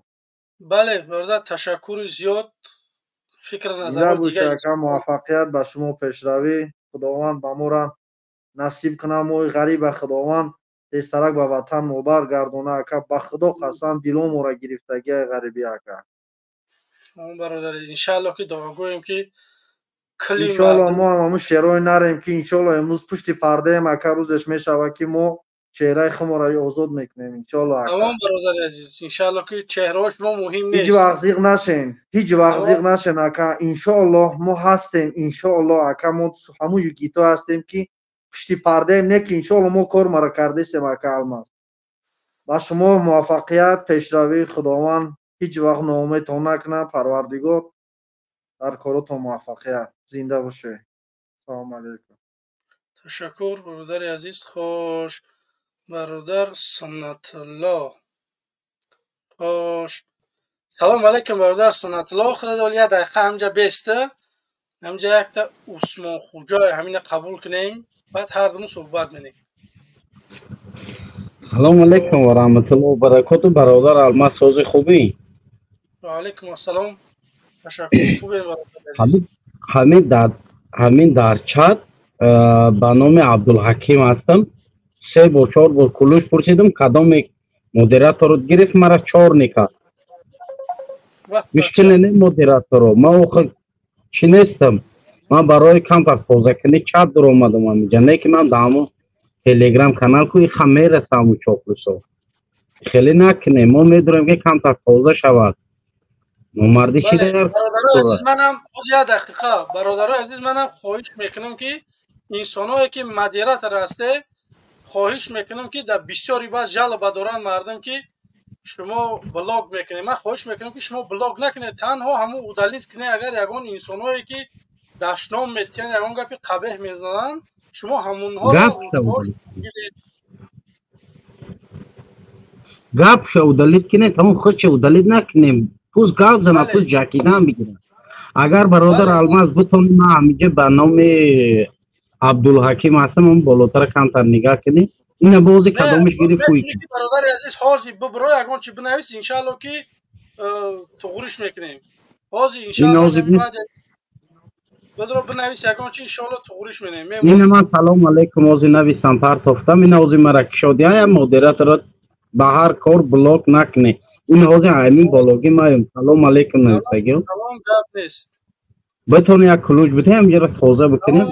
Бале, бародар, ташаккури зиёд, фикр назарот. Боша, ака, муваффақият ба шумо, пешравӣ Худованд ба мора насиб кунад. Мои ғариба Худованд тезтарак ба ватан мо баргардона, ака. Ба худо қасам, диломора гирифтагиай ғарибӣ, ака. Бародар, иншаалло, ки дуогӯем, ки Иншоалло, мо ҳам ҳамун шерои нарем, ки иншоалло имрӯз пушти пардаем, ака. Рӯзеш мешавад, ки мо чеҳраи худморо озод мекунем, иншоалло. Тамом, бародари азиз, иншоалло, ки чеҳраҳо шумо муҳим нест. Ҳеҷ вақт зиқ нашен, ҳеҷ вақт зиқ нашен, ака. Иншоаллоҳ, мо ҳастем, иншоаллоҳ, ака. Мо ҳамун югито ҳастем, ки пушти пардаем, не ки иншоалло мо кор мара кардесем. Ака Алмаз, ба шумо муваффақият, пешравӣ, Худованд ҳеҷ вақт ноумедтон накунад, Парвардигор, дар коротон муваффақият. Зинда бошед, салому алайкум. Ташаккур, бародари азиз. Хош, бародар Суннатулло. Хош, салом алейкум, бародар Суннатулло. Худо як дақиқа ҳамҷа беста, ҳамҷа якта Усмонхуҷой ҳамина қабул кунем, баъд ҳар думон суҳбат менем. Салом алейкум ва раҳматуллоҳи ва баракоту, бародар Алмаз, сози хубӣ? Ва алейкум ассалом, ташаккур, хубем, бародари азиз. Ҳамин дар чат ба номи Абдулҳаким ҳастам. Се бор, чор бор кулуш пурсидам, кадоме модераторот гирифт, мара чор кард. Мушкиле не, модераторо ман охир чӣ нестам, ман барои камтар тозакунӣ чат дуромадам ҳаминҷа, не ки ман дар ҳамон телеграм канал ку иха мерасам чоплусо. Хеле накунем, мо медурем ки камтар тоза шавад. Номардӣ чӣ дар Бародарои азиз, манам боз як дақиқа, бародарои азиз, манам хоҳиш мекунам, ки инсоное ки модератор ҳасте, хоҳиш мекунам, ки дар бисёри баъз жалоба доранд мардум, ки шумо блок мекунед. Ман хоҳиш мекунам, ки шумо блок накунед, танҳо ҳамун удалить кунед. Агар ягон инсоное ки дашном метиҳанд, ягон гапи қабеҳ мезананд, шумо ҳамунҳоро гиред. Гапша удалить кунед, тамом, худша удалить накунем. Пусть гап зана, пусть ҷакидан бигирад. Агар бародар Алмаз бутони, ман ҳамиҷа ба номи Абдулҳаким ҳастам, он болотара камтар нигаҳ кунӣ. Ина бози кадомиш гирифт, фуй. Бародари азиз, ҳозир бибро, ягон чи бинавис, иншаалло ки туғриш мекунем. Ҳозир иншаалло бидро, бинавис ягон чи, иншоалло туғриш менем. Ина ман салом алейкум ҳозир нависам, партофтам. Ина ҳозир мара кишодия модераторо ба ҳар кор блок накунӣ. Ин ҳозир ҳамин бологӣ маем салом алейкум нависагиё. Салом, гап нест. Битони як кулуҷ бидиҳем, ҷара тоза бикунем.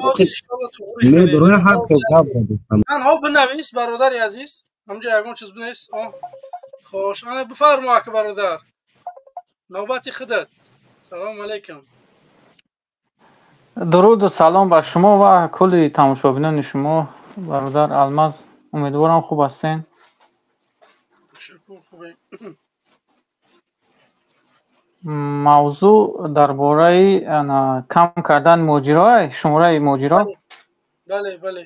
Медуроя ҳар кор гап задистам. Танҳо бинавис, бародари азиз, ҳамҷа ягон чиз бинавис. Хош, ана бифармо, ака бародар, навбати худат. Салом алейкум. Дуруду салом ба шумо ва кулли тамошобинони шумо, бародар Алмаз. Умедворам, хуб ҳастен. Ташаккур, хубем. Мавзӯъ дар бораи кам кардани муҳоҷиро, шумораи муҳоҷиро. Бале,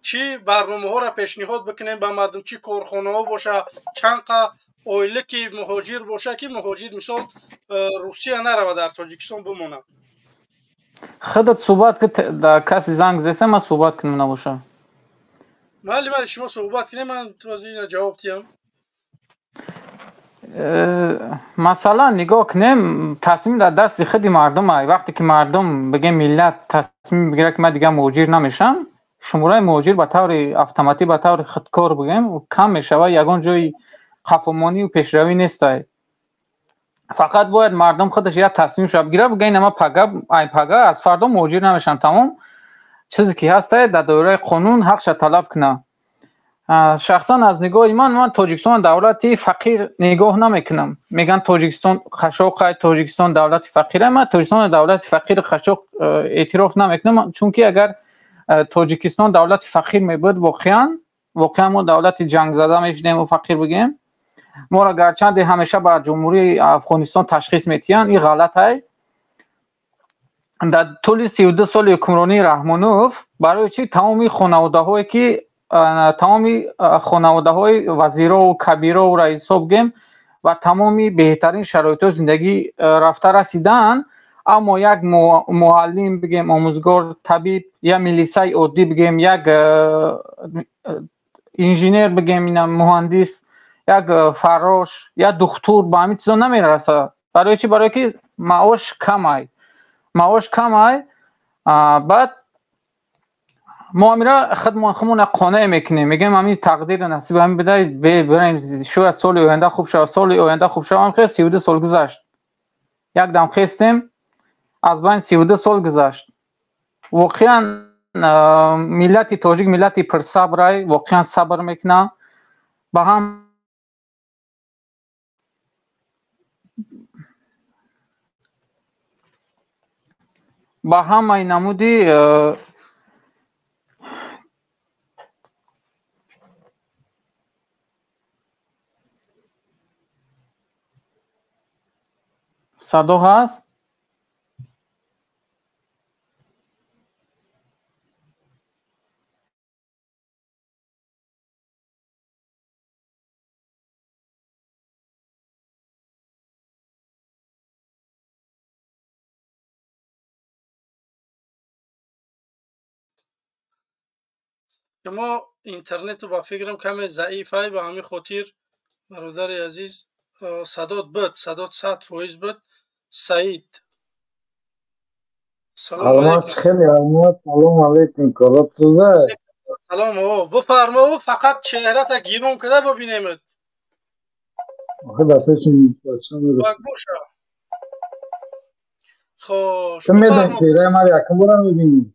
чӣ барномаҳоро пешниҳод бикунем ба мардум, чӣ корхонаҳо боша, чанд қа оила ки муҳоҷир боша, ки муҳоҷир мисол Русия нарава, дар Тоҷикистон бимонад. Худат суҳбат ки, каси занг зеса, ман суҳбат кунам набоша. Майли, шумо суҳбат кунем, ман ҷавоб диҳам. Масалан, нигоҳ кунем, тасмим дар дасти худи мардум. Вақте ки мардум, бигем, миллат тасмим бигирад, ки ман дигар муҳоҷир намешам, шумораи муҳоҷир ба таври автоматӣ, ба таври худкор, бигем, кам мешавад. Ягон ҷои қафомонию пешравӣ нестай. Фақат бояд мардум худаш як тасмим шава бигирад, бигӯяд: ина, ман пага, ай пага, аз фардо муҳоҷир намешам, тамом. Чизе ки ҳастай, дар доираи қонун ҳақша талаб кунад. Шахсан аз нигоҳи ман, ман Тоҷикистон давлати фақир нигоҳ намекунам. Мегӯянд, Тоҷикистон хашоқай, Тоҷикистон давлати фақира. Ман Тоҷикистон давлати фақири хашоқ эътироф намекунам, чунки агар Тоҷикистон давлати фақир мебуд, воқеан мо давлати ҷангзада мешудем. Фақир бигем, моро гарчанде ҳамеша ба Ҷумҳурии Афғонистон ташхис метиҳанд, ин ғалатай. Дар тӯли 32 соли ҳукмронии Раҳмонов барои чӣ тамоми хонаводаҳое ки тамоми хонаводаҳои вазирову кабирову раисҳо, бигем, ва тамоми беҳтарин шароитҳои зиндагӣ рафта расидаанд, аммо як муаллим, бигем, омӯзгор, табиб, я милисаи оддӣ, бигем, як инженер, бигем, ина муҳандис, як фаррош, як духтур ба ҳамин чизо намерасад? Барои чӣ? Барое ки маош камай, маош камай. Баъд мо амира худмон худмона қонеъ мекунем, мегӯем, ҳамин тақдиру насиб ҳамин бидай, бирем, шояд соли оянда хуб шавад, соли оянда хуб шавад. Ҳам 32 сол гузашт, як дам хестем, аз байн 32 сол гузашт. Воқеан миллати тоҷик миллати пурсабрай, воқеан сабр мекунад ба ҳам. Ба ҳамаи намуди садо ҳаст. Шумо интернету ба фикрам каме заифай, ба ҳамин хотир, бародари азиз, садот буд, садот 100% буд. Саид, салом. Алмаз, хеле алмаз, салом алейкум, корот сӯза. Салом, о, бифармо, фақат чеҳрата гирон када бибинемед. Охи дар пеши бача мерасад. Боша. Хош. Ту медонӣ чеҳраи маро якум бора мебинӣ?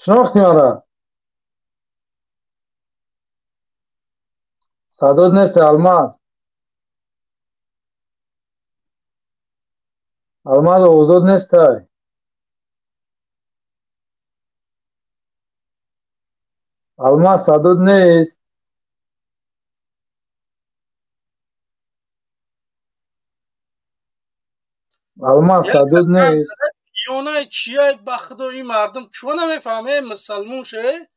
Шинохтӣ маро? Садот нест, Алмаз. Алмаз, озод нестай. Алмаз, садот нест. Алмаз, садот нест. Ёнай чияй, ба худо, ин мардум чӯ намефаҳме, мусалмон ше.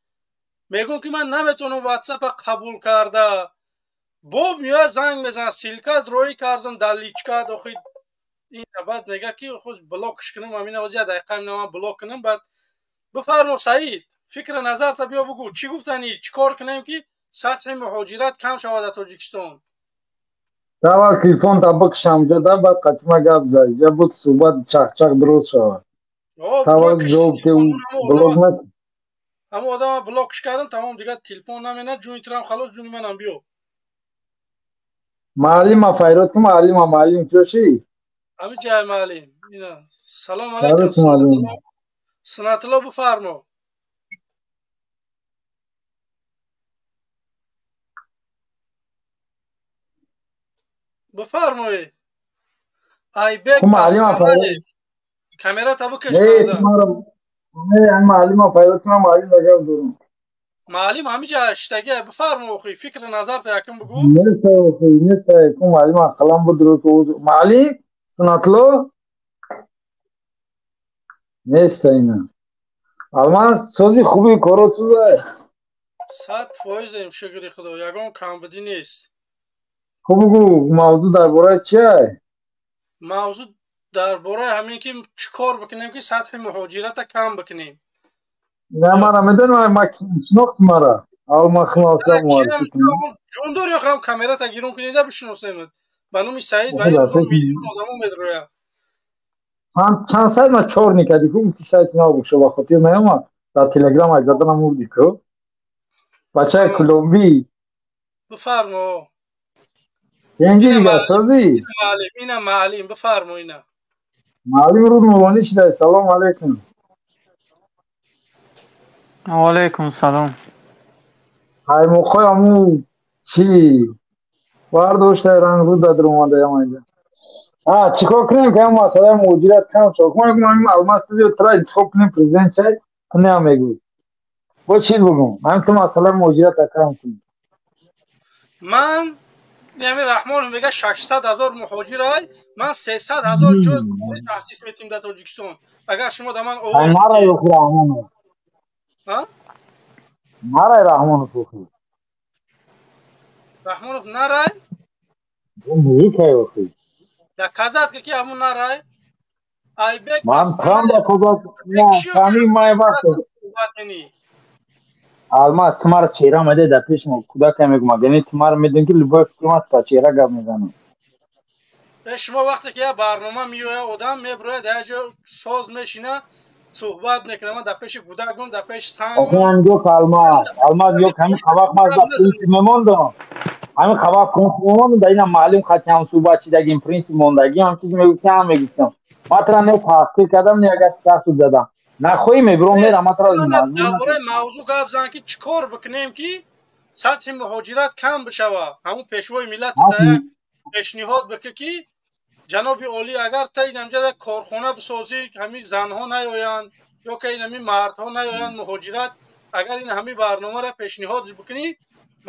Мегӯм, ки ман наметавонам ватсапа қабул карда. Боб меояд, занг мезанад, ссылка роӣ кардам дар личка, охи ин баъд мега, ки худ блокш кунам, ҳамина ҳозир як дақиқа ҳамина ман блок кунам. Баъд бифармо, Саид, фикри назарта биё бугӯ, чӣ гуфтанӣ, чӣ кор кунем, ки сатҳи муҳоҷират кам шавад дар Тоҷикистон? Аввал телефонта бикшам ҷода, баъд қатима гап зад. Ҷа буд суҳбат чахчах дуруст шавад. Аввал ҷавоб те, блок накун. Ҳамон одама блокш кардам, тамом, дигар телефон наменад. Ҷуни тирам халос, ҷуни манам биё. Маълима файрод кун, маълима, маълим чӯшӣ? Ҳамин ҷай маълим. Ина. Салом алейкум. Сунатулло, бифармо. Бифармоед. Айбек Астанаев. Камерата бикаш, бародар. Не, маълима файрод кунам, маълим да гап дорам. Маълим ҳамин ҷа шитагия, бифармо, охи, фикри назарта якум бугӯ. Неста, охи, неста, ку маълим ақаллан буд. Маълим Сунатулло неста ина. Алмаз, сози, хуби, корот сӯза? 100%-ем, шукри худо, ягон камбудӣ нест. Хуб, бугӯ, мавзӯъ дар бораи чиай? Мавзӯъ дар бораи ҳамин, ки чӣ кор бикунем, ки сатҳи муҳоҷирата кам бикунем. Не, мара медонӣ, ма шинохти мара? Аввал ман худам муаррифӣ кунам. Ҷон дори, охам камерата гирон кунида бишиносемед. Ба номи Саид ва миллион одамо медрояд. Чанд сайт ма чор никади ку, гуфти сайти нав боша, ба хотир наёмад. Дар телеграм ай заданам мурди ку. Бачаи Куломбӣ. Бифармо. Янҷи дигар созӣ? Ина маълим, бифармо ина. Маълим рӯ нуронӣ шидай. Салом алейкум. Ва алайкум салом. Қаймоқҳои ҳамун чӣ бардоштай, ранг рӯ дар омада ямайда. А чӣ кор кунем, ки ҳам масъалаи муҳоҷират кам шавад? Ма мегӯям, ҳамин Алмаз, ту биё, тура интихоб кунем, президент чай, ту неам мегӯй. Бо чӣ бугӯм? Ҳамин ту масъалаи муҳоҷирата кам кунӣ. Ман ҳамин Раҳмонов мега 600 000 муҳоҷир ай, ман 300 000 ҷой кори таъсис метим дар Тоҷикистон, агар шумо да ман овоз. Нарай охи Раҳмонов. Нарай Раҳмонов охи. Раҳмонов нарай? Музикай охи. Доказать ки ҳамун нарай. Айбек. Ман трам доказать ҳамин май вақт. Алмаз, ту маро чеҳра меде, дар пеши кӯдакам мегӯм, агар ту маро медонӣ, ки любой фикри ман ба чеҳра гап мезанам. Шумо вақте ки як барнома меояд, одам мебирояд, як ҷо соз мешина, суҳбат мекунад, ман дар пеши кӯдакам, дар пеши санг. Охи ҳамин Алмаз, Алмаз, ё ҳамин қавақ ман дар принсип мемондам, ҳамин қавақ принсип мемондам, дар инам маълум хати ҳам суҳбат шидагим, принсип мондагӣ, ҳам чизе мегуфтам, ҳам мегуфтам. Ман тура не таҳқир кардам, не агар сахт задам. Нахоҳӣ, мебиром, мерам, ман тура дар бораи мавзӯъ гап зан, ки чӣ кор бикунем, ки сатҳи муҳоҷират кам бишавад. Ҳамун пешвои миллат дар як пешниҳод бикӣ, ки ҷаноби олӣ, агар та инамҷа як корхона бисозӣ, ҳамин занҳо наёянд ё ки ин ҳамин мардҳо наёянд муҳоҷират. Агар ин ҳамин барномаро пешниҳод бикунӣ,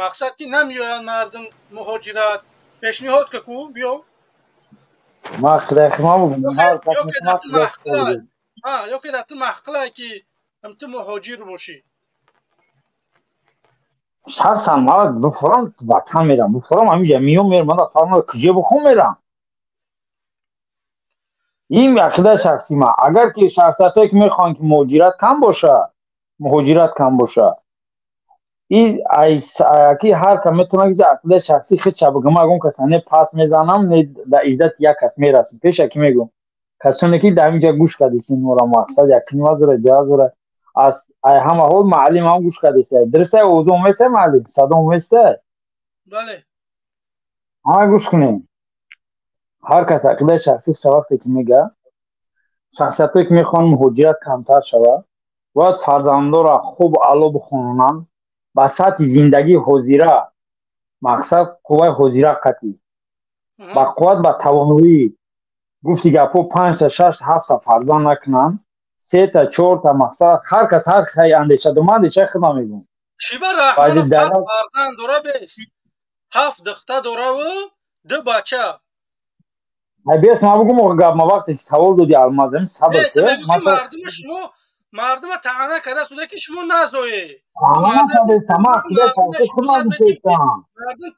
мақсад ки намеоянд мардум муҳоҷират, пешниҳод ка ку, биё. Ман худайхима бугум. Ё ки дар ту маҳқилай, ки ту муҳоҷир бошӣ? Шахсан ман бифорам, ватан мерам, бифорам, ҳаминҷа миём, мерам, ман фармон куҷо бихом, мерам. Ин ақидаи шахсии ман. Агар ки шахсиятҳое ки мехоҳанд, ки муҳоҷират кам бошад, муҳоҷират кам боша. Ки ҳар кас метавонад ки ақидаи шахсии худша бигӯ. Ман ягон каса не пас мезанам, не дар иззати як кас мерасам. Пеша ки мегӯм, касоне ки дар инҷа гӯш кардисин моро, мақсад якним ҳазора, 2000 аз ҳама ҳол маълим ҳам гӯш кардиса. Дурустай, овозо оместай маълим, садо оместай? Бале. Ҳама гӯш кунем. Ҳар кас ақидаи шахсиша вақте ки мега, шахсиятҳое ки мехоҳанд муҳоҷират камтар шавад, бояд фарзандонро хуб аъло бихононанд, ба сатҳи зиндагии ҳозира, мақсад қувваи ҳозира қатъӣ, ба қувват, ба тавоноӣ. Гуфти гапҳо, панҷта, шаш, ҳафта фарзанд накунанд, сета, чорта. Мақсад ҳар кас ҳар хай андеша дорад. Ман андешаи худам мегӯм. Чӣ ба Раҳмонов ҳафт фарзанд дора, бест ҳафт духта дораву ду бача? Ай бес, ман бугум гап. Ма вақте савол доди, Алмаз, ами сабр. Мардума шумо мардума таъна карда суда ки шумо назоед. Мардум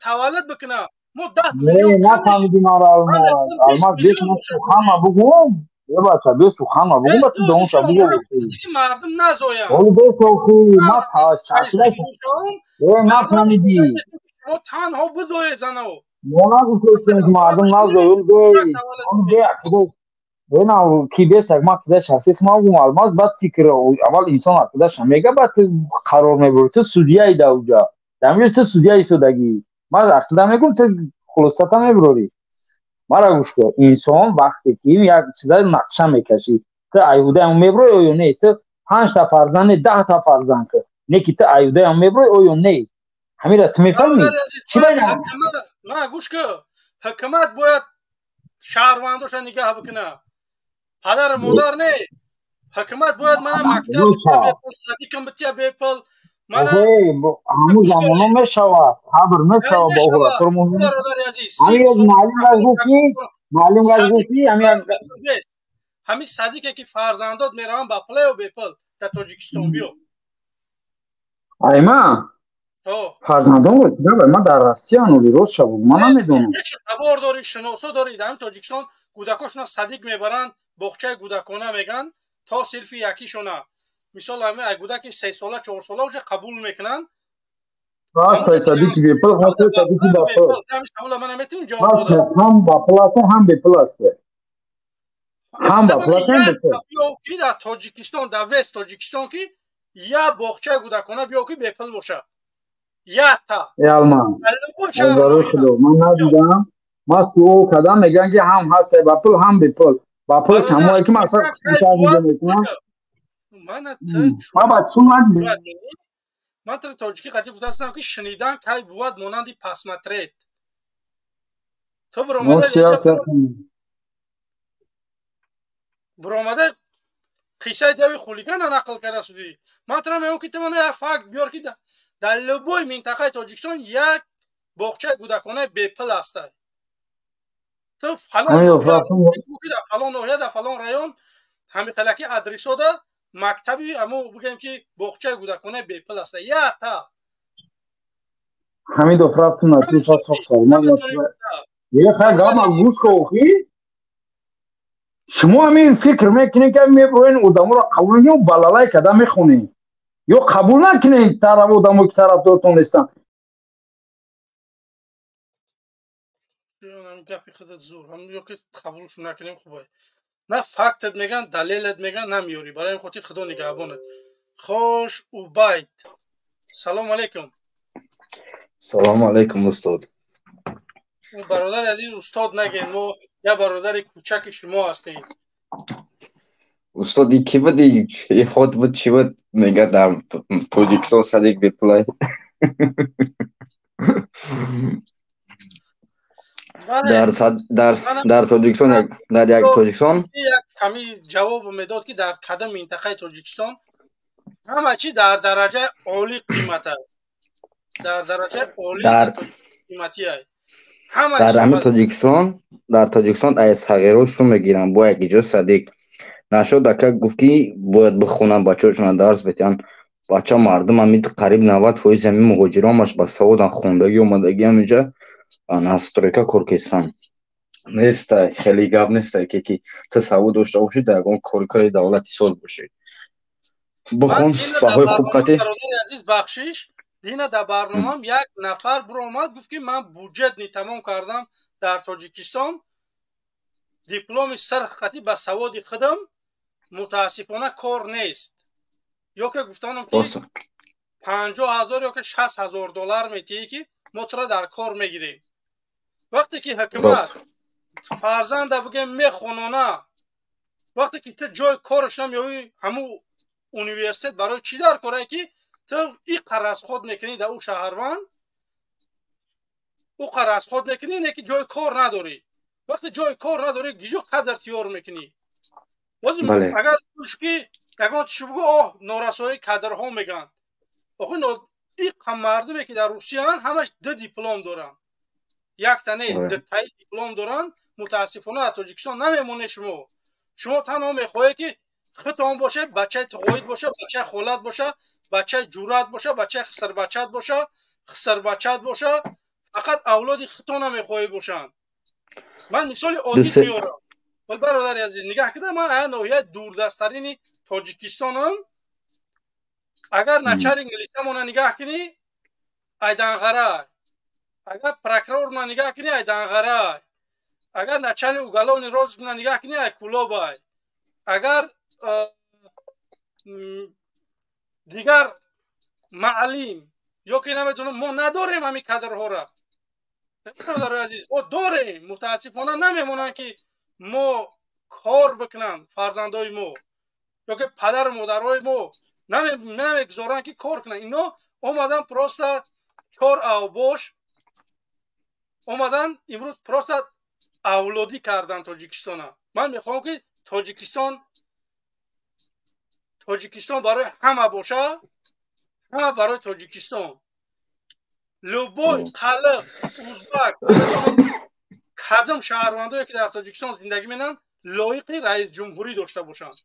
таваллуд бикунад, мо 10 миллион. Нафаҳмиди маро, Алмаз. Алмаз, бес, ман суханма бугум. Е бача, бес, суханма бугум, ба ту давомша бугум. Мардум назоянд. Оли бес, охи ма нафаҳмиди. Шумо танҳо бидоед занао. Мо нагуфтем ки мардум назоед. Бе ки бесак, ман ақидаи шахсии худам гум, Алмаз. Баъд фикр, аввал инсон ақидаша мега, баъд қарор мебурӣ. Ту судьяи дар уҷа, дар ҳамҷо ту судья истодагӣ. Ман ақида мегум, ту хулосата мебурорӣ. Мара гӯш кун. Инсон вақте ки як чиза нақша мекашӣ, ту аюдаам мебурой оё не? Ту панҷта фарзанд не, 10та фарзанд ки не, ки ту аюдаам мебурой оё не? Ҳамира ту мефаҳмӣ? Чӣ? Ма гӯш кун, ҳукумат бояд шаҳрвандоша нигаҳ бикунад, падару модар не. Ҳукумат бояд мана мактаб бепул, садикам бития бепул. Мана ҳамун замоно мешавад, сабр мешавад бо маълим гуфт ки ҳамин садике ки фарзандот мераванд, ба пулаю бепул дар Тоҷикистон биё. Айма фарзандон ман дар Россия нули рост шавад, ман намедонам. Табор дорӣ, шиносо дорӣ, дар ҳамин Тоҷикистон кӯдакошона садик мебаранд, боғчаи кӯдакона мегӯянд, то синфи якишона. Мисол, ҳамин кӯдаки 3сола, 4сола уже қабул мекунанд. Ҳам ба пул аст, ҳам бепул аст, ҳам ба пул аст, ҳам бепул. Ки дар Тоҷикистон, дар вест Тоҷикистон, ки як боғчаи кӯдакона биё, ки бепул бошад, якта. Алман, барои Худо, ман надидам. Ман суол кардам, мегӯянд ки ҳам ҳаст ба пул, ҳам бепул. Ба пул ҳамое ки масалан мекунам. Ман ба ту Ман тра тоҷикӣ қатъӣ гуфтаастам, ки шунидан кай бувад монанди посмотреть. Ту биромада қиссаи дави хулигана нақл карда судӣ. Ман тра мегӯям, ки ту мана як факт биёр, ки дар любой минтақаи Тоҷикистон як боғчаи кӯдаконаи бепул ҳастай. Ту фалон ноҳия, дар фалон район, ҳамиқалаки адресода мактаби амо бигӯем, ки боғчаи кӯдаконаи бепул аста, якта. Ҳамидов, рафтум гӯш охи. Шумо ҳамин фикр мекунед, ки меброен одаморо қабул мекунед, балалай када мехонед, ё қабул накунед тараф одамо ки тарафдортон нестанд. Гапи худат зур, ё ки қабулшу накунем хубай. На фактат меган, далелат меган, намеёрӣ. Барои ин хотир Худо нигаҳбонат. Хош, Убайд, салому алайкум. Салому алайкум, устод. Бародари азиз, устод нагем, мо як бародари кӯчаки шумо ҳастем. Устод, ки буди, ход буд, чӣ буд, мега дар Тоҷикистон садик бепулай? Дар Тоҷикистон, дар як Тоҷикистон як ками ҷавоб медод, ки дар кадом минтақаи Тоҷикистон ҳама чи дар дараҷаи олӣ қимат аст, дар дараҷаи олӣ қиматӣ аст. Дар ҳамин Тоҷикистон, дар Тоҷикистон ай сағиро шум мегиранд, бо як иҷо садик нашуд. Ака гуфт, ки бояд бихонанд бачаҳошона, дарс битиҳанд. Бача, мардум ҳами қариб 90% ҳамин муҳоҷиромаш ба саводан, хондагӣ омадагӣ, ҳаминҷа настройка кор кестан нестай. Хеле гап нестай, ки ту савод дошта бошӣ, дар ягон кори давлати соз бошӣ. Бихон, баҳои хуб қатӣ. Бародари азиз, бахшиш, дина дар барномам як нафар биромад, гуфт ки ман буҷетни тамом кардам дар Тоҷикистон, дипломи сарх қатӣ ба саводи худам мутаассифона кор нест. Ё ки гуфтанам ки 50 000 ё ки 60 000 доллар метиҳӣ ки мо туро дар кор мегирем. Вақте ки ҳукумат фарзанда бигем мехонона, вақте ки ту ҷои кораш намеёвӣ, ҳамун университет барои чӣ дар корае ки ту и қаразход мекунӣ дар ӯ шаҳрванд, ӯ қаразход мекунӣ, не ки ҷои кор надорӣ. Вақте ҷои кор надорӣ, гиҷо қадр тиёр мекунӣ? Агар ки ягон чиз бугӯ, оҳ, норасоии кадрҳо мегӯянд. Охи и мардуме ки дар Русияанд, ҳамаш ду диплом доранд, якта не, дутаи диплом доранд. Мутаассифона аз Тоҷикистон намемонед шумо. Шумо танҳо мехоҳед ки худтон боша, бачаи туғоид боша, бачаи холат боша, бачаи ҷурат боша, бачаи хисарбачат боша, хисарбачат боша, фақат авлоди худтона мехоҳед бошанд. Ман мисоли оддӣ меорам. Вале бародари азиз, нигаҳ кида, ман ая ноҳияи дурдасттарини Тоҷикистонам. Агар начальник милисамона нигаҳ кунӣ, Айданғарай. Агар прокурорна нигаҳ кунӣ, Айданғарай. Агар начальник уголовный розыскна нигаҳ кунӣ, Айкулобай. Агар дигар маълим ё ки наметонам, мо надорем ҳамин кадрҳоро. Бародари азиз, мо дорем, мутаассифона намемонанд ки мо кор бикунанд фарзандои мо, ё ки падару модарои мо намегузоранд ки кор кунанд. Ино омадан просто чор авбош омадан, имрӯз просто авлодӣ кардан Тоҷикистона. Ман мехоҳам ки Тоҷикистон барои ҳама боша, ҳама барои Тоҷикистон. Любой қалиқ, узбак, кадом шаҳрвандое ки дар Тоҷикистон зиндагӣ менанд, лоиқи раисҷумҳурӣ дошта бошанд,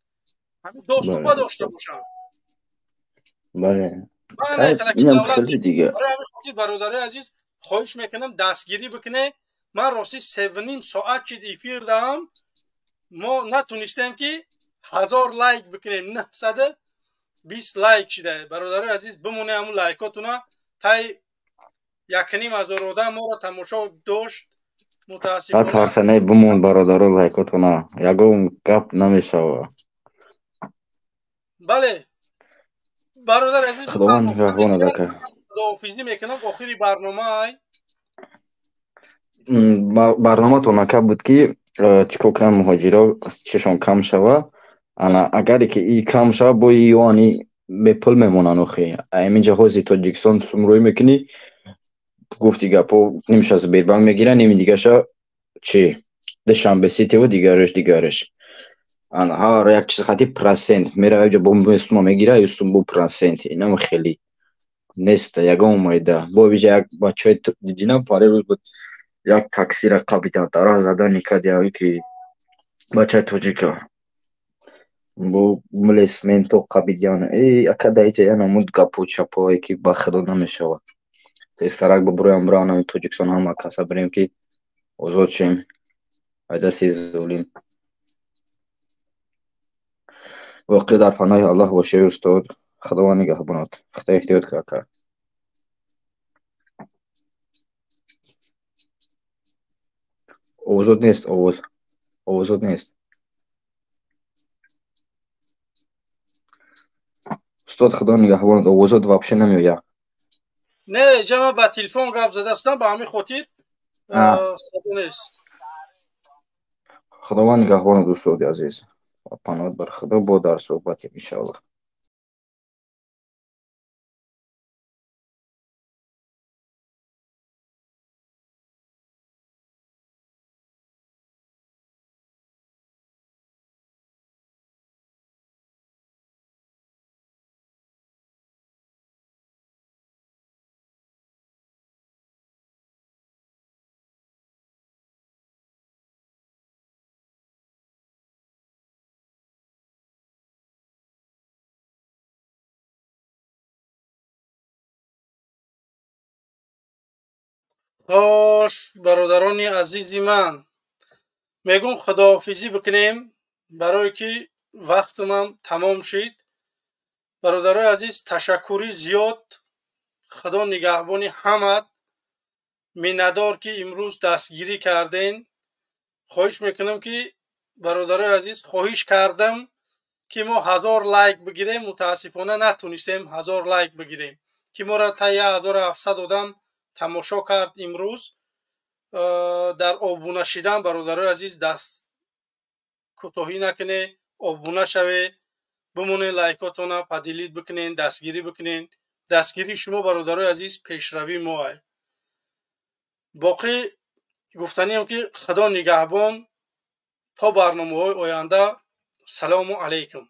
ҳамин доступа дошта бошанд. Бале. Бародарои азиз, хоҳиш мекунам дастгирӣ бикунед. Ман рости 3.5 соат чид эфир даҳам, мо натунистем ки 1000 лайк бикунем, 920 лайк шида. Бародарои азиз, бимоне ҳамун лайкотуна. Тай 1.5 ҳазор одам моро тамошо дошт. Мутаассифона тарсане бимон бародаро лайкотуна, ягон гап намешава. Бале бародар азиз, Худованд нигаҳбонад ака. Худоҳофизӣ мекунам. Охири барномаай барноматон ака буд ки чӣ кор кунанд муҳоҷиро чишон кам шава. Ана агаре ки и кам шава, бо юани бепул мемонанд. Охи ҳамин ҷаҳози Тоҷикистон сумрӯй мекунӣ, гуфти гапо нимша Сбербанк мегира, ними дигаша чи Душанбе Ситиву дигараш. Ана ҳар як чиз хати процент мерава ҷо бо сума мегира, ю сум бо процент. Инам хеле нест ягон майда. Бо виҷа як бачаи дидинам паре рӯз буд, як таксира қабидан дара задани кадяви ки бачаи тоҷика бо млесменто қабидян. Э ака даиҷа я намуд гапу чапое ки ба худо намешавад. Тезтарак бибуроям биравам Тоҷикистон, ҳама каса бирем ки озод шем ай дасти золим. Воқеъ дар паноҳи Аллоҳ бошед устод. Худованд нигаҳбонад. Худо эҳтиёт кунад ака. Овозот нест, овоз. Овозот нест. Устод Худо нигаҳбонад, овозот вообще намеояд. Не, ҷама ба телефон гап задастам, ба ҳамин хотир садо нест. Худованд нигаҳбонад устоди азиз. Паноҳ бар Худо, бо дар суҳбатем иншоаллоҳ. Хош бародарони азизи ман, мегӯм худоҳофизӣ бикунем, барое ки вақтамам тамом шид. Бародарои азиз, ташаккури зиёд, Худо нигаҳбони ҳамат. Миннатдор, ки имрӯз дастгирӣ карден. Хоҳиш мекунам, ки бародарои азиз, хоҳиш кардам, ки мо 1000 лайк бигирем, мутаассифона натунистем 1000 лайк бигирем, ки моро та 1700 одам тамошо кард имрӯз. Дар обуна шидан, бародарои азиз, даст кӯтоҳӣ накунед, обуна шавед, бимонед, лайкотона поделить бикунед, дастгирӣ бикунед. Дастгирии шумо, бародарои азиз, пешравии моай. Боқӣ гуфтаниам, ки Худо нигаҳбон, то барномаҳои оянда. Салому алайкум.